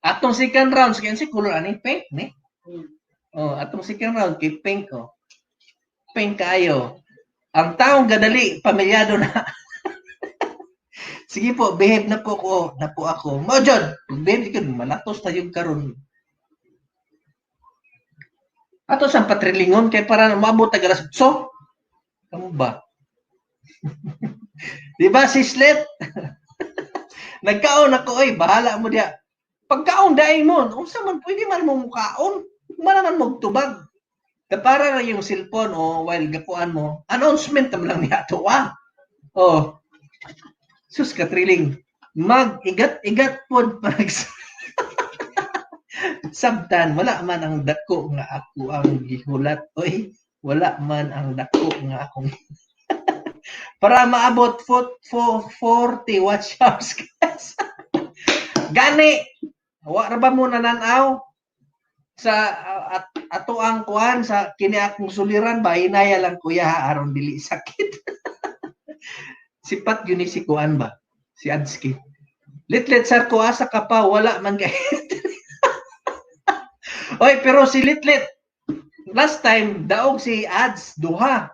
Atong second round sige si color ani pink ni. Oh, atong second round kay pink oh. Pink kayo. Ang taong gadali, pamilyado na. Sige po, behave na po ko, na po ako. Mo John, behave ka malatos na yung karon. Ato sa patrilingon kay para maabot tag alas 8. Kamo ba? Di ba sislet? Nagkaon ako oy, bahala mo diya. Pagkaon daay mo, unsa man pwede man mo mukaon, wala man magtubag. Para ra yung cellphone o while gakuan mo, announcement naman lang niya ato ah. Oh. Sus ka thrilling. Mag-igat-igat pod pag sabtan wala man ang dako nga ako ang gihulat oy, wala man ang dako nga akong para maabot 40 watch hours guys. Gani wa ra ba mo nananaw sa ato ang kuan sa kini akong suliran ba hinaya lang kuya ha, aron dili sakit. Sipat gyud ni si kuan ba si Adski. Litlit sar ko asa ka pa wala man kay. Oy pero si Litlit last time daog si Ads duha.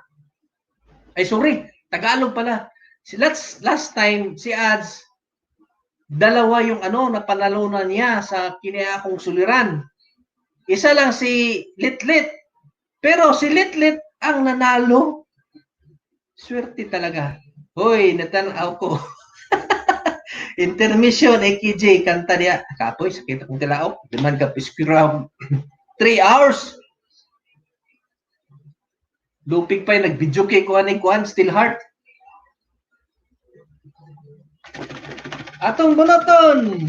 Ay sorry, Tagalog pala. Si last time si Ads dalawa yung ano napanalunan niya sa kini akong suliran. Isa lang si Litlit. Pero si Litlit ang nanalo. Swerte talaga. Hoy, natanaw ko. Intermission, AKJ, kanta niya. Kapoy, sakit akong tilaok. Di man ka piskira. 3 hours. Lupig pa yung nag-video kay kuan ni kuan, Still Heart. Atong bunoton.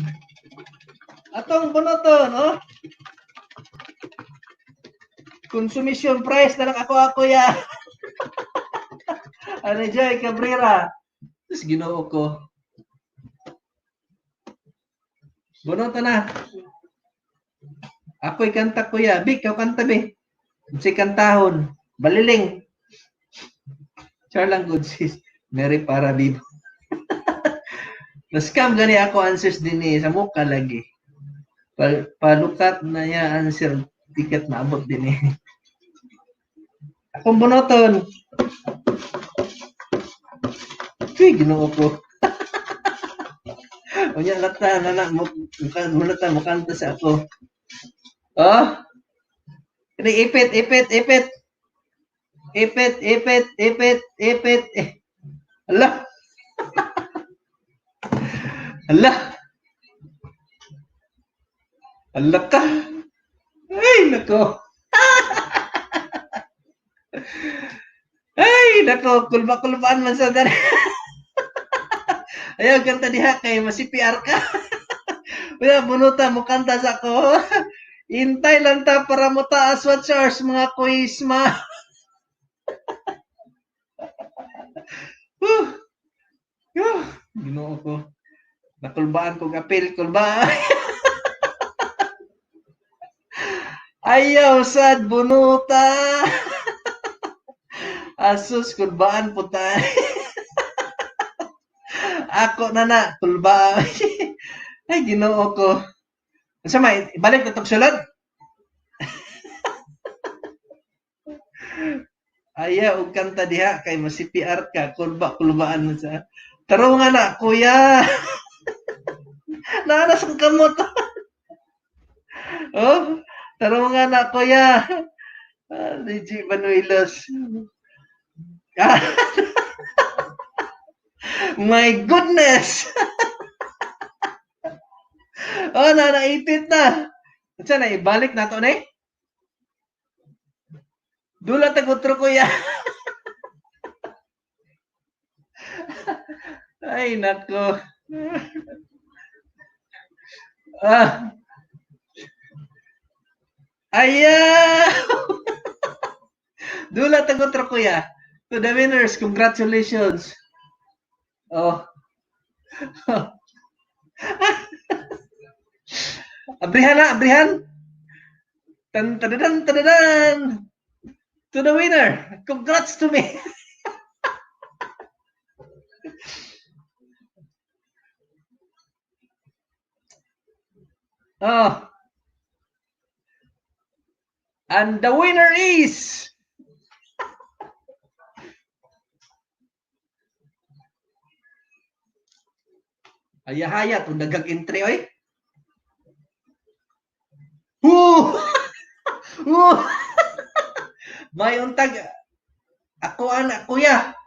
Atong bunoton, oh. Consumption price na lang ako ako ya. Ano, Joy Cabrera. Tapos Ginoo ko. Bunuto na. Ako'y kanta, kuya. Bik, ikaw kanta, be. Si kantahon. Baliling. Char lang, good sis. Mary para bibo. Na-scam gani ako answers din eh. Sa mukha lagi. Palukat na niya answer. Ticket maabot din eh. Akong bunoton. Uy, Ginoo ko. Unya lata na na mukha mukanta sa ako. Oh. Kini ipit ipit ipit. Ipit ipit ipit ipit. Eh. Ala. Ala. Ala ka. Ay, nako. Ay, nako, kulba-kulbaan man sa dali. Ayaw, kanta diha kay masi-PR ka. Kuya, bunuta mo kanta sa ako. Hintay lang ta para mo taas what charge mga kuisma. Whew. Whew. Ginoo ko. Nakulbaan ko apil, kulbaan. Ayaw sad bunuta. Asus, kulbaan po ta. Ako na na, kulbaan. Ay, Ginoo ko. Unsa may ibalik na tong sulod? Ayaw og kanta diha kay mo CPR ka, kulba kulbaan mo sa. Taro nga na, kuya. Naanas ang kamot. Oh, taro nga na, kuya. Ah, DJ Manuelos. Ah. My goodness! Oh, na naipit na. Unsa na ibalik na to ni? Dula tag otro, kuya. Ay, nako. Ah. Ayaw! Dula tag otro, kuya. To the winners, congratulations. Oh. Abrihan na, abrihan. Tan tadadan tadadan. To the winner, congrats to me. Oh. And the winner is Ayahaya, itong dagang entry, oy. Woo! Woo! May untag. Ako anak, kuya.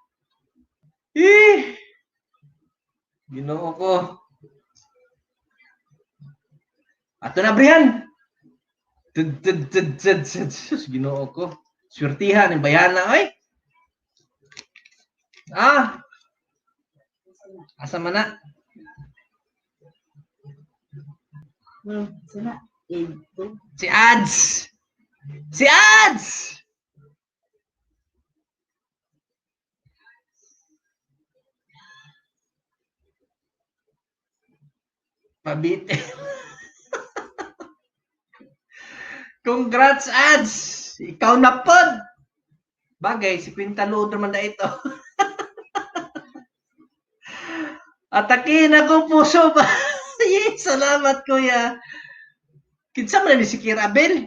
Eh! Ginoo ko. Ato na, Brian. Tud, tud, tud, tud, tud. Sus, Ginoo ko. Swertihan, yung bayana, oy. Ah! Asa man na? Sana. 8, 2. Si Ads! Si Ads! Pabite. Congrats, Ads! Ikaw na pod! Bagay, si Quintalo naman na ito. Atakin ako puso ba? Yes, salamat, kuya. Kinsa man ni si Kira Abel?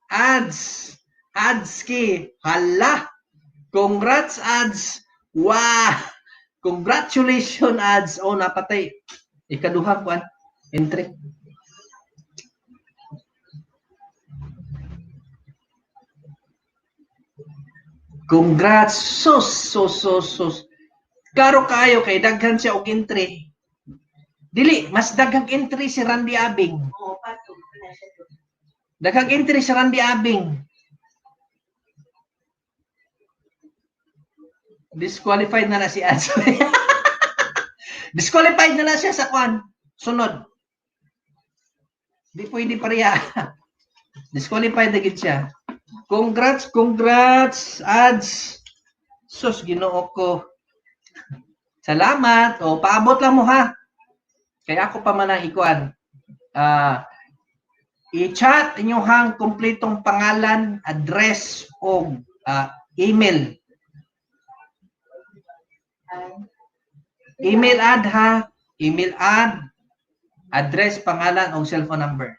Ads. Ads ki. Hala. Congrats, Ads. Wah. Congratulations, Ads. Oh, napatay. Ikaduha kuan. Entry. Congrats. Sus, sus, sus, sus. Klaro kaayo kay daghan siya og entry. Dili, mas daghang entry si Randy Abing. Oo, pato. Wala siya doon. Daghang entry si Randy Abing. Disqualified na na si Ads. Disqualified na na siya sa kwan. Sunod. Di pwede pareha. Disqualified na gid siya. Congrats, congrats, ads. Sus, Ginoo ko. Salamat. O, paabot lang mo ha. Kaya ako pa man ang ikuan. I-chat inyong kumpletong pangalan, address, o email. Email add ha. Email add, address, pangalan, o cellphone number.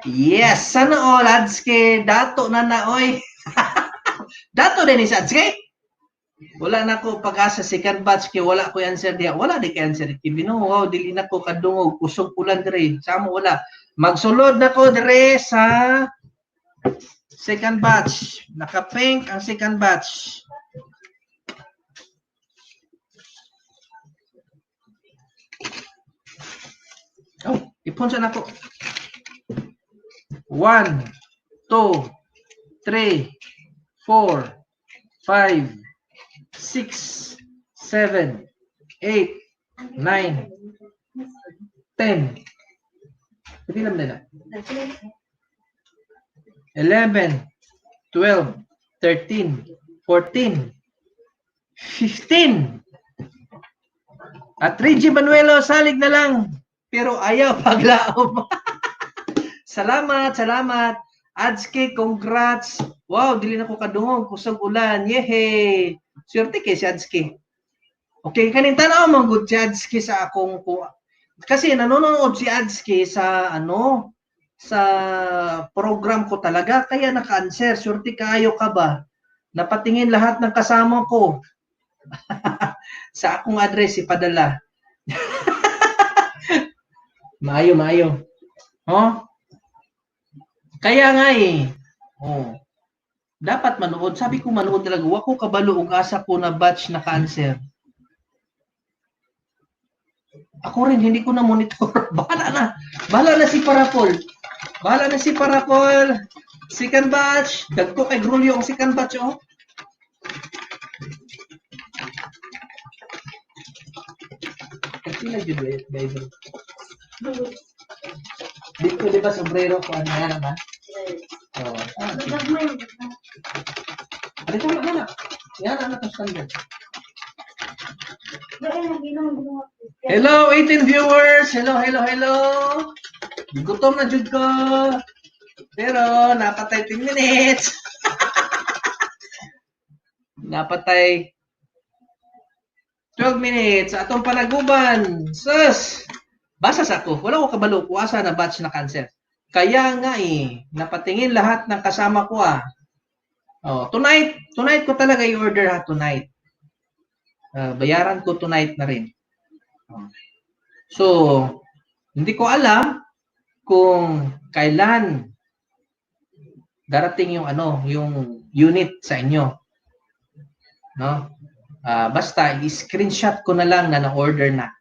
Yes, sana all, Adske. Dato na na, oy. Dato din is Adske. Wala na ko pag-asa second batch kay wala ko answer diha. Wala di kay answer. Kibino, wow, dili na ko kadungog kusog ulan dire. Sa amo wala. Magsulod na ko dire sa second batch. Naka-pink ang second batch. Oh, ipon sa nako. 1, 2, 3, 4, 5, 6, 7, 8, 9, 10. Pwede lang nila. 11, 12, 13, 14, 15. At Reggie Manuelo, salig na lang. Pero ayaw paglaom. Salamat, salamat. Adske, congrats. Wow, dili na ko kadungog. Kusog ulan. Yehey. Swerte kay si Adske. Okay, kaning tanaw man gud si Adske sa akong kasi nanonood si Adske sa ano, sa program ko talaga kaya naka-answer. Swerte kaayo ka ba? Napatingin lahat ng kasama ko. Sa akong address ipadala. Maayo, maayo. Oh? Kaya nga eh. Oh. Dapat manood. Sabi ko manood talaga. Wa ko kabalo og asa ko na batch na cancer. Ako rin, hindi ko na monitor. Bahala na. Bahala na si Parapol. Bahala na si Parapol. Second batch. Dagko kay Grulio ang second batch, oh. Kasi na jud eh, baby. Dito di ba sombrero ko ano yan naman? Oh. Ah, ano tama na na. Yan na to standard. Hello 18 viewers. Hello, hello, hello. Gutom na jud ko. Pero napatay 10 minutes. Napatay 12 minutes. Atong panaguban. Sus! Basa sa ako. Wala ko kabalo kung asa na batch na cancer. Kaya nga eh, napatingin lahat ng kasama ko ah. Oh, tonight, tonight ko talaga i-order ha, tonight. Bayaran ko tonight na rin. Oh. So, hindi ko alam kung kailan darating yung ano, yung unit sa inyo. No? Basta i-screenshot ko na lang na na-order na.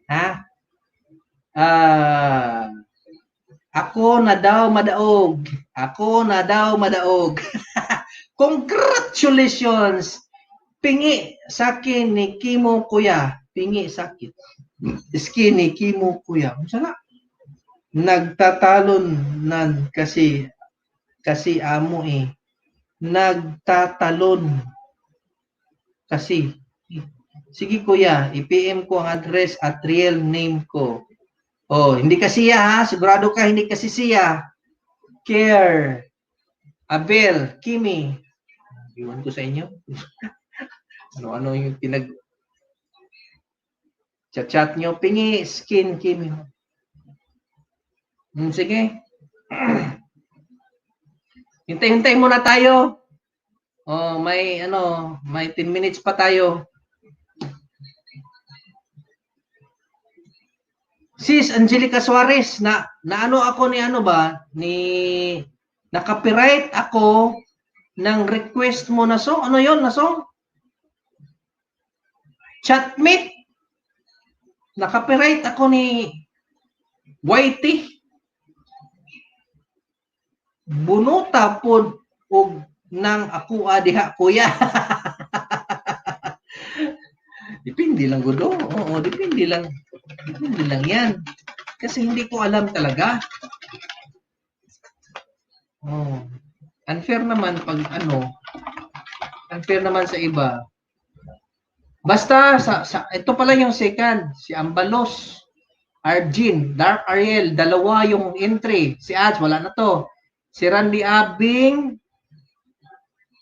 Ha? Ako na daw madaog. Ako na daw madaog. Congratulations! Pingi sa akin ni Kimo Kuya. Pingi sa akin. Skin ni Kimo Kuya. Unsa na? Nagtatalon nan kasi amo eh. Nagtatalon kasi. Sige kuya, i-PM ko ang address at real name ko. Oh, hindi kasi siya ha. Sigurado ka hindi kasi siya. Care. Abel, Kimi. Iwan ko sa inyo. Ano-ano yung pinag chat-chat nyo. Pingi, skin, Kimi. Sige. Hintay-hintay muna tayo. Oh, may ano, may 10 minutes pa tayo. Sis Angelica Suarez, na ano ako ni ano ba? Ni na-copyright ako ng request mo na song. Ano 'yon na song? Chatmate. Na-copyright ako ni Whitey. Bunuta pod og nang ako diha kuya. Depende lang gudo. Oo, depende lang. Depende lang 'yan. Kasi hindi ko alam talaga. Oh. Unfair naman pag ano, unfair naman sa iba. Basta, sa ito pala yung second, si Ambalos, Arjun, Dark Ariel, dalawa yung entry. Si Ads, wala na to. Si Randy Abing,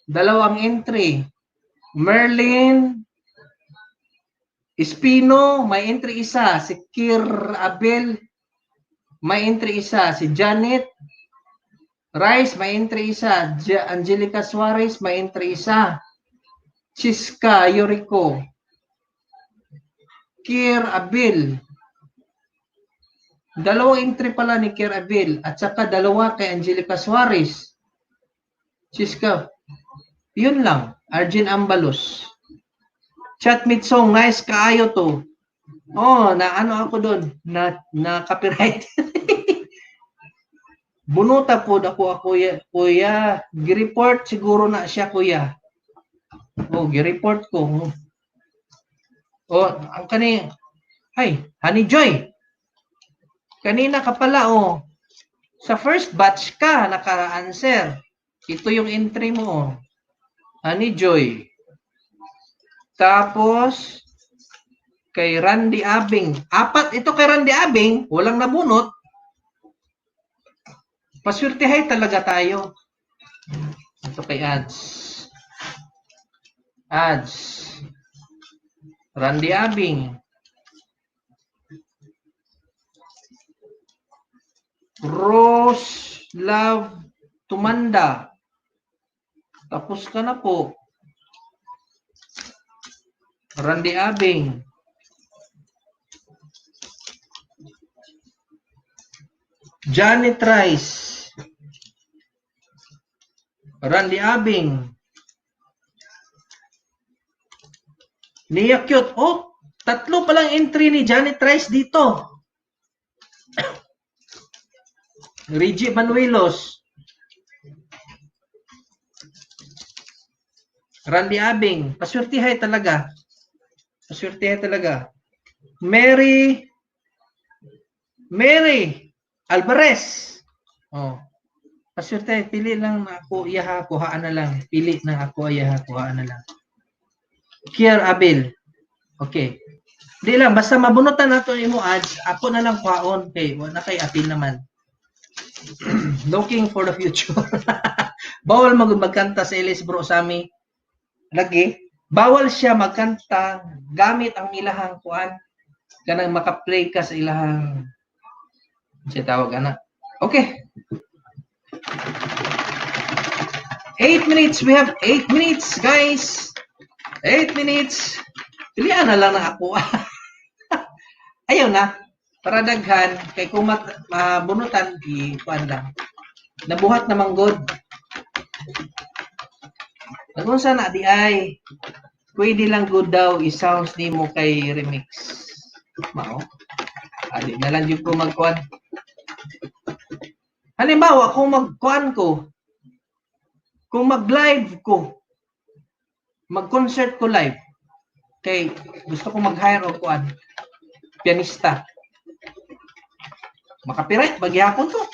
dalawang entry. Merlin, Espino, may entry isa. Si Kir Abel, may entry isa. Si Janet Rice, may entry isa. Angelica Suarez, may entry isa. Chiska Yuriko. Kier Abel. Dalawang entry pala ni Kier Abel at saka dalawa kay Angelica Suarez. Chiska. Yun lang. Arjun Ambalos. Chatmate song, nice kaayo to. Oh, na ano ako doon, na copyright. Bunuta po ako kuya, kuya. Gi-report siguro na siya, kuya. Oh, gi-report ko. Oh, ang kani. Ay, Honey Joy. Kanina ka pala, oh. Sa first batch ka naka-answer. Ito yung entry mo, oh. Honey Joy. Tapos kay Randy Abing. Apat ito kay Randy Abing, walang nabunot. Paswertehay talaga tayo. Ito kay Ads. Ads. Randy Abing. Rose Love Tumanda. Tapos ka na po. Randy Abing. Janet Rice. Randy Abing. Nia Cute. Oh, tatlo palang entry ni Janet Rice dito. Reggie Manuelos. Randy Abing. Paswertihay talaga. Paswertihay talaga. Mary Alvarez. Oh. Paswerte, pili lang na ako iyaha, kuhaan na lang. Pili na ako iyaha, kuhaan na lang. Kier Abel. Okay. Di lang, basta mabunutan nato imo ads, ako na lang kuhaon kay wala kay apil naman. Looking for the future. Bawal magkanta sa Ellis bro Sami. Lagi, bawal siya magkanta gamit ang ilahang kuan kanang maka-play ka sa ilahang siya tawag ana. Okay. 8 minutes. We have 8 minutes, guys. 8 minutes. Pilihan na lang na ako. Ayaw na. Para daghan, kay kung mabunutan, i-kuan lang. Nabuhat namang good. Nagunsa na di ay. Pwede lang good daw i-sounds nimo kay remix. Mao. Adi na lang jud ko magkuan. Halimbawa, kung magkuan ko, kung mag-live ko, mag-concert ko live, kay gusto ko mag-hire og kuan, pianista. Makapiright, bagyapon to.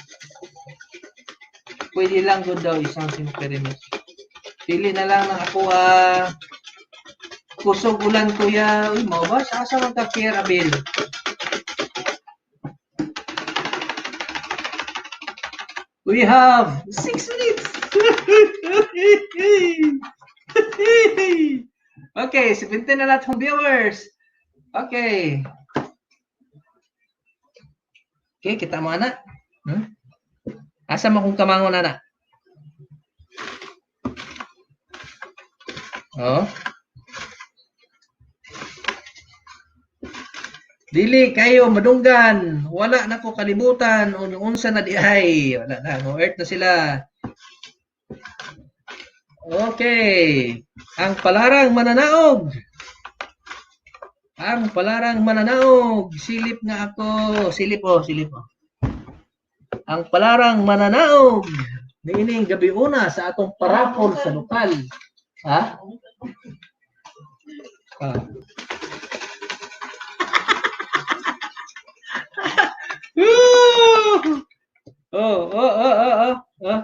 Pwede lang good daw isang simple remix. Pili na lang ng ako, kusog ulan kuya. Uy, mao ba? Sa asa man ka, Pierre Abel? We have 6 minutes. Okay, 17 na lahat ng viewers. Okay. Okay, kita mo, anak. Asa mo kung kamangon, anak? Oh. Dili kayo madunggan, wala na ko kalibutan, unsa na diay, wala na, mo earth na sila. Okay, ang palarang mananaog. Ang palarang mananaog, silip nga ako, silip oh, silip oh. Ang palarang mananaog niining gabi una sa atong parapol sa lokal. Ha? Ah. Oh, oh, oh, oh, oh, oh,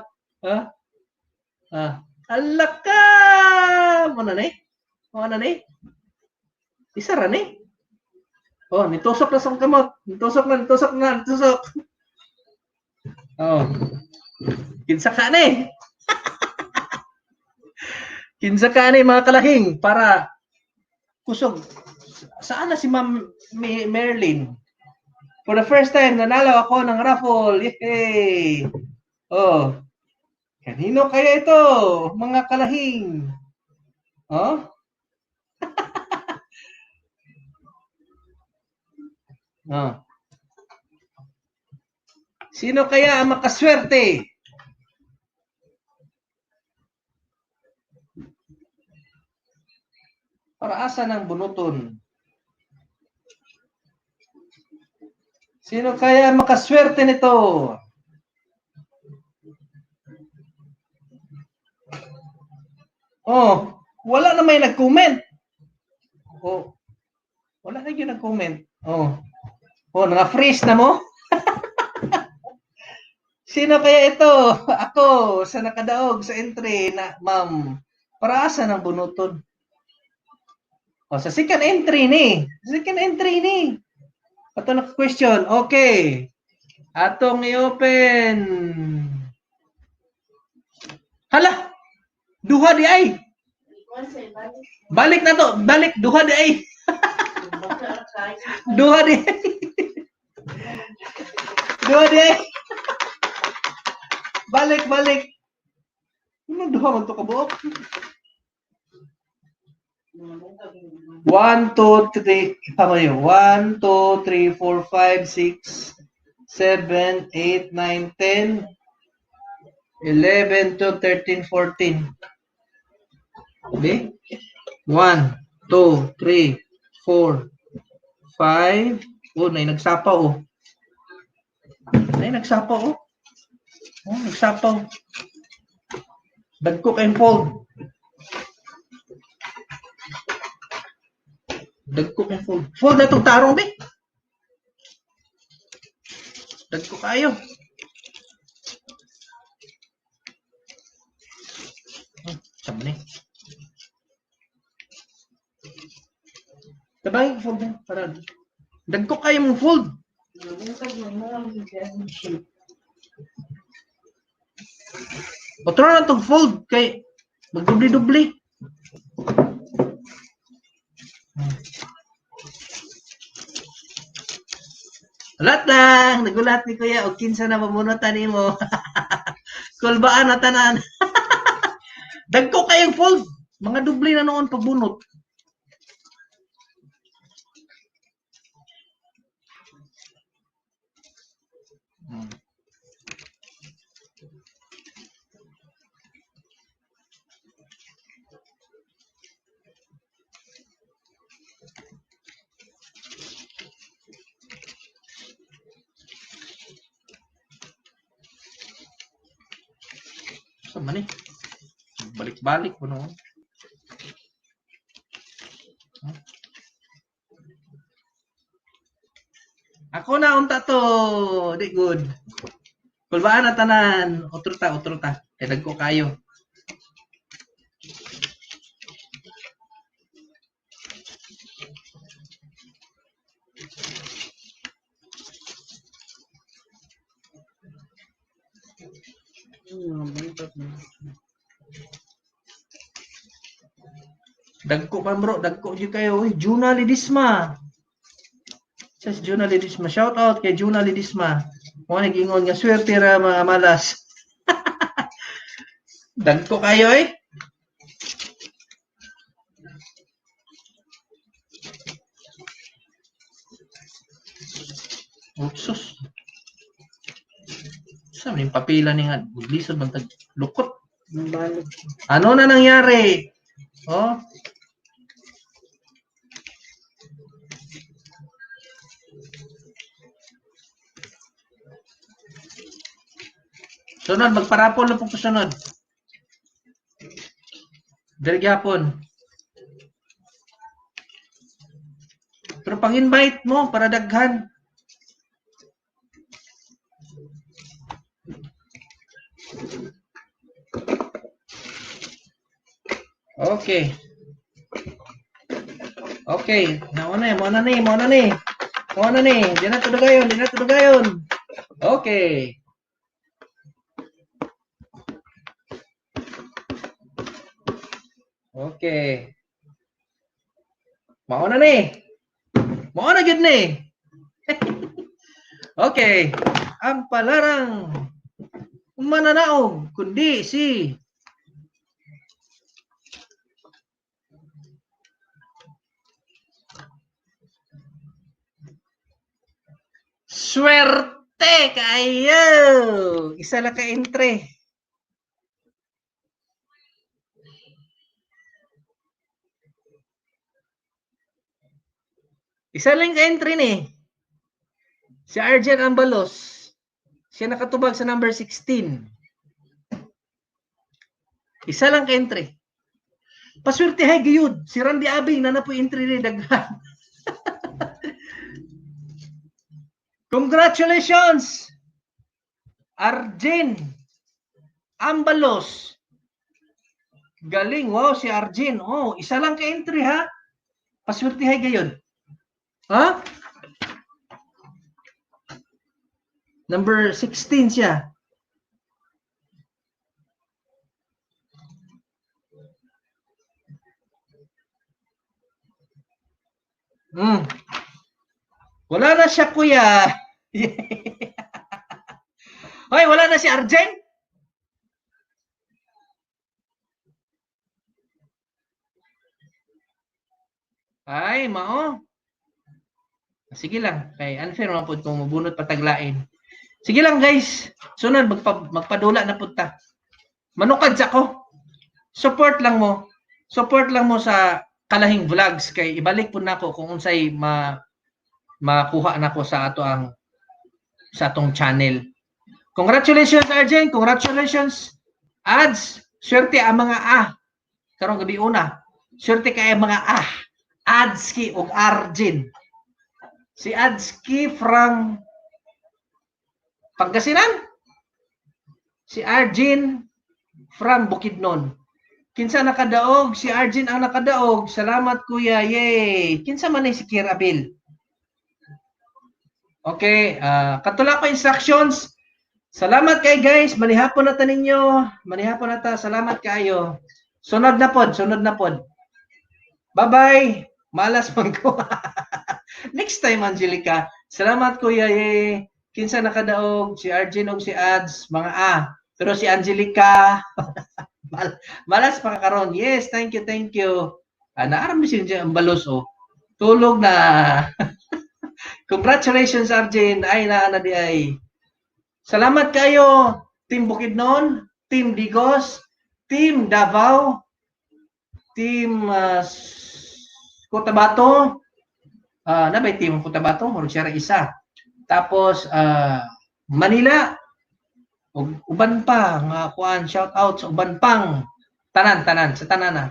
oh. Ah, ala ka! Mo na ni? Mo na ni? Isa ra ni? Oh, nitusok na sa kamot. Nitusok na, nitusok na, nitusok. Oh. Kinsa ka ni? Kinsa ka ni mga kalahing para kusog. Saan na si Ma'am Merlin? For the first time, nanalo ako ng raffle. Yay! Oh. Kanino kaya ito, mga kalahing? Oh? Oh. Sino kaya ang makaswerte? Para asa ng bunuton? Sino kaya ang makaswerte nito? Oh, wala na may nag-comment. Oh, wala na yung nag-comment. Oh. Oh, naka-freeze na mo? Sino kaya ito? Ako, sa nakadaog sa entry na, ma'am. Para asa ng bunuton? Oh, sa second entry ni. Second entry ni. Ato na question. Okay. Atong i-open. Hala! Duha di ay. Balik na to. Balik. Duha di ay. Duha di ay. Duha di ay. Balik, balik. Ano duha man to kabuok? 1, 2, 3. Tama yun. 1, 2, 3, 4, 5, 6, 7, 8, 9, 10, 11, 12, 13, 14. Okay? 1, 2, 3, 4, 5. Oh, nay nagsapaw oh. Nay nagsapaw oh. Oh, nagsapaw. Dagko kayong fold. Dagko kayong fold. Fold na itong tarong, be. Dagko kayo. Sama ni. Tabangin fold na. Para. Dagko kayo mong fold. Otro na itong fold kay magdubli-dubli. Ulat lang, nagulat ni Kuya og kinsa na mamunutan nimo. Kulbaan na tanan. Dagko kayong fold. Mga dubli na noon pagbunot. Saan man eh? Balik-balik po noon. Ako na unta to. Di good. Kulbaan na tanan. Otro ta, otro ta. Kay dagko kayo. Dagko pa bro, dagko jud kayo. Uy, Juna Lidisma. Says Juna Lidisma. Shout out kay Juna Lidisma. Mo nag-ingon nga swerte ra mga malas. Dagko kayo eh. Utsos. Sa man yung papila ni nga lisod man tag lukot. Ano na nangyari? Oh. Sunod, magparapol na po ko sunod. Dili gyapon. Pero pang-invite mo para daghan. Okay. Okay, nauna, mo na ni, mo na ni. Mo na ni, di na tudugayon, di na tudugayon. Okay. Okay. Mao na ni. Mao na gyud ni. Okay. Ang palarang mananaog kundi si Swerte kayo. Isa lang ka entry. Isa lang ka entry ni. Si Arjen Ambalos. Siya nakatubag sa number 16. Isa lang ka entry. Paswerte hay gayud. Si Randy Abing na na po entry ni daghan. Congratulations! Arjen Ambalos. Galing. Wow, si Arjen. Oh, isa lang ka entry ha. Paswerte hay gayon. Ha? Number 16 siya. Wala na siya, kuya. Hoy, wala na si Arjen? Ay, mao. Sige lang, kay unfair man pud kung mabunot pataglain. Sige lang guys. Sunod magpadula na pud ta. Manukad sa ko. Support lang mo. Support lang mo sa Kalahing Vlogs kay ibalik pud nako kung unsay makuha nako sa ato ang sa atong channel. Congratulations Arjen, congratulations Ads. Swerte ang mga A. Karong gabi una. Swerte kay mga A. Adski ug Arjen. Si Adski from Pangasinan. Si Arjun from Bukidnon. Kinsa nakadaog? Si Arjun ang nakadaog. Salamat kuya. Yay. Kinsa man ni si Kirabil? Okay, katula ko instructions. Salamat kay guys. Manihapon na ta ninyo. Manihapon na ta. Salamat kaayo. Sunod na pod, sunod na pod. Bye-bye. Malas man ko. Next time, Angelica. Salamat kuya. Yay. Kinsa nakadaog? Si Arjun og si Ads, mga A. Pero si Angelica, malas pa karon. Yes, thank you, thank you. Naaram siya ang balos oh. Tulog na. Congratulations, Arjun. Ay, naa na di ay. Salamat kayo, Team Bukidnon, Team Digos, Team Davao, Team Cotabato. Na ba Team Cotabato? Murag siya ra isa. Tapos Manila ug uban pa nga kuan, shout out sa uban pang tanan tanan sa tanan na.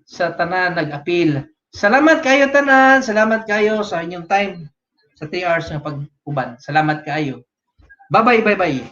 Sa tanan nag-appeal. Salamat kayo tanan, salamat kayo sa inyong time sa 3 hours nga pag-uban. Salamat kayo. Bye-bye, bye-bye.